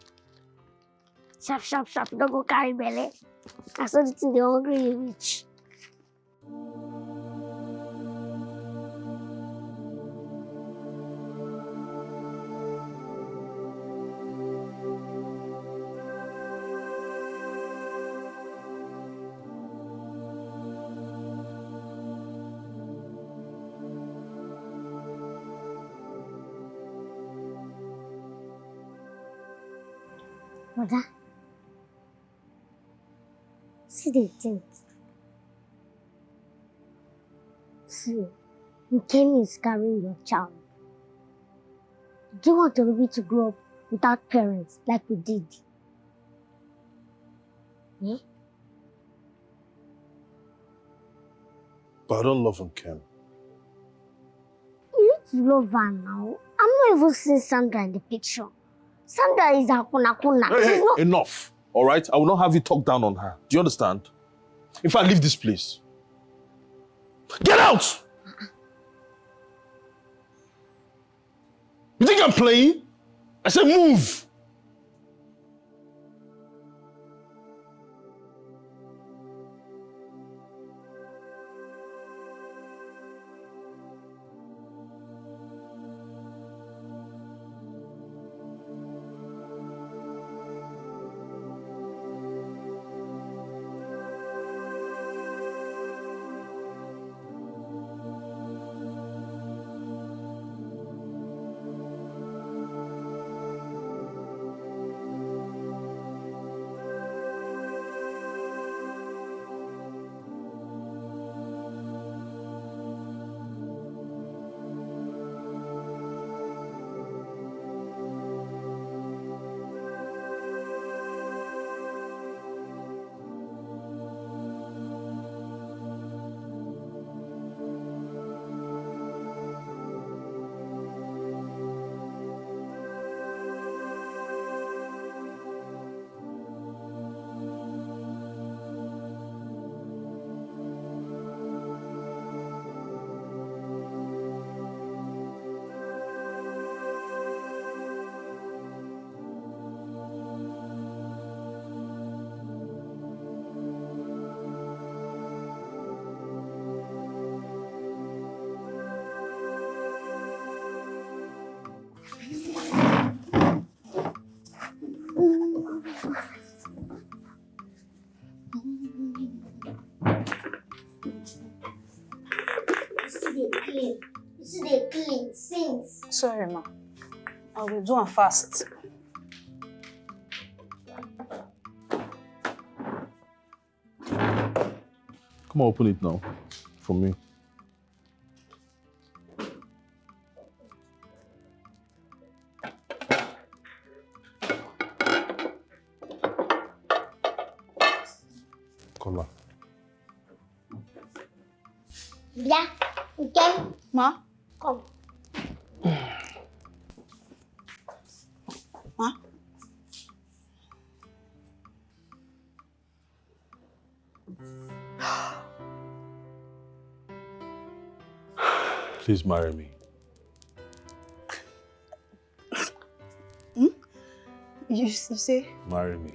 Sharp, sharp, sharp. Don't go carry belly. I saw the thing they hungry you reach. Mother, see the thing. See, Nkemi is carrying your child. Do you want your baby to grow up without parents like we did? Eh? But I don't love him, Ken. You need to love her now. I'm not even seeing Sandra in the picture. Sandra is a kuna kuna. Hey, She's hey, not enough. All right? I will not have you talk down on her. Do you understand? In fact, leave this place. Get out! You think I'm playing? I said move. You see, they clean since. Sorry, ma. I will do am fast. Come on, open it now for me. Kola. Yeah, okay. Ma? Come. Ma? Please marry me. You, you say? Marry me.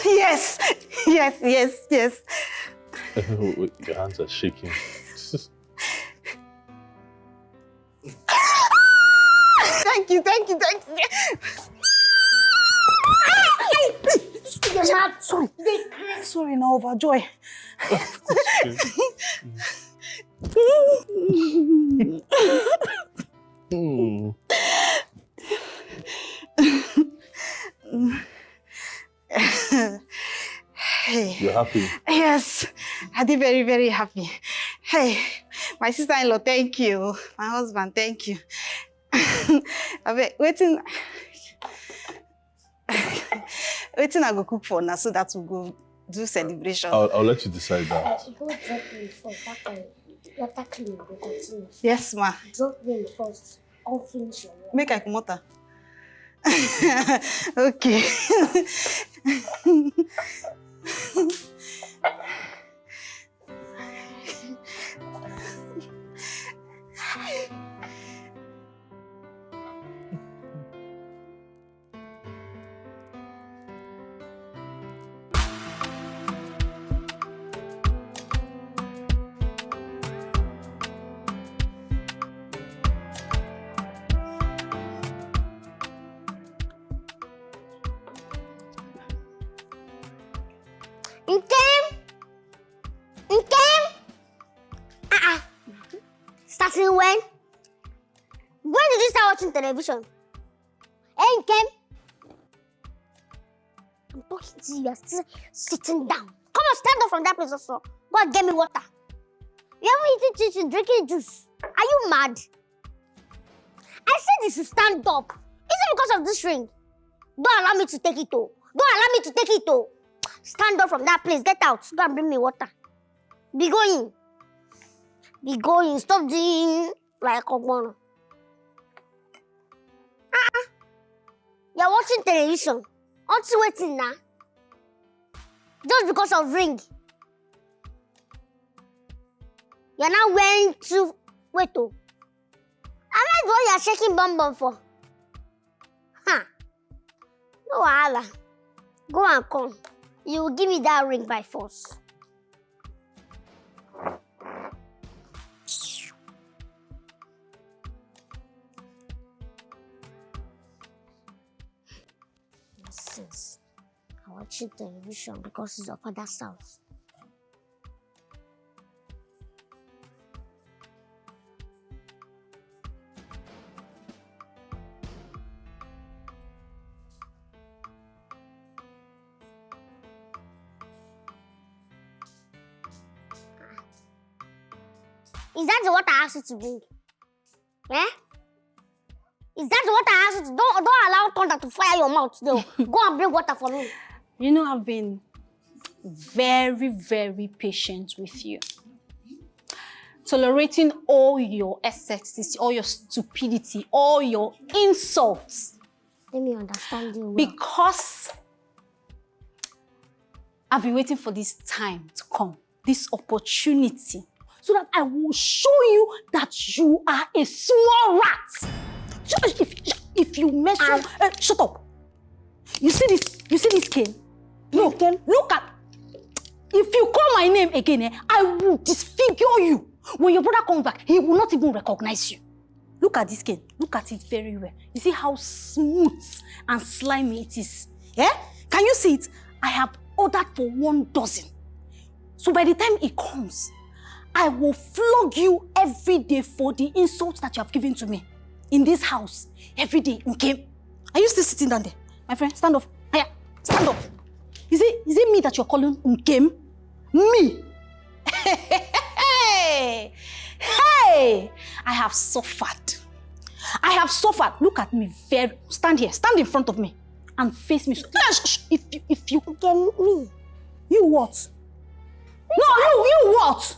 Yes, yes, yes, yes. Wait, your hands are shaking. Thank you, thank you, thank you. Sorry, sorry, now overjoy. Hmm. Hey. You're happy. Yes, I did very, very happy. Hey, my sister-in-law, thank you. My husband, thank you. Abeg, wetin wetin I go cook for now so that we go do celebration. I'll, I'll let you decide that. Go drop me for that time. After cleaning, we continue. Yes, ma. Drop me first. Come finish your work. Make I comot am. Okay. Nkem! Nkem! Ah ah. Starting when? When did you start watching television? Hey, Nkem! I'm talking to you, you're still sitting down. Come on, stand up from that place also. Go and get me water. You haven't eaten chinchin, drinking juice. Are you mad? I said you should stand up. Is it because of this ring? Don't allow me to take it, oh. Don't allow me to take it, oh. Stand up from that place. Get out. Go and bring me water. Be going. Be going. Stop doing like Ogbon. Ah, ah. You're watching television. Until waiting now. Just because of ring. You're not wearing two. Wait, oh. Am I the one you're shaking bum bum for? Huh. No wahala. Go and come. You will give me that ring by force. Nonsense. I watching television because it's your father's house. Is that the water I asked you to bring? Eh? Is that the water I asked you to? Don't, don't allow thunder to fire your mouth today. Go and bring water for me. You know, I've been very, very patient with you. Tolerating all your excesses, all your stupidity, all your insults. Let me understand you well. Because I've been waiting for this time to come, this opportunity, so that I will show you that you are a small rat. Sh- If, if you mention, uh, shut up. You see this? You see this cane? No, look at. If you call my name again, eh, I will disfigure you. When your brother comes back, he will not even recognize you. Look at this cane. Look at it very well. You see how smooth and slimy it is? Eh? Can you see it? I have ordered for one dozen. So by the time he comes, I will flog you every day for the insults that you have given to me in this house every day, Nkem. Are you still sitting down there? My friend, stand up. Aya, stand up. Is it, is it me that you're calling Nkem? Me? Hey! Hey! I have suffered. I have suffered. Look at me very. Stand here. Stand in front of me and face me. So, if you, if you, Nkem, me. You what? No, you, you what?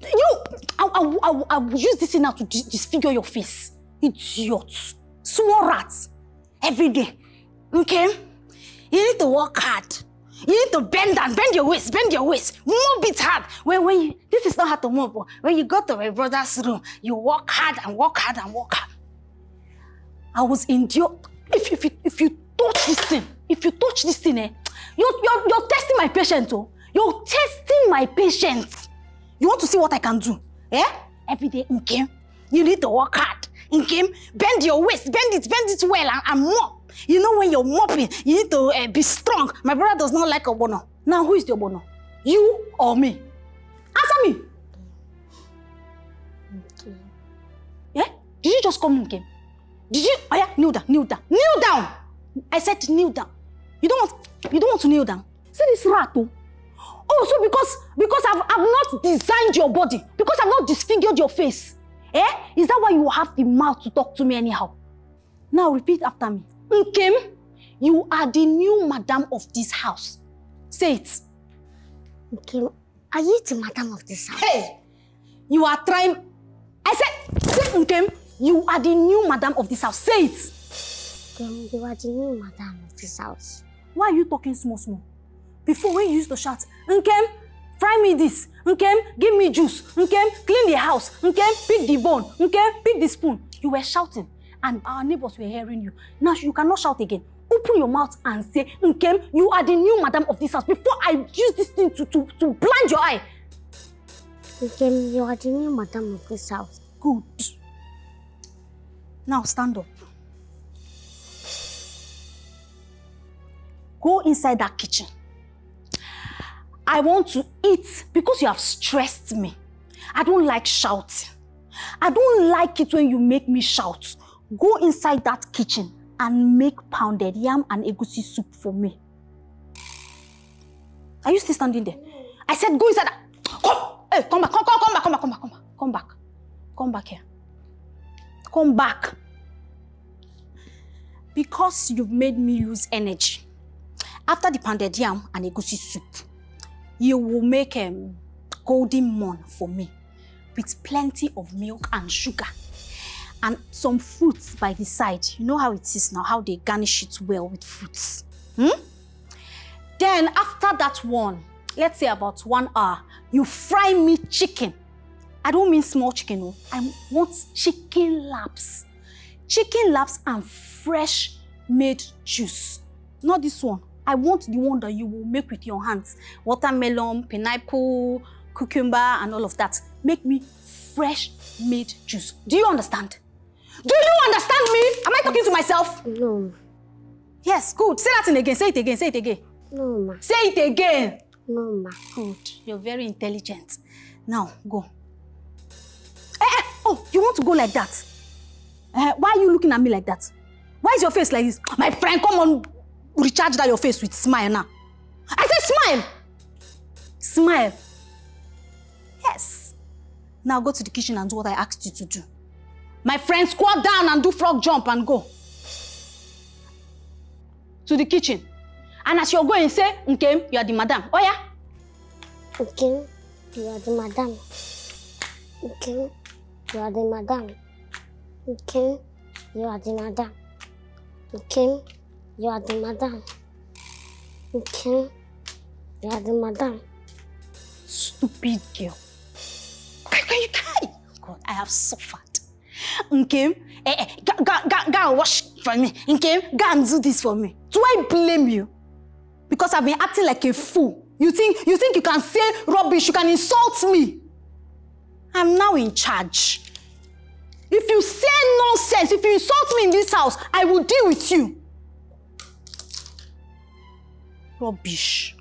You, I, I, I, I will use this thing now to dis- disfigure your face. Idiot. Small rat. Every day. Okay? You need to work hard. You need to bend down, bend your waist, bend your waist. Move it hard. When, when you, this is not how to move. But when you go to my brother's room, you work hard and work hard and work hard. I was in the. If, if, you, if you touch this thing, if you touch this thing, eh, you're, you're, you're testing my patience, oh. You're testing my patience. You want to see what I can do? Eh? Every day, Nkem, you need to work hard. Nkem, bend your waist, bend it, bend it well and, and more. You know when you're mopping, you need to uh, be strong. My brother does not like ogbono. Now, who is the ogbono? You or me? Answer me. Yeah? Did you just come, Nkem? Did you? Oh yeah, kneel down, kneel down, kneel down. I said kneel down. You don't want, you don't want to kneel down. See this rat, oh. Oh, so because because I've I've not designed your body, because I've not disfigured your face, eh? Is that why you have the mouth to talk to me anyhow? Now repeat after me. Nkem, you are the new madam of this house. Say it. Nkem, are you the madam of this house? Hey, you are trying. I said, say, Nkem, you are the new madam of this house. Say it. Nkem, you are the new madam of this house. Why are you talking small small? Before, when you used to shout, Nkem, fry me this, Nkem, give me juice, Nkem, clean the house, Nkem, pick the bone, Nkem, pick the spoon, you were shouting and our neighbors were hearing you. Now you cannot shout again. Open your mouth and say, Nkem, you are the new madam of this house. Before I use this thing to, to, to blind your eye. Nkem, you are the new madam of this house. Good. Now stand up. Go inside that kitchen. I want to eat because you have stressed me. I don't like shouting. I don't like it when you make me shout. Go inside that kitchen and make pounded yam and egusi soup for me. Are you still standing there? I said go inside. That. Come, hey, come back, come, come, come back, come back, come back, come back, come back, come back here, come back. Because you've made me use energy. After the pounded yam and egusi soup, you will make um, golden morn for me with plenty of milk and sugar and some fruits by the side. You know how it is now, how they garnish it well with fruits. Hmm? Then after that one, let's say about one hour, you fry me chicken. I don't mean small chicken, oh. I want chicken laps. Chicken laps and fresh made juice. Not this one. I want the one that you will make with your hands. Watermelon, pineapple, cucumber, and all of that. Make me fresh made juice. Do you understand? Do you understand me? Am I talking to myself? No. Yes, good. Say that thing again. Say it again. Say it again. No, ma. Say it again. No, ma. Good. You're very intelligent. Now, go. Eh, eh, oh, you want to go like that? Eh, why are you looking at me like that? Why is your face like this? My friend, come on, recharge that your face with smile now. I said smile. Smile. Yes. Now go to the kitchen and do what I asked you to do. My friend, squat down and do frog jump and go to the kitchen. And as you're going, say, Nkem, you are the madam. Oh yeah? Nkem, you are the madam. Nkem, you are the madam. Nkem, you are the madam. Nkem, you are the madam. Nkem, you are the madam. Stupid girl. Can, can you, can, God, I have suffered. Nkem, eh, eh, go, go, go, go and wash for me. Nkem, go and do this for me. Do I blame you? Because I've been acting like a fool. You think, you think you can say rubbish, you can insult me. I'm now in charge. If you say nonsense, if you insult me in this house, I will deal with you. Rubbish.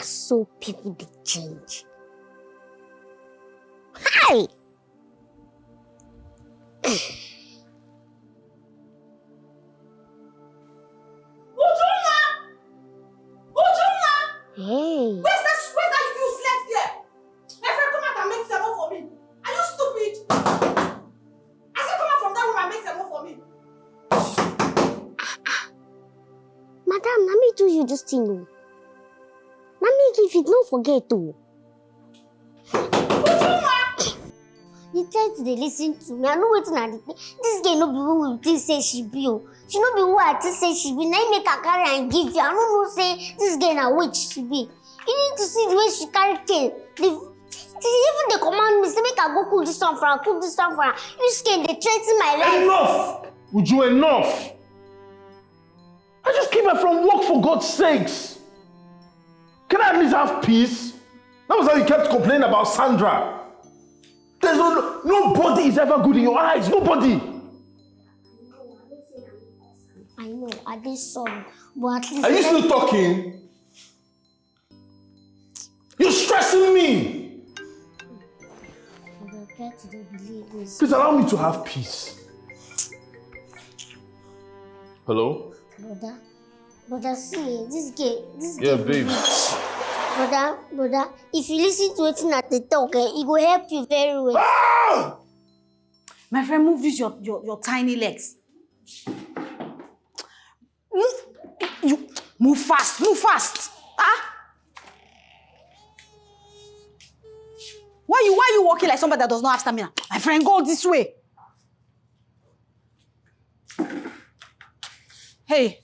So people dey change. Hi! Ujunwa! Ujunwa! Hey! Where's that, where's that useless girl? My friend, come out and make semo for me. Are you stupid? I said come out from that room and make semo for me. Madam, na me do you this thing o. Na me give it, no forget o. Ujunwa! You try to dey listen to me. I know wetin I dey think. This girl no be who we think say she be o. She no be who I think say she be. Na im make I carry am give you. I no know say this girl na witch she be. You need to see the way she carry cane. The, she even dey command me say make I go cook this one for her, cook this one for her. This girl dey threaten my life. Enough! Uju, enough! I just came back from work, for God's sakes! Can I at least have peace? That was how you kept complaining about Sandra. There's no, nobody is ever good in your eyes. Nobody. I know, I dey sorry, but at least Are you still talking? You're stressing me. I go try to dey believe this. Please allow me to have peace. Hello? Brother, brother, see, eh, this girl, this Yeah, girl, babe. Brother, brother, if you listen to wetin I dey talk, eh, e go help you very well. Ah! My friend, move this your, your, your tiny legs. Move, you move fast, move fast. Ah? Why you, why you walking like somebody that does not have stamina? My friend, go this way. Hey,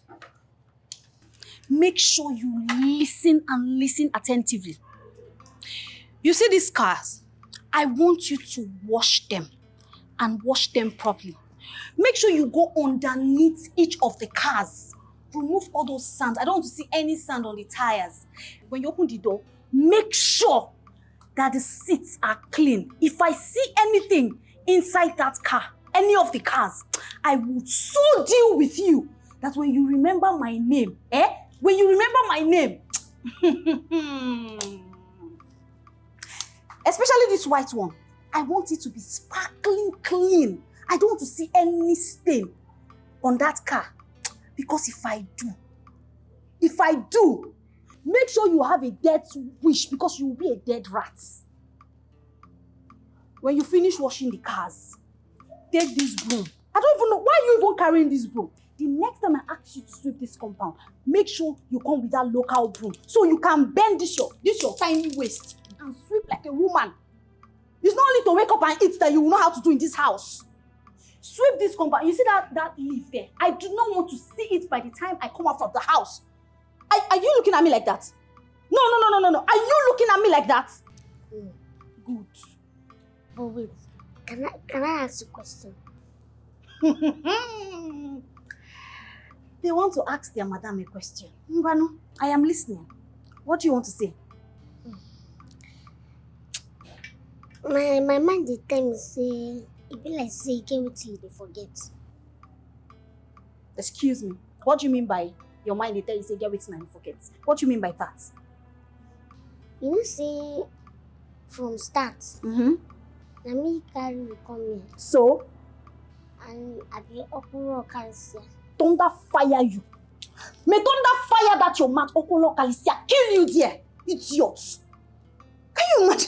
make sure you listen and listen attentively. You see these cars? I want you to wash them and wash them properly. Make sure you go underneath each of the cars. Remove all those sand. I don't want to see any sand on the tires. When you open the door, make sure that the seats are clean. If I see anything inside that car, any of the cars, I will so deal with you that when you remember my name, eh? When you remember my name, especially this white one, I want it to be sparkling clean. I don't want to see any stain on that car. Because if I do, if I do, make sure you have a death wish, because you will be a dead rat. When you finish washing the cars, take this broom. I don't even know why you even carrying this broom. The next time I ask you to sweep this compound, make sure you come with that local broom so you can bend this your, this your tiny waist and sweep like a woman. It's not only to wake up and eat that you will know how to do in this house. Sweep this compound. You see that, that leaf there? I do not want to see it by the time I come out from the house. Are, are you looking at me like that? No, no, no, no, no, no. Are you looking at me like that? Good. But wait, can I, can I ask a question? They want to ask their madam a question. Ngwanu, I am listening. What do you want to say? My, my mind dey tell me say e be like say e get wetin you dey forget. Excuse me. What do you mean by your mind dey tell you say get wetin I forget? What do you mean by that? You know say from start, Mm-hmm. na me carry you come here, So, and I be okporo okarisia. Thunder fire you. May thunder fire that your mouth, Okolo Kalisia, kill you there. Idiot. Can you imagine?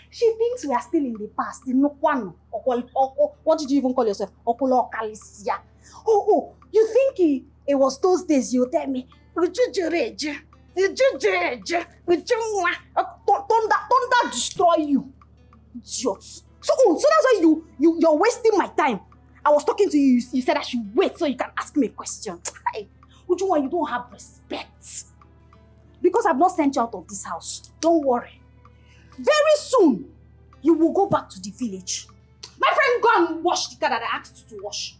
She thinks we are still in the past. The Nukwano. Okol- Oko- What did you even call yourself? Okolo Kalisia. Oh, oh, you think it, it was those days you tell me, "Ujujureju, ujujureju, ujunwa." Uh, thu- thunder, thunder destroy you. Idiot. So, oh, so that's why you, you, you're wasting my time. I was talking to you, you, you said I should wait so you can ask me a question. Hey, Ujunwa, you don't have respect. Because I've not sent you out of this house, don't worry. Very soon, you will go back to the village. My friend, go and wash the car that I asked you to wash.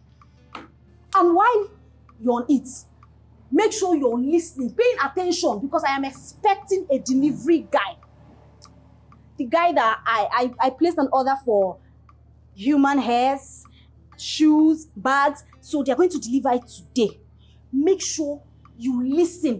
And while you're on it, make sure you're listening, paying attention, because I am expecting a delivery guy. The guy that I, I, I placed an order for human hairs, shoes, bags, so they're going to deliver it today. Make sure you listen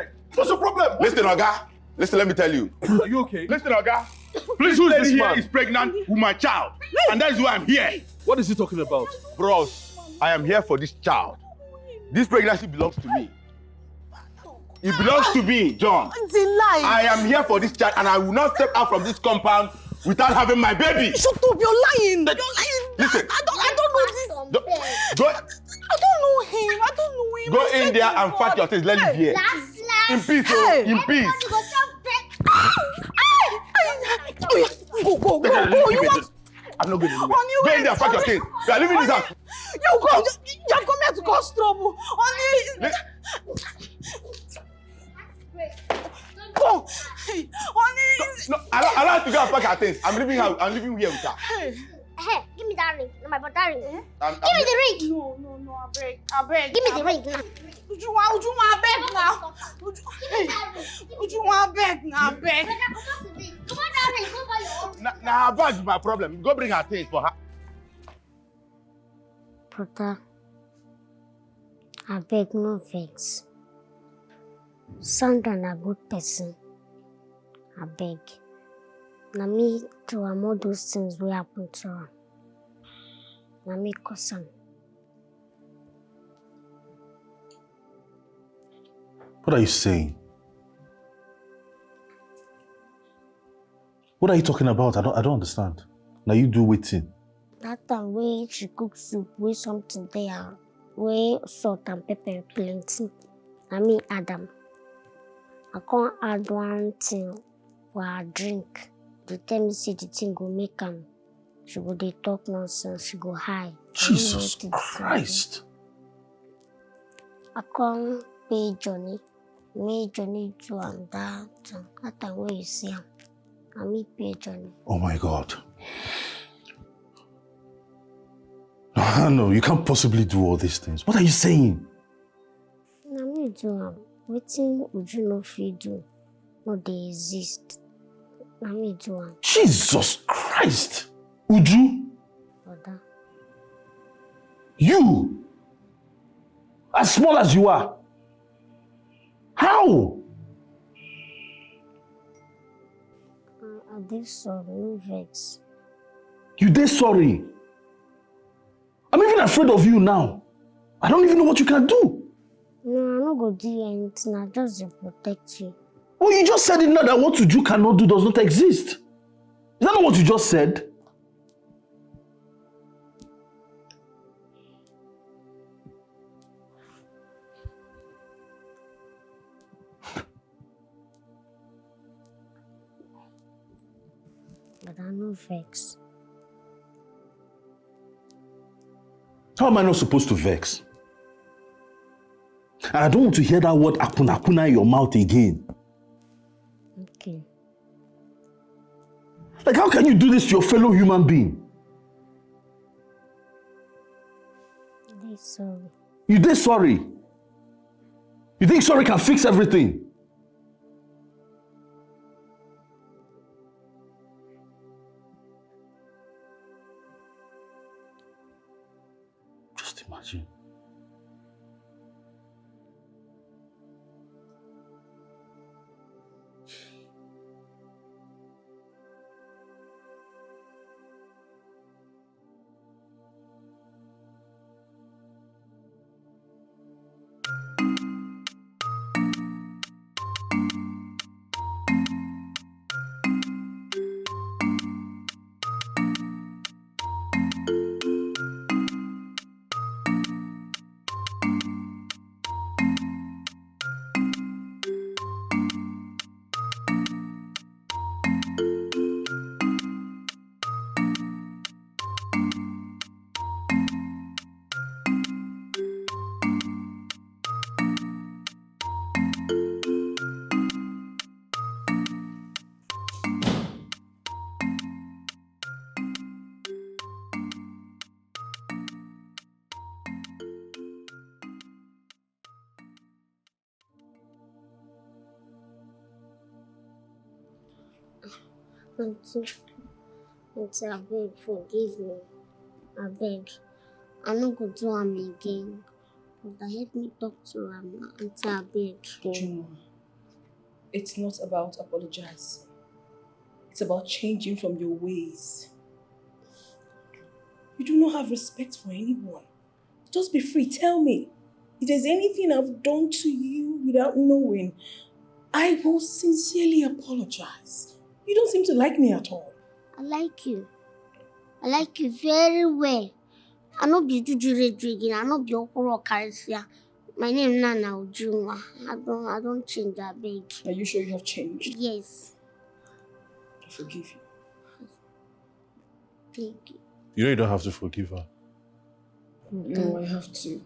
neck. What's your problem? Listen, Oga. Listen, let me tell you. Are you okay? Listen, Oga. Please, who is this man? This lady here is pregnant with my child, and that is why I'm here. What is he talking about? Bros, I am here for this child. This pregnancy belongs to me. It belongs to me, John. It's a lie. I am here for this child, and I will not step out from this compound without having my baby. Shut up! You're lying. You're lying. Listen. I, I don't. I don't know this. Go, go, I don't know him. I don't know him. Go in there and pack your things. Let's leave here. In peace, oh, in peace. Go, go, go, go. You want? I'm not going anywhere. Go in there and pack your things. You are leaving this house. You go. You, you are coming to cause trouble. Honey. Go. Honey. No, allow, allow her to go and pack her things. I'm leaving her. I'm leaving here with her. Hey, give me that ring. No, my brother ring. Eh? Give me the ring. No, no, no, I beg. I beg. Give me the ring now. Ujunwa, Ujunwa, I beg now. Uju-, hey. Ujunwa, I beg now, I beg. Now her bag is my problem. Go bring her things for her. Brother, I beg, no vex. Sandra na good person. I beg. Na me do am all those things wey happen to am. Na me cause am. What are you saying? What are you talking about? I don't, I don't understand. Now you do waiting. That time wey she cook soup, wey something dey am, wey salt and pepper plenty, na me add am. I come add one thing for her drink. They tell me say the thing go make am. She go dey talk nonsense. She go high. Jesus Christ! I come pay Johnny. Me, Johnny too, and that, that time wey you see am, na me pay Johnny. Oh my God. No, you can't possibly do all these things. What are you saying? Na me do am. Wetin Uju no fit do no dey exist. Na me do am. Jesus Christ! Uju! Brother. You! As small as you are. How? Uh, I dey sorry, no vex. You dey sorry? I'm even afraid of you now. I don't even know what you can do. No, I no go do you anything. I just dey protect you. Oh, you just said it now that what Uju cannot do does not exist. Is that not what you just said? But I no vex. How am I not supposed to vex? And I don't want to hear that word akuna akuna in your mouth again. Okay. Like, how can you do this to your fellow human being? They sorry. You dey sorry. You think sorry can fix everything? Just imagine. Auntie, auntie, abeg forgive me. Abeg, I no go do am again. But I help me talk to am, auntie, abeg. Juma, it's not about apologizing. It's about changing from your ways. You do not have respect for anyone. Just be free. Tell me if there's anything I've done to you without knowing. I will sincerely apologize. You don't seem to like me at all. I like you. I like you very well. I no be juju rejuju again. I no be okoro karisia. My name na na Ujunwa. I don't I don't change, abeg. Are you sure you have changed? Yes. I forgive you. Thank you. You know you don't have to forgive her. No, I have to.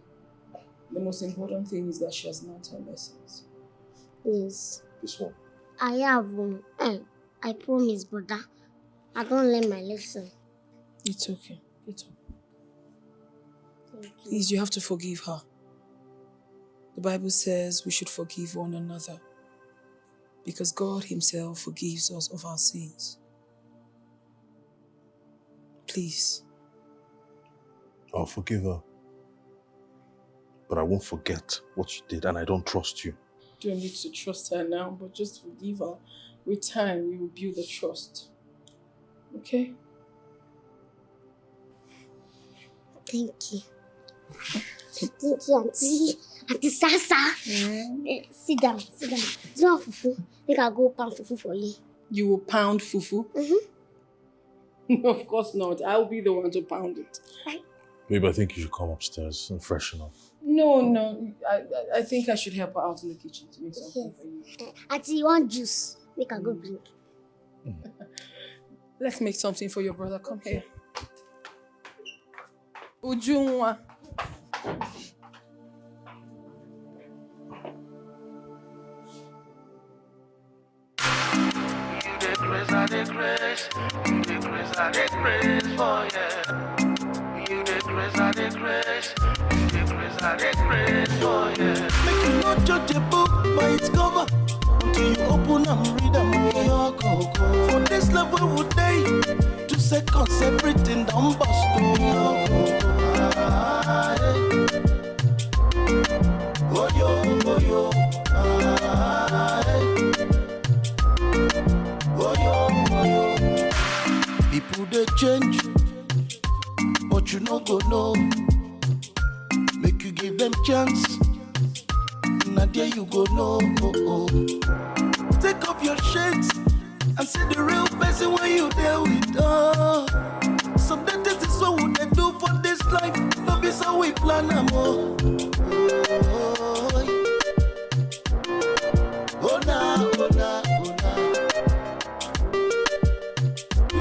The most important thing is that she has learned her lessons. Yes. This one. I have um, eh, I promise, brother. I don't learn my lesson. It's okay. Get up. Thank you. Please, you have to forgive her. The Bible says we should forgive one another because God Himself forgives us of our sins. Please. I'll forgive her. But I won't forget what you did, and I don't trust you. Don't need to trust her now, but just forgive her. With time, we will build the trust. Okay? Thank you. Thank you, Auntie. Auntie Sasa. Eh, sit down, sit down. Do you want fufu? Make I go pound fufu for you. You will pound fufu? Mm-hmm. Of course not. I'll be the one to pound it. Babe, I think you should come upstairs and freshen up. No, no. I, I, I think I should help her out in the kitchen to make something for you. Eh, Auntie, you want juice? Make I go bring. Let's make something for your brother. Come here. Ujunwa. You dey craze, I dey craze. You dey craze, I dey craze for you. You dey craze, I dey craze. You dey craze, I dey craze for you. Make you no judge a book by its cover. Until you open and read am, your coco. For this love we would day. Two seconds, everything done bust. Oh, your coco. Ah, eh. Oh, yo, oh, yo. Ah, eh. Oh, yo, oh, yo. People they change, but you no go know. Make you give them chance. Now there you go, no. Oh, oh. Take off your shades. I see the real person when you there with us. Some dirty things what we dey do for this life, no be so we plan am o. Oh, oh na, oh na, oh na.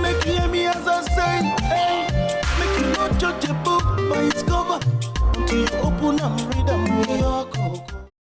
Make you hear me as I say, hey, make you not judge a book by its cover until you open and read.